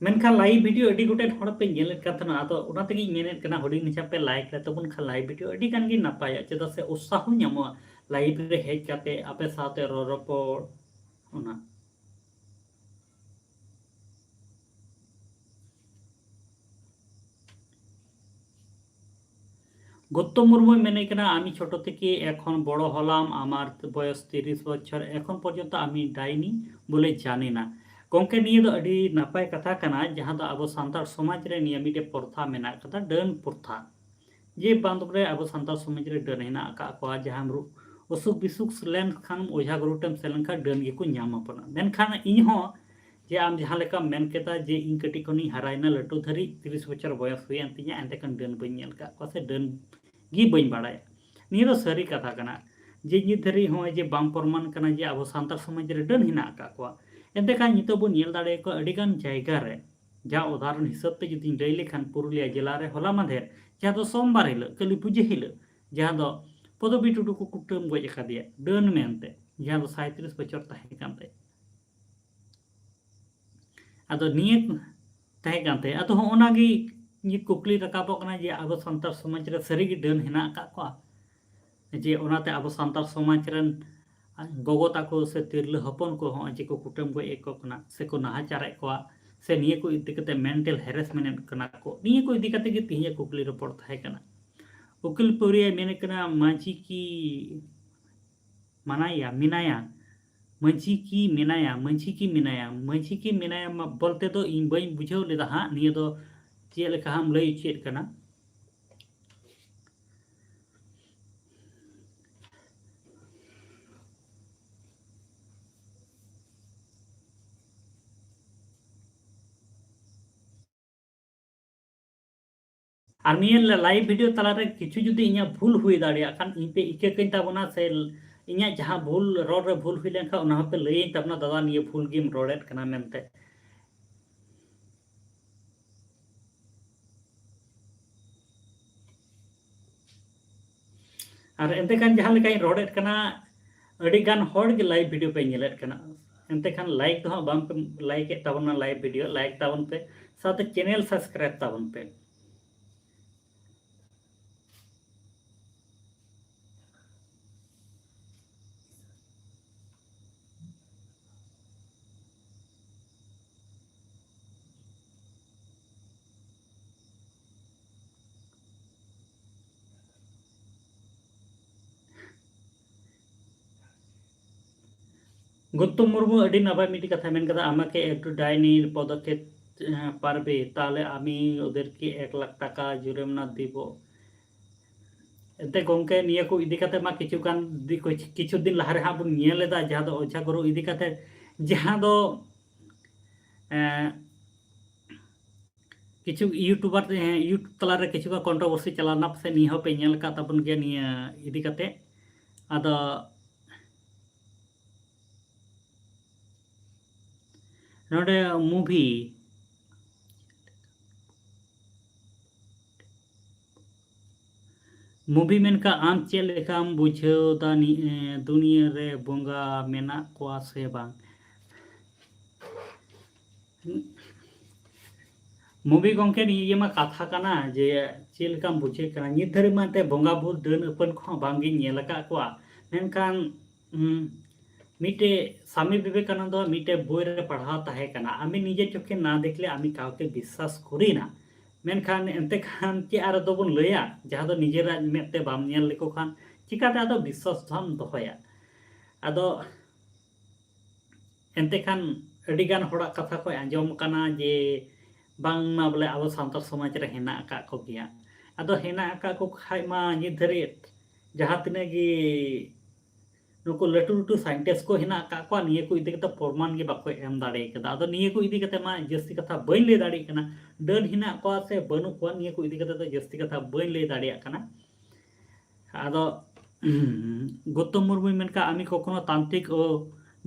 ᱢᱮᱱᱠᱷᱟᱱ ᱞᱟᱭᱤᱵᱷ ᱵᱷᱤᱰᱤᱭᱳ ᱟᱹᱰᱤ ᱜᱚᱴᱮᱱ ᱦᱚᱲ ᱯᱮ ᱧᱮᱞᱮᱫ ᱠᱟᱱ ᱛᱟᱦᱮᱱᱟ, ᱟᱫᱚ ᱚᱱᱟ ᱛᱮᱜᱮᱧ ᱢᱮᱱᱮᱫ ᱠᱟᱱᱟ, ᱦᱩᱰᱤᱧ ᱢᱟᱪᱷᱟ ᱯᱮ ᱞᱟᱭᱤᱠ ᱞᱮ ᱛᱟᱵᱚᱱ ᱠᱷᱟᱱ ᱞᱟᱭᱤᱵᱷ ᱵᱷᱤᱰᱤᱭᱳ ᱟᱹᱰᱤ ᱜᱟᱱ ᱜᱮ ᱱᱟᱯᱟᱭᱚᱜᱼᱟ, ᱪᱮᱫᱟᱜ ᱥᱮ ᱩᱛᱥᱟᱦᱚ ᱧᱟᱢᱚᱜᱼᱟ ᱞᱟᱭᱤᱵᱷ ᱨᱮ ᱦᱮᱡ ᱠᱟᱛᱮ ᱟᱯᱮ ᱥᱟᱶᱛᱮ ᱨᱚᱲ ᱨᱚᱯᱚᱲ᱾ ᱚᱱᱟ গৌতম মুর্মুই ᱢᱮᱱᱮᱫ ᱠᱟᱱᱟ, "আমি ছোট থেকে এখন বড় হলাম, আমার বয়স ত্রিশ বছর, এখন পর্যন্ত আমি ডাইনি বলে জানি না।" ᱜᱚᱢᱠᱮ, ᱱᱤᱭᱟᱹ ᱫᱚ ᱟᱹᱰᱤ ᱱᱟᱯᱟᱭ ᱠᱟᱛᱷᱟ ᱠᱟᱱᱟ, ᱡᱟᱦᱟᱸ ᱫᱚ ᱟᱵᱚ ᱥᱟᱱᱛᱟᱲ ᱥᱚᱢᱟᱡᱽ ᱨᱮ ᱱᱤᱭᱟᱹ ᱢᱤᱫᱴᱮᱡ ᱯᱨᱚᱛᱷᱟ ᱢᱮᱱᱟᱜ ᱠᱟᱫᱟ, ᱰᱟᱹᱱ ᱯᱨᱚᱛᱷᱟ᱾ ᱡᱮ ᱵᱟᱝ ᱫᱚ ᱵᱚᱞᱮ ᱟᱵᱚ ᱥᱟᱱᱛᱟᱲ ᱥᱚᱢᱟᱡᱽ ᱨᱮ ᱰᱟᱹᱱ ᱦᱮᱱᱟᱜ ᱟᱠᱟᱫ ᱠᱚᱣᱟ, ᱡᱟᱦᱟᱸ ᱨᱩ-, ᱚᱥᱩᱠ ᱵᱤᱥᱩᱠ ᱞᱮᱱᱠᱷᱟᱱ ᱚᱡᱷᱟ ᱜᱩᱨᱩ ᱴᱷᱮᱱ ᱥᱮᱱ ᱞᱮᱱᱠᱷᱟᱱ ᱰᱟᱹᱱ ᱜᱮᱠᱚ ᱧᱟᱢ ᱟᱵᱚᱱᱟ᱾ ᱢᱮᱱᱠᱷᱟᱱ ᱤᱧ ᱦᱚᱸ ᱡᱮ ᱟᱢ ᱡᱟᱦᱟᱸ ᱞᱮᱠᱟᱢ ᱢᱮᱱ ᱠᱮᱫᱟ ᱡᱮ ᱤᱧ ᱠᱟᱹᱴᱤᱡ ᱠᱷᱚᱱᱤᱧ ᱦᱟᱨᱟᱭᱮᱱᱟ, ᱞᱟᱹᱴᱩ ᱫᱷᱟᱹᱨᱤᱡ ᱛᱤᱨᱤᱥ ᱵᱚᱪᱷᱚᱨ ᱵᱚᱭᱚᱥ ᱦᱩᱭᱮᱱ ᱛᱤᱧᱟ, ᱮᱱᱛᱮ ᱠᱷᱟᱱ ᱰᱟᱹᱱ ᱵᱟᱹᱧ ᱧᱮᱞ ᱟᱠᱟᱫ ᱠᱚᱣᱟ ᱥᱮ ᱰᱟᱹᱱ ᱜᱮ ᱵᱟᱹᱧ ᱵᱟᱲᱟᱭᱟ᱾ ᱱᱤᱭᱟᱹ ᱫᱚ ᱥᱟᱹᱨᱤ ᱠᱟᱛᱷᱟ ᱠᱟᱱᱟ ᱡᱮ ᱱᱤᱛ ᱫᱷᱟᱹᱨᱤᱡ ᱦᱚᱸᱜᱼᱚᱭ ᱡᱮ ᱵᱟᱝ ᱯᱨᱚᱢᱟᱱ ᱠᱟᱱᱟ ᱡᱮ ᱟᱵᱚ ᱥᱟᱱᱛᱟᱲ ᱥᱚᱢᱟᱡᱽ ᱨᱮ ᱰᱟᱹᱱ ᱦᱮᱱᱟᱜ ᱟᱠᱟᱫ ᱠᱚᱣᱟ᱾ ᱮᱱᱛᱮ ᱠᱷᱟᱱ ᱱᱤᱛᱚᱜ ᱵᱚᱱ ᱧᱮᱞ ᱫᱟᱲᱮᱭᱟᱠᱚᱣᱟ ᱟᱹᱰᱤᱜᱟᱱ ᱡᱟᱭᱜᱟ ᱨᱮ᱾ ᱡᱟᱦᱟᱸ ᱩᱫᱟᱦᱚᱨᱚᱱ ᱦᱤᱥᱟᱹᱵ ᱛᱮ ᱡᱩᱫᱤᱧ ᱞᱟᱹᱭ ᱞᱮᱠᱷᱟᱱ, ᱯᱩᱨᱩᱞᱤᱭᱟᱹ ᱡᱮᱞᱟ ᱨᱮ ᱦᱚᱞᱟ ᱢᱟᱫᱷᱮᱨ, ᱡᱟᱦᱟᱸ ᱫᱚ ᱥᱳᱢᱵᱟᱨ ᱦᱤᱞᱳᱜ, ᱠᱟᱹᱞᱤ ᱯᱩᱡᱟᱹ ᱦᱤᱞᱳᱜ, ᱡᱟᱦᱟᱸ ᱫᱚ ᱯᱚᱫᱚᱵᱤ ᱴᱩᱰᱩ ᱠᱚ ᱠᱩᱴᱟᱹᱢ ᱜᱚᱡ ᱟᱠᱟᱫᱮᱭᱟ ᱰᱟᱹᱱ ᱢᱮᱱᱛᱮ, ᱡᱟᱦᱟᱸ ᱫᱚ ᱥᱟᱸᱭᱛᱨᱤᱥ ᱵᱚᱪᱷᱚᱨ ᱛᱟᱦᱮᱸ ᱠᱟᱱ ᱛᱟᱭᱟ᱾ ᱟᱫᱚ ᱱᱤᱭᱟᱹ ᱛᱟᱦᱮᱸ ᱠᱟᱱ ᱛᱟᱭᱟ᱾ ᱟᱫᱚ ᱦᱚᱸᱜᱼᱚ ᱱᱟ ᱜᱮ ᱱᱤᱭᱟᱹ ᱠᱩᱠᱞᱤ ᱨᱟᱠᱟᱵᱚᱜ ᱠᱟᱱᱟ ᱡᱮ ᱟᱵᱚ ᱥᱟᱱᱛᱟᱲ ᱥᱚᱢᱟᱡᱽ ᱨᱮ ᱥᱟᱹᱨᱤᱜᱮ ᱰᱟᱹᱱ ᱦᱮᱱᱟᱜ ᱟᱠᱟᱫ ᱠᱚᱣᱟ? ᱡᱮ ᱚᱱᱟᱛᱮ ᱟᱵᱚ ᱥᱟᱱᱛᱟᱲ ᱥᱚᱢᱟᱡᱽ ᱨᱮᱱ ᱜᱚᱜᱚ ᱛᱟᱠᱚ ᱥᱮ ᱛᱤᱨᱞᱟᱹ ᱦᱚᱯᱚᱱ ᱠᱚ ᱦᱚᱸᱜᱼᱚᱭ ᱡᱮ ᱠᱚ ᱠᱩᱴᱟᱹᱢ ᱜᱚᱡ ᱮᱫ ᱠᱚ ᱠᱟᱱᱟ ᱥᱮ ᱠᱚ ᱱᱟᱦᱟᱪᱟᱨᱮᱫ ᱠᱚᱣᱟ ᱥᱮ ᱱᱤᱭᱟᱹ ᱠᱚ ᱤᱫᱤ ᱠᱟᱛᱮ mental harassment ᱮᱫ ᱠᱟᱱᱟ ᱠᱚ, ᱱᱤᱭᱟᱹ ᱠᱚ ᱤᱫᱤ ᱠᱟᱛᱮ ᱜᱮ ᱛᱮᱦᱮᱧᱟᱜ ᱠᱩᱠᱞᱤ ᱨᱚᱯᱚᱲ ᱛᱟᱦᱮᱸ ᱠᱟᱱᱟ᱾ ᱩᱠᱤᱞ ᱯᱟᱹᱣᱨᱤᱭᱟᱭ ᱢᱮᱱᱮᱫ ᱠᱟᱱᱟ, ᱢᱟᱹᱡᱷᱤ ᱠᱤ ᱢᱟᱱᱟᱭᱟ, ᱢᱮᱱᱟᱭᱟ? ᱢᱟᱹᱡᱷᱤ ᱠᱤ ᱢᱮᱱᱟᱭᱟ? ᱢᱟᱹᱡᱷᱤ ᱠᱤ ᱢᱮᱱᱟᱭᱟ? ᱢᱟᱹᱡᱷᱤ ᱠᱤ ᱢᱮᱱᱟᱭᱟ ᱢᱟ-, ᱵᱚᱞᱛᱮ ᱫᱚ ᱤᱧ ᱵᱟᱹᱧ ᱵᱩᱡᱷᱟᱹᱣ ᱞᱮᱫᱟ ᱦᱟᱸᱜ, ᱱᱤᱭᱟᱹ ᱫᱚ ᱪᱮᱫ ᱞᱮᱠᱟ ᱦᱟᱸᱜ ᱮᱢ ᱞᱟᱹᱭ ᱦᱚᱪᱚᱭᱮᱫ ᱠᱟᱱᱟ? ᱟᱨ ᱱᱤᱭᱟᱹ live video ᱛᱟᱞᱟᱨᱮ ᱠᱤᱪᱷᱩ ᱡᱩᱫᱤ ᱤᱧᱟᱹᱜ ᱵᱷᱩᱞ ᱦᱩᱭ ᱫᱟᱲᱮᱭᱟᱜ ᱠᱷᱟᱱ, ᱤᱧ ᱯᱮ ᱤᱠᱟᱹ ᱠᱟᱹᱧ ᱛᱟᱵᱚᱱᱟ, ᱥᱮ ᱤᱧᱟᱹᱜ ᱡᱟᱦᱟᱸ ᱵᱷᱩᱞ, ᱨᱚᱲ ᱨᱮ ᱵᱷᱩᱞ ᱦᱩᱭ ᱞᱮᱱᱠᱷᱟᱱ, ᱚᱱᱟ ᱦᱚᱸᱯᱮ ᱞᱟᱹᱭᱟᱹᱧ ᱛᱟᱵᱚᱱᱟ, "ᱫᱟᱫᱟ, ᱱᱤᱭᱟᱹ ᱵᱷᱩᱞ ᱜᱮᱢ ᱨᱚᱲᱮᱫ ᱠᱟᱱᱟ" ᱢᱮᱱᱛᱮ᱾ ᱟᱨ ᱮᱱᱛᱮ ᱠᱷᱟᱱ ᱡᱟᱦᱟᱸ ᱞᱮᱠᱟᱧ ᱨᱚᱲᱮᱫ ᱠᱟᱱᱟ, ᱟᱹᱰᱤ ᱜᱟᱱ ᱦᱚᱲ ᱜᱮ live video ᱯᱮ ᱧᱮᱞᱮᱫ ᱠᱟᱱᱟ, ᱮᱱᱛᱮ ᱠᱷᱟᱱ like ᱫᱚ ᱦᱟᱸᱜ ᱵᱟᱝ ᱯᱮ like ᱮᱫ ᱛᱟᱵᱚᱱᱟ, live video like ᱛᱟᱵᱚᱱ ᱯᱮ, ᱥᱟᱶᱛᱮ channel subscribe ᱛᱟᱵᱚᱱ ᱯᱮ᱾ গৌতম মুর্মু ᱟᱹᱰᱤ ᱱᱟᱯᱟᱭ ᱢᱤᱫᱴᱤᱡ ᱠᱟᱛᱷᱟᱭ ᱢᱮᱱ ᱠᱟᱫᱟ, "আমাকে একটু ডাইনির পদক্ষেপ, আহ, পারবে, তাহলে আমি ওদেরকে এক লাখ টাকা জরিমানা দিব।" ᱮᱱᱛᱮ ᱜᱚᱢᱠᱮ, ᱱᱤᱭᱟᱹ ᱠᱚ ᱤᱫᱤ ᱠᱟᱛᱮ ᱢᱟ ᱠᱤᱪᱷᱩ ᱜᱟᱱ ᱫᱤ-, ᱠᱤᱪᱷᱩ ᱫᱤᱱ ᱞᱟᱦᱟ ᱨᱮ ᱦᱟᱸᱜ ᱵᱚᱱ ᱧᱮᱞ ᱞᱮᱫᱟ, ᱡᱟᱦᱟᱸ ᱫᱚ ᱚᱡᱷᱟ ᱜᱩᱨᱩ ᱤᱫᱤ ᱠᱟᱛᱮ, ᱡᱟᱦᱟᱸ ᱫᱚ, ᱮᱸ, ᱠᱤᱪᱷᱩ YouTuber, ᱮᱸ, YouTube ᱛᱟᱞᱟᱨᱮ ᱠᱤᱪᱷᱩ ᱜᱟᱱ controversy ᱪᱟᱞᱟᱣ ᱞᱮᱱᱟ, ᱯᱟᱥᱮᱡ ᱱᱤᱭᱟᱹ ᱦᱚᱸᱯᱮ ᱧᱮᱞ ᱟᱠᱟᱫ ᱛᱟᱵᱚᱱ ᱜᱮᱭᱟ ᱱᱤᱭᱟᱹ ᱤᱫᱤ ᱠᱟᱛᱮ᱾ ᱟᱫᱚ ᱱᱚᱰᱮ movie, movie ᱢᱮᱱ ᱠᱟᱜ, ᱟᱢ ᱪᱮᱫ ᱞᱮᱠᱟᱢ ᱵᱩᱡᱷᱟᱹᱣ ᱫᱟ ᱱᱤ-, ᱮ, ᱫᱩᱱᱤᱭᱟᱹ ᱨᱮ ᱵᱚᱸᱜᱟ ᱢᱮᱱᱟᱜ ᱠᱚᱣᱟ ᱥᱮ ᱵᱟᱝ? movie ᱜᱚᱢᱠᱮ, ᱱᱤᱭᱟᱹ ᱢᱟ ᱠᱟᱛᱷᱟ ᱠᱟᱱᱟ ᱡᱮ ᱪᱮᱫ ᱞᱮᱠᱟᱢ ᱵᱩᱡᱷᱟᱹᱣ ᱠᱟᱱᱟ᱾ ᱱᱤᱛ ᱫᱷᱟᱹᱨᱤᱡ ᱢᱟ ᱮᱱᱛᱮ ᱵᱚᱸᱜᱟ ᱵᱩᱨᱩ ᱰᱟᱹᱱ ᱟᱹᱯᱟᱹᱱ ᱠᱚᱦᱚᱸ ᱵᱟᱝᱜᱤᱧ ᱧᱮᱞ ᱟᱠᱟᱫ ᱠᱚᱣᱟ, ᱢᱮᱱᱠᱷᱟᱱ ᱦᱩᱸ, ᱢᱤᱫᱴᱮᱡ ᱥᱟᱢᱤ ᱵᱤᱵᱮᱠᱟᱱᱚᱱᱫᱚ ᱢᱤᱫᱴᱮᱡ ᱵᱳᱭ ᱨᱮ ᱯᱟᱲᱦᱟᱣ ᱛᱟᱦᱮᱸ ᱠᱟᱱᱟ, "আমি নিজের চোখে না দেখলে আমি কাউকে বিশ্বাস করি না।" ᱢᱮᱱᱠᱷᱟᱱ ᱮᱱᱛᱮ ᱠᱷᱟᱱ ᱪᱮᱫ ᱟᱨ ᱫᱚᱵᱚᱱ ᱞᱟᱹᱭᱟ, ᱡᱟᱦᱟᱸ ᱫᱚ ᱱᱤᱡᱮᱨᱟᱜ ᱢᱮᱫ ᱛᱮ ᱵᱟᱢ ᱧᱮᱞ ᱞᱮᱠᱚ ᱠᱷᱟᱱ ᱪᱤᱠᱟᱛᱮ ᱟᱫᱚ ᱵᱤᱥᱥᱟᱥ ᱫᱚᱢ ᱫᱚᱦᱚᱭᱟ? ᱟᱫᱚ ᱮᱱᱛᱮ ᱠᱷᱟᱱ ᱟᱹᱰᱤᱜᱟᱱ ᱦᱚᱲᱟᱜ ᱠᱟᱛᱷᱟ ᱠᱚ ᱟᱸᱡᱚᱢ ᱠᱟᱱᱟ ᱡᱮ ᱵᱟᱝᱢᱟ ᱵᱚᱞᱮ ᱟᱵᱚ ᱥᱟᱱᱛᱟᱲ ᱥᱚᱢᱟᱡᱽ ᱨᱮ ᱦᱮᱱᱟᱜ ᱟᱠᱟᱫ ᱠᱚᱜᱮᱭᱟ᱾ ᱟᱫᱚ ᱦᱮᱱᱟᱜ ᱟᱠᱟᱫ ᱠᱚ ᱠᱷᱟᱡ ᱢᱟ ᱱᱤᱛ ᱫᱷᱟᱹᱨᱤᱡ ᱡᱟᱦᱟᱸ ᱛᱤᱱᱟᱹᱜ ᱜᱮ ᱱᱩᱠᱩ ᱞᱟᱹᱴᱩ ᱞᱟᱹᱴᱩ scientist ᱠᱚ ᱦᱮᱱᱟᱜ ᱟᱠᱟᱫ ᱠᱚᱣᱟ, ᱱᱤᱭᱟᱹ ᱠᱚ ᱤᱫᱤ ᱠᱟᱛᱮ ᱯᱨᱚᱢᱟᱱ ᱜᱮ ᱵᱟᱠᱚ ᱮᱢ ᱫᱟᱲᱮ ᱠᱟᱫᱟ᱾ ᱟᱫᱚ ᱱᱤᱭᱟᱹ ᱠᱚ ᱤᱫᱤ ᱠᱟᱛᱮ ᱢᱟ ᱡᱟᱹᱥᱛᱤ ᱠᱟᱛᱷᱟ ᱵᱟᱹᱧ ᱞᱟᱹᱭ ᱫᱟᱲᱮᱭᱟᱜ ᱠᱟᱱᱟ, ᱰᱟᱹᱱ ᱦᱮᱱᱟᱜ ᱠᱚᱣᱟ ᱥᱮ ᱵᱟᱹᱱᱩᱜ ᱠᱚᱣᱟ, ᱱᱤᱭᱟᱹ ᱠᱚ ᱤᱫᱤ ᱠᱟᱛᱮ ᱫᱚ ᱡᱟᱹᱥᱛᱤ ᱠᱟᱛᱷᱟ ᱵᱟᱹᱧ ᱞᱟᱹᱭ ᱫᱟᱲᱮᱭᱟᱜ ᱠᱟᱱᱟ᱾ ᱟᱫᱚ ᱜᱳᱛᱚᱢ ᱢᱩᱨᱢᱩᱭ ᱢᱮᱱ ᱠᱟᱜᱼᱟ, "আমি কখনো তান্ত্রিক ও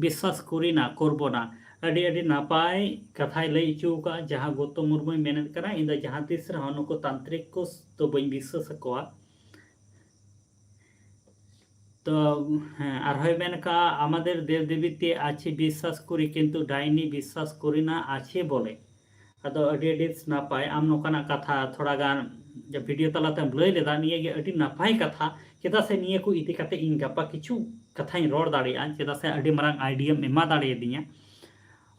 বিশ্বাস করি না, করব না।" ᱟᱹᱰᱤ, ᱟᱹᱰᱤ ᱱᱟᱯᱟᱭ ᱠᱟᱛᱷᱟᱭ ᱞᱟᱹᱭ ᱦᱚᱪᱚ ᱟᱠᱟᱫᱼᱟ, ᱡᱟᱦᱟᱸ ᱜᱳᱛᱚᱢ ᱢᱩᱨᱢᱩᱭ ᱢᱮᱱᱮᱫ ᱠᱟᱱᱟ, "ᱤᱧ ᱫᱚ ᱡᱟᱦᱟᱸ ᱛᱤᱥ ᱨᱮᱦᱚᱸ ᱱᱩᱠᱩ ᱛᱟᱱᱛᱨᱤᱠ ᱠᱚ ᱫᱚ ᱵᱟᱹᱧ ᱵᱤᱥᱥᱟᱹᱥ ᱟᱠᱚᱣᱟ।" ᱛᱚ, ᱦᱮᱸ, ᱟᱨᱦᱚᱸᱭ ᱢᱮᱱ ᱠᱟᱜᱼᱟ, "আমাদের দেবদেবীতে আছে বিশ্বাস করি, কিন্তু ডাইনি বিশ্বাস করি না, আছে বলে।" ᱟᱫᱚ ᱟᱹᱰᱤ, ᱟᱹᱰᱤ ᱱᱟᱯᱟᱭ ᱟᱢ ᱱᱚᱝᱠᱟᱱᱟᱜ ᱠᱟᱛᱷᱟ ᱛᱷᱚᱲᱟ ᱜᱟᱱ ᱡᱮ video ᱛᱟᱞᱟᱛᱮᱢ ᱞᱟᱹᱭ ᱞᱮᱫᱟ, ᱱᱤᱭᱟᱹ ᱜᱮ ᱟᱹᱰᱤ ᱱᱟᱯᱟᱭ ᱠᱟᱛᱷᱟ᱾ ᱪᱮᱫᱟᱜ ᱥᱮ ᱱᱤᱭᱟᱹ ᱠᱚ ᱤᱫᱤ ᱠᱟᱛᱮ ᱤᱧ ᱜᱟᱯᱟ ᱠᱤᱪᱷᱩ ᱠᱟᱛᱷᱟᱧ ᱨᱚᱲ ᱫᱟᱲᱮᱭᱟᱜᱼᱟ, ᱪᱮᱫᱟᱜ ᱥᱮ ᱟᱹᱰᱤ ᱢᱟᱨᱟᱝ idea ᱮᱢᱟ ᱫᱟᱲᱮᱭᱟᱫᱤᱧᱟ᱾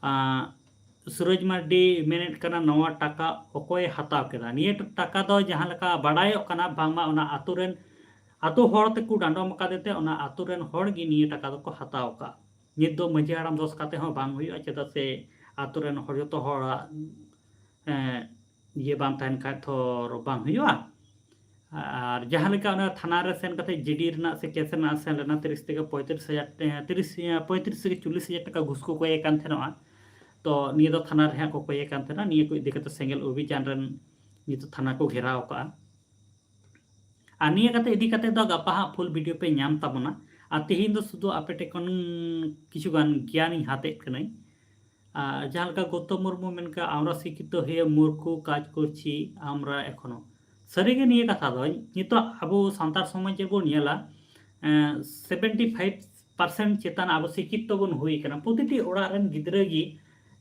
ᱟᱸ, ᱥᱩᱨᱚᱡᱽ ᱢᱟᱨᱰᱤ ᱢᱮᱱᱮᱫ ᱠᱟᱱᱟ, "ᱱᱚᱣᱟ ᱴᱟᱠᱟ ᱚᱠᱚᱭᱮ ᱦᱟᱛᱟᱣ ᱠᱮᱫᱟ?" ᱱᱤᱭᱟᱹ ᱴᱟᱠᱟ ᱫᱚ ᱡᱟᱦᱟᱸ ᱞᱮᱠᱟ ᱵᱟᱲᱟᱭᱚᱜ ᱠᱟᱱᱟ, ᱵᱟᱝᱢᱟ ᱚᱱᱟ ᱟᱛᱳ ᱨᱮᱱ, ᱟᱛᱳ ᱦᱚᱲ ᱛᱮᱠᱚ ᱰᱟᱸᱰᱚᱢ ᱟᱠᱟᱫᱮ ᱛᱮ ᱚᱱᱟ ᱟᱛᱳ ᱨᱮᱱ ᱦᱚᱲ ᱜᱮ ᱱᱤᱭᱟᱹ ᱴᱟᱠᱟ ᱫᱚᱠᱚ ᱦᱟᱛᱟᱣ ᱟᱠᱟᱫ᱾ ᱱᱤᱛ ᱫᱚ ᱢᱟᱹᱡᱷᱤ ᱦᱟᱲᱟᱢ ᱫᱚᱥ ᱠᱟᱛᱮ ᱦᱚᱸ ᱵᱟᱝ ᱦᱩᱭᱩᱜᱼᱟ, ᱪᱮᱫᱟᱜ ᱥᱮ ᱟᱛᱳ ᱨᱮᱱ ᱦᱚᱲ, ᱡᱚᱛᱚ ᱦᱚᱲᱟᱜ, ᱮᱸ, ᱤᱭᱟᱹ ᱵᱟᱝ ᱛᱟᱦᱮᱱ ᱠᱷᱟᱡ ᱛᱚ ᱵᱟᱝ ᱦᱩᱭᱩᱜᱼᱟ᱾ ᱟᱨ ᱡᱟᱦᱟᱸ ᱞᱮᱠᱟ ᱚᱱᱟ ᱛᱷᱟᱱᱟ ᱨᱮ ᱥᱮᱱ ᱠᱟᱛᱮ ᱡᱤᱰᱤ ᱨᱮᱱᱟᱜ ᱥᱮ ᱠᱮᱥ ᱨᱮᱱᱟᱜ ᱥᱮᱱ ᱞᱮᱱᱟ, ᱛᱤᱨᱤᱥ ᱛᱷᱮᱠᱮ ᱯᱚᱸᱭᱛᱨᱤᱥ ᱦᱟᱡᱟᱨ, ᱮᱸ, ᱛᱤᱨᱤᱥ, ᱮᱸ, ᱯᱚᱸᱭᱛᱨᱤᱥ ᱛᱷᱮᱠᱮ ᱪᱚᱞᱞᱤᱥ ᱦᱟᱡᱟᱨ ᱴᱟᱠᱟ ᱜᱷᱩᱥ ᱠᱚ ᱠᱚᱭᱮ ᱠᱟᱱ ᱛᱟᱦᱮᱱᱚᱜᱼᱟ᱾ ᱛᱚ ᱱᱤᱭᱟᱹ ᱫᱚ ᱛᱷᱟᱱᱟ ᱨᱮᱦᱟᱸᱜ ᱠᱚ ᱠᱚᱭᱮ ᱠᱟᱱ ᱛᱟᱦᱮᱱᱟ, ᱱᱤᱭᱟᱹ ᱠᱚ ᱤᱫᱤ ᱠᱟᱛᱮ ᱥᱮᱸᱜᱮᱞ ᱚᱵᱷᱤᱡᱟᱱ ᱨᱮᱱ ᱱᱤᱛᱚᱜ ᱛᱷᱟᱱᱟ ᱠᱚ ᱜᱷᱮᱨᱟᱣ ᱠᱟᱜᱼᱟ᱾ ᱟᱨ ᱱᱤᱭᱟᱹ ᱠᱟᱛᱮ, ᱤᱫᱤ ᱠᱟᱛᱮ ᱫᱚ ᱜᱟᱯᱟ ᱦᱟᱸᱜ ᱯᱷᱩᱞ ᱵᱷᱤᱰᱤᱭᱳ ᱯᱮ ᱧᱟᱢ ᱛᱟᱵᱚᱱᱟ᱾ ᱟᱨ ᱛᱤᱦᱤᱧ ᱫᱚ ᱥᱩᱫᱷᱩ ᱟᱯᱮ ᱴᱷᱮᱱ ᱠᱷᱚᱱ ᱠᱤᱪᱷᱩ ᱜᱟᱱ ᱜᱮᱭᱟᱱᱤᱧ ᱦᱟᱛᱮᱫ ᱠᱟᱹᱱᱟᱹᱧ᱾ ᱟᱨ ᱡᱟᱦᱟᱸ ᱞᱮᱠᱟ ᱜᱳᱛᱚᱢ ᱢᱩᱨᱢᱩ ᱢᱮᱱ ᱠᱟᱜᱼᱟ, "আমরা শিক্ষিত হয়ে মূর্খ, কাজ করছি আমরা এখনো।" ᱥᱟᱹᱨᱤᱜᱮ ᱱᱤᱭᱟᱹ ᱠᱟᱛᱷᱟ ᱫᱚ ᱱᱤᱛᱚᱜ ᱟᱵᱚ ᱥᱟᱱᱛᱟᱲ ᱥᱚᱢᱟᱡᱽ ᱨᱮᱵᱚᱱ ᱧᱮᱞᱟ, ᱮᱸ, ᱥᱮᱵᱷᱮᱱᱴᱤ ᱯᱷᱟᱭᱤᱵᱷ ᱯᱟᱨᱥᱮᱱᱴ ᱪᱮᱛᱟᱱ ᱟᱵᱚ ᱥᱤᱠᱠᱷᱤᱛᱚ ᱵᱚᱱ ᱦᱩᱭ ᱠᱟᱱᱟ᱾ ᱯᱨᱚᱛᱤᱴᱤ ᱚᱲᱟᱜ ᱨᱮᱱ ᱜᱤᱫᱽᱨᱟᱹ ᱜᱮ,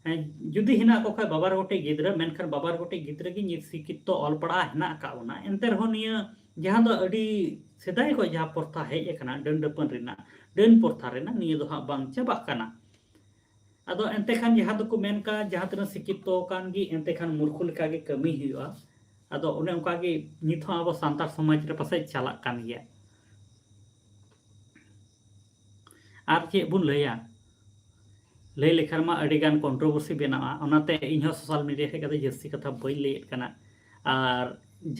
ᱮᱸ, ᱡᱩᱫᱤ ᱦᱮᱱᱟᱜ ᱠᱚ ᱠᱷᱟᱡ ᱵᱟᱵᱟᱨ ᱜᱚᱴᱮᱡ ᱜᱤᱫᱽᱨᱟᱹ, ᱢᱮᱱᱠᱷᱟᱱ ᱵᱟᱵᱟᱨ ᱜᱚᱴᱮᱡ ᱜᱤᱫᱽᱨᱟᱹ ᱜᱮ ᱱᱤᱛ ᱥᱤᱠᱠᱷᱤᱛᱚ ᱚᱞ ᱯᱟᱲᱦᱟᱣ ᱦᱮᱱᱟᱜ ᱟᱠᱟᱫ ᱵᱚᱱᱟ᱾ ᱮᱱᱛᱮ ᱨᱮᱦᱚᱸ ᱱᱤᱭᱟᱹ ᱡᱟᱦᱟᱸ ᱫᱚ ᱟᱹᱰᱤ ᱥᱮᱫᱟᱭ ᱠᱷᱚᱱ ᱡᱟᱦᱟᱸ ᱯᱨᱚᱛᱷᱟ ᱦᱮᱡ ᱟᱠᱟᱱᱟ, ᱰᱟᱹᱱ ᱰᱟᱹᱯᱟᱹᱱ ᱨᱮᱱᱟᱜ, ᱰᱟᱹᱱ ᱯᱨᱚᱛᱷᱟ ᱨᱮᱱᱟᱜ, ᱱᱤᱭᱟᱹ ᱫᱚ ᱦᱟᱸᱜ ᱵᱟᱝ ᱪᱟᱵᱟᱜ ᱠᱟᱱᱟ᱾ ᱟᱫᱚ ᱮᱱᱛᱮ ᱠᱷᱟᱱ ᱡᱟᱦᱟᱸ ᱫᱚᱠᱚ ᱢᱮᱱ ᱠᱟᱜ, ᱡᱟᱦᱟᱸ ᱛᱤᱱᱟᱹᱜ ᱥᱤᱠᱠᱷᱤᱛᱚ ᱟᱠᱟᱱ ᱜᱮ, ᱮᱱᱛᱮ ᱠᱷᱟᱱ ᱢᱩᱨᱠᱷᱩ ᱞᱮᱠᱟ ᱜᱮ ᱠᱟᱹᱢᱤ ᱦᱩᱭᱩᱜᱼᱟ᱾ ᱟᱫᱚ ᱚᱱᱮ ᱚᱱᱠᱟ ᱜᱮ ᱱᱤᱛ ᱦᱚᱸ ᱟᱵᱚ ᱥᱟᱱᱛᱟᱲ ᱥᱚᱢᱟᱡᱽ ᱨᱮ ᱯᱟᱥᱮᱡ ᱪᱟᱞᱟᱜ ᱠᱟᱱ ᱜᱮᱭᱟ᱾ ᱟᱨ ᱪᱮᱫ ᱵᱚᱱ ᱞᱟᱹᱭᱟ? ᱞᱟᱹᱭ ᱞᱮᱠᱷᱟᱱ ᱢᱟ ᱟᱹᱰᱤ ᱜᱟᱱ ᱠᱚᱱᱴᱨᱳᱵᱷᱟᱨᱥᱤ ᱵᱮᱱᱟᱜᱼᱟ, ᱚᱱᱟᱛᱮ ᱤᱧ ᱦᱚᱸ ᱥᱳᱥᱟᱞ ᱢᱤᱰᱤᱭᱟ ᱦᱮᱡ ᱠᱟᱛᱮ ᱡᱟᱹᱥᱛᱤ ᱠᱟᱛᱷᱟ ᱵᱟᱹᱧ ᱞᱟᱹᱭᱮᱫ ᱠᱟᱱᱟ᱾ ᱟᱨ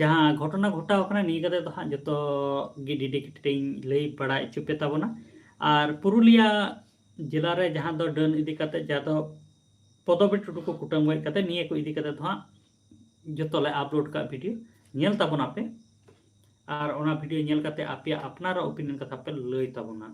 ᱡᱟᱦᱟᱸ ᱜᱷᱚᱴᱚᱱᱟ ᱜᱷᱚᱴᱟᱣ ᱠᱟᱱᱟ, ᱱᱤᱭᱟᱹ ᱠᱟᱛᱮ ᱫᱚ ᱦᱟᱸᱜ ᱡᱚᱛᱚ ᱜᱮ ᱰᱮᱰᱤᱠᱮᱴᱮᱰ ᱤᱧ ᱞᱟᱹᱭ ᱵᱟᱲᱟ ᱦᱚᱪᱚ ᱯᱮ ᱛᱟᱵᱚᱱᱟ᱾ ᱟᱨ ᱯᱩᱨᱩᱞᱤᱭᱟ ᱡᱮᱞᱟ ᱨᱮ ᱡᱟᱦᱟᱸ ᱫᱚ ᱰᱟᱹᱱ ᱤᱫᱤ ᱠᱟᱛᱮ, ᱡᱟᱦᱟᱸ ᱫᱚ ᱯᱚᱫᱚᱵᱤ ᱴᱩᱰᱩ ᱠᱚ ᱠᱩᱴᱟᱹᱢ ᱜᱚᱡ ᱠᱟᱛᱮ, ᱱᱤᱭᱟᱹ ᱠᱚ ᱤᱫᱤ ᱠᱟᱛᱮ ᱫᱚ ᱦᱟᱸᱜ ᱡᱚᱛᱚ ᱞᱮ ᱟᱯᱞᱳᱰ ᱠᱟᱜ ᱵᱷᱤᱰᱤᱭᱳ, ᱧᱮᱞ ᱛᱟᱵᱚᱱ ᱟᱯᱮ᱾ ᱟᱨ ᱚᱱᱟ ᱵᱷᱤᱰᱤᱭᱳ ᱧᱮᱞ ᱠᱟᱛᱮ ᱟᱯᱮᱭᱟᱜ ᱟᱯᱱᱟᱨᱟᱜ ᱚᱯᱤᱱᱤᱭᱚᱱ ᱠᱟᱛᱷᱟ ᱯᱮ ᱞᱟᱹᱭ ᱛᱟᱵᱚᱱᱟ᱾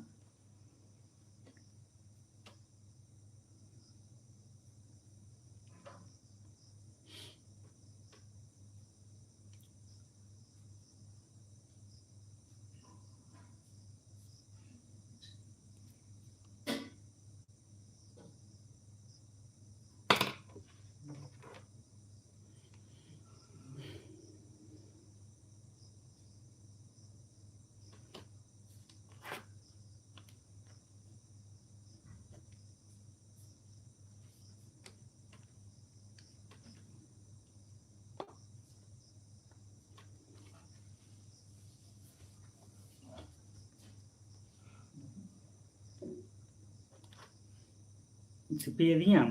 ᱥᱤᱯᱤᱭᱟᱫᱤᱧᱟᱢ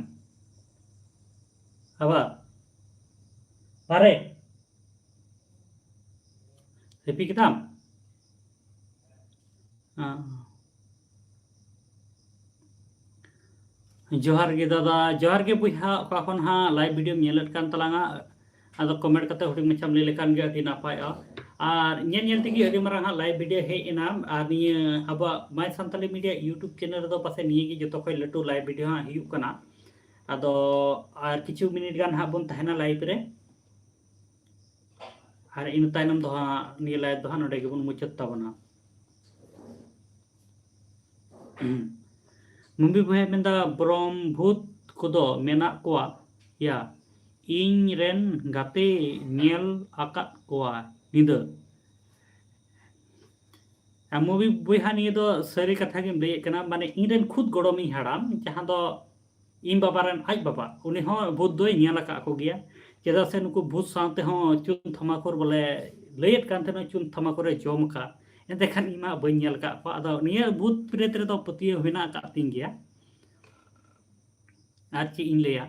ᱟᱵᱟᱨ ᱵᱟᱨᱮ ᱥᱤᱯᱤ ᱠᱮᱫᱟᱢ᱾ ᱦᱮᱸ᱾ ᱡᱚᱦᱟᱨ ᱜᱮ ᱫᱟᱫᱟ, ᱡᱚᱦᱟᱨ ᱜᱮ ᱵᱚᱭᱦᱟ, ᱚᱠᱟ ᱠᱷᱚᱱ ᱦᱟᱸᱜ live video ᱧᱮᱞᱮᱫ ᱠᱟᱱ ᱛᱟᱞᱟᱝᱟ, ᱟᱫᱚ comment ᱠᱟᱛᱮ ᱦᱩᱰᱤᱧ ᱢᱟᱪᱷᱟᱢ ᱞᱟᱹᱭ ᱞᱮᱠᱷᱟᱱ ᱜᱮ ᱟᱹᱰᱤ ᱱᱟᱯᱟᱭᱚᱜᱼᱟ᱾ ᱟᱨ ᱧᱮᱞ ᱧᱮᱞ ᱛᱮᱜᱮ ᱟᱹᱰᱤ ᱢᱟᱨᱟᱝ ᱦᱟᱸᱜ live video ᱦᱮᱡ ᱮᱱᱟ, ᱟᱨ ᱱᱤᱭᱟᱹ ᱟᱵᱚᱣᱟᱜ My Santali Media YouTube channel ᱨᱮᱫᱚ ᱯᱟᱥᱮ ᱱᱤᱭᱟᱹ ᱜᱮ ᱡᱚᱛᱚ ᱠᱷᱚᱱ ᱞᱟᱹᱴᱩ live video ᱦᱟᱸᱜ ᱦᱩᱭᱩᱜ ᱠᱟᱱᱟ᱾ ᱟᱫᱚ ᱟᱨ ᱠᱤᱪᱷᱩ minute ᱜᱟᱱ ᱦᱟᱸᱜ ᱵᱚᱱ ᱛᱟᱦᱮᱱᱟ live ᱨᱮ, ᱟᱨ ᱤᱱᱟᱹ ᱛᱟᱭᱱᱚᱢ ᱫᱚ ᱦᱟᱸᱜ ᱱᱤᱭᱟᱹ live ᱫᱚ ᱦᱟᱸᱜ ᱱᱚᱰᱮ ᱜᱮᱵᱚᱱ ᱢᱩᱪᱟᱹᱫ ᱛᱟᱵᱚᱱᱟ᱾ ᱢᱩᱢᱵᱤ ᱵᱚᱭᱦᱟᱭ ᱢᱮᱱᱫᱟ, ᱵᱨᱚᱢ ᱵᱷᱩᱛ ᱠᱚᱫᱚ ᱢᱮᱱᱟᱜ ᱠᱚᱣᱟ ᱭᱟ, ᱤᱧ ᱨᱮᱱ ᱜᱟᱛᱮ ᱧᱮᱞ ᱟᱠᱟᱫ ᱠᱚᱣᱟ ᱧᱤᱫᱟᱹ᱾ ᱟᱨ ᱢᱩᱢᱵᱤ ᱵᱚᱭᱦᱟ, ᱱᱤᱭᱟᱹ ᱫᱚ ᱥᱟᱹᱨᱤ ᱠᱟᱛᱷᱟ ᱜᱮᱢ ᱞᱟᱹᱭᱮᱫ ᱠᱟᱱᱟ, ᱢᱟᱱᱮ ᱤᱧ ᱨᱮᱱ ᱠᱷᱩᱫ ᱜᱚᱲᱚᱢᱤᱧ ᱦᱟᱲᱟᱢ, ᱡᱟᱦᱟᱸ ᱫᱚ ᱤᱧ ᱵᱟᱵᱟ ᱨᱮᱱ ᱟᱡ ᱵᱟᱵᱟ, ᱩᱱᱤ ᱦᱚᱸ ᱵᱷᱩᱛ ᱫᱚᱭ ᱧᱮᱞ ᱟᱠᱟᱫ ᱠᱚᱜᱮᱭᱟ᱾ ᱪᱮᱫᱟᱜ ᱥᱮ ᱱᱩᱠᱩ ᱵᱷᱩᱛ ᱥᱟᱶ ᱛᱮᱦᱚᱸ ᱪᱩᱱ ᱛᱷᱟᱢᱟᱠᱩᱨ ᱵᱚᱞᱮ ᱞᱟᱹᱭᱮᱫ ᱠᱟᱱ ᱛᱟᱦᱮᱱᱟ, ᱪᱩᱱ ᱛᱷᱟᱢᱟᱠᱩᱨᱮ ᱡᱚᱢ ᱟᱠᱟᱫ᱾ ᱮᱱᱛᱮ ᱠᱷᱟᱱ ᱤᱧ ᱢᱟ ᱵᱟᱹᱧ ᱧᱮᱞ ᱟᱠᱟᱫ ᱠᱚᱣᱟ᱾ ᱟᱫᱚ ᱱᱤᱭᱟᱹ ᱵᱷᱩᱛ ᱯᱨᱮᱛ ᱨᱮᱫᱚ ᱯᱟᱹᱛᱭᱟᱹᱣ ᱦᱮᱱᱟᱜ ᱟᱠᱟᱫ ᱛᱤᱧ ᱜᱮᱭᱟ᱾ ᱟᱨ ᱪᱮᱫ ᱤᱧ ᱞᱟᱹᱭᱟ,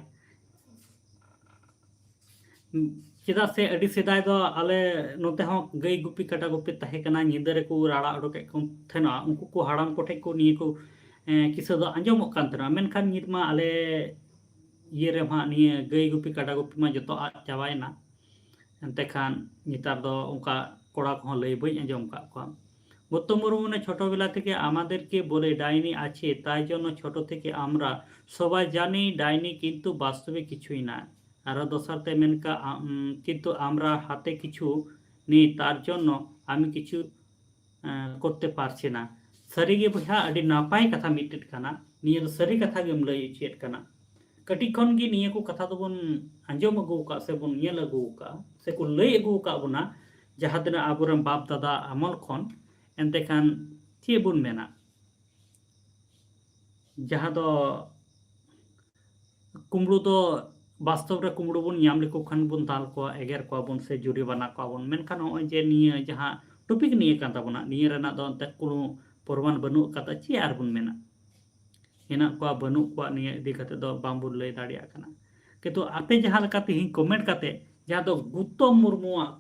ᱪᱮᱫᱟᱜ ᱥᱮ ᱟᱹᱰᱤ ᱥᱮᱫᱟᱭ ᱫᱚ ᱟᱞᱮ ᱱᱚᱛᱮ ᱦᱚᱸ ᱜᱟᱹᱭ ᱜᱩᱯᱤ ᱠᱟᱰᱟ ᱜᱩᱯᱤ ᱛᱟᱦᱮᱸ ᱠᱟᱱᱟ, ᱧᱤᱫᱟᱹ ᱨᱮᱠᱚ ᱨᱟᱲᱟ ᱩᱰᱩᱠᱮᱫ ᱠᱚ ᱛᱟᱦᱮᱱᱟ᱾ ᱩᱱᱠᱩ ᱠᱚ ᱦᱟᱲᱟᱢ ᱠᱚᱴᱷᱮᱱ ᱠᱚ ᱱᱤᱭᱟᱹ ᱠᱚ, ᱮᱸ, ᱠᱤᱥᱟᱹ ᱫᱚ ᱟᱸᱡᱚᱢᱚᱜ ᱠᱟᱱ ᱛᱟᱦᱮᱱᱟ᱾ ᱢᱮᱱᱠᱷᱟᱱ ᱱᱤᱛ ᱢᱟ ᱟᱞᱮ ᱤᱭᱟᱹ ᱨᱮᱢᱟ ᱱᱤᱭᱟᱹ ᱜᱟᱹᱭ ᱜᱩᱯᱤ ᱠᱟᱰᱟ ᱜᱩᱯᱤ ᱢᱟ ᱡᱚᱛᱚ ᱟᱫ ᱪᱟᱵᱟᱭᱮᱱᱟ᱾ ᱮᱱᱛᱮ ᱠᱷᱟᱱ ᱱᱮᱛᱟᱨ ᱫᱚ ᱚᱱᱠᱟ ᱠᱚᱲᱟ ᱠᱚᱦᱚᱸ ᱞᱟᱹᱭ ᱵᱟᱹᱧ ᱟᱸᱡᱚᱢ ᱟᱠᱟᱫ ᱠᱚᱣᱟ᱾ গৌতম মুর্মু মানে ছোটবেলা থেকে আমাদেরকে বলে ডাইনি আছে, তাই জন্য ছোট থেকে আমরা সবাই জানি ডাইনি, কিন্তু বাস্তবে কিছুই না। আরও দোসর ᱛᱮ ᱢᱮᱱ ᱠᱟᱜ, ᱟᱢ, ᱠᱤᱱᱛᱩ আমরা হাতে কিছু নেই, তার জন্য আমি কিছু, ᱮᱸ, করতে পারছি না᱾ ᱥᱟᱹᱨᱤᱜᱮ ᱵᱚᱭᱦᱟ, ᱟᱹᱰᱤ ᱱᱟᱯᱟᱭ ᱠᱟᱛᱷᱟ ᱢᱤᱫᱴᱮᱱ ᱠᱟᱱᱟ᱾ ᱱᱤᱭᱟᱹ ᱫᱚ ᱥᱟᱹᱨᱤ ᱠᱟᱛᱷᱟ ᱜᱮᱢ ᱞᱟᱹᱭ ᱦᱚᱪᱚᱭᱮᱫ ᱠᱟᱱᱟ᱾ ᱠᱟᱹᱴᱤᱡ ᱠᱷᱚᱱ ᱜᱮ ᱱᱤᱭᱟᱹ ᱠᱚ ᱠᱟᱛᱷᱟ ᱫᱚᱵᱚᱱ ᱟᱸᱡᱚᱢ ᱟᱹᱜᱩ ᱟᱠᱟᱫ ᱥᱮᱵᱚᱱ ᱧᱮᱞ ᱟᱹᱜᱩ ᱟᱠᱟᱫ ᱥᱮᱠᱚ ᱞᱟᱹᱭ ᱟᱹᱜᱩ ᱟᱠᱟᱫ ᱵᱚᱱᱟ, ᱡᱟᱦᱟᱸ ᱛᱤᱱᱟᱹᱜ ᱟᱵᱚᱨᱮᱱ ᱵᱟᱯ ᱫᱟᱫᱟ ᱟᱢᱚᱞ ᱠᱷᱚᱱ᱾ ᱮᱱᱛᱮ ᱠᱷᱟᱱ ᱪᱮᱫ ᱵᱚᱱ ᱢᱮᱱᱟ, ᱡᱟᱦᱟᱸ ᱫᱚ ᱠᱩᱢᱵᱽᱲᱩ ᱫᱚ ᱵᱟᱥᱛᱚᱵ ᱨᱮ ᱠᱩᱢᱵᱽᱲᱩ ᱵᱚᱱ ᱧᱟᱢ ᱞᱮᱠᱚ ᱠᱷᱟᱱ ᱵᱚᱱ ᱫᱟᱞ ᱠᱚᱣᱟ, ᱮᱜᱮᱨ ᱠᱚᱣᱟ ᱵᱚᱱ ᱥᱮ ᱡᱩᱨᱤᱢᱟᱱᱟ ᱠᱚᱣᱟ ᱵᱚᱱ᱾ ᱢᱮᱱᱠᱷᱟᱱ ᱱᱚᱜᱼᱚᱭ ᱡᱮ ᱱᱤᱭᱟᱹ ᱡᱟᱦᱟᱸ topic ᱱᱤᱭᱟᱹ ᱠᱟᱱ ᱛᱟᱵᱚᱱᱟ, ᱱᱤᱭᱟᱹ ᱨᱮᱱᱟᱜ ᱫᱚ ᱮᱱᱛᱮᱫ ᱠᱳᱱᱳ ᱯᱨᱚᱢᱟᱱ ᱵᱟᱹᱱᱩᱜ ᱟᱠᱟᱫᱟ, ᱪᱮᱫ ᱟᱨ ᱵᱚᱱ ᱢᱮᱱᱟ? ᱦᱮᱱᱟᱜ ᱠᱚᱣᱟ ᱵᱟᱹᱱᱩᱜ ᱠᱚᱣᱟ ᱱᱤᱭᱟᱹ ᱤᱫᱤ ᱠᱟᱛᱮ ᱫᱚ ᱵᱟᱝᱵᱚᱱ ᱞᱟᱹᱭ ᱫᱟᱲᱮᱭᱟᱜ ᱠᱟᱱᱟ᱾ ᱠᱤᱱᱛᱩ ᱟᱯᱮ ᱡᱟᱦᱟᱸ ᱞᱮᱠᱟ ᱛᱮᱦᱮᱧ ᱠᱚᱢᱮᱱᱴ ᱠᱟᱛᱮ ᱡᱟᱦᱟᱸ ᱫᱚ ᱜᱩᱛᱚᱢ ᱢᱩᱨᱢᱩᱣᱟᱜ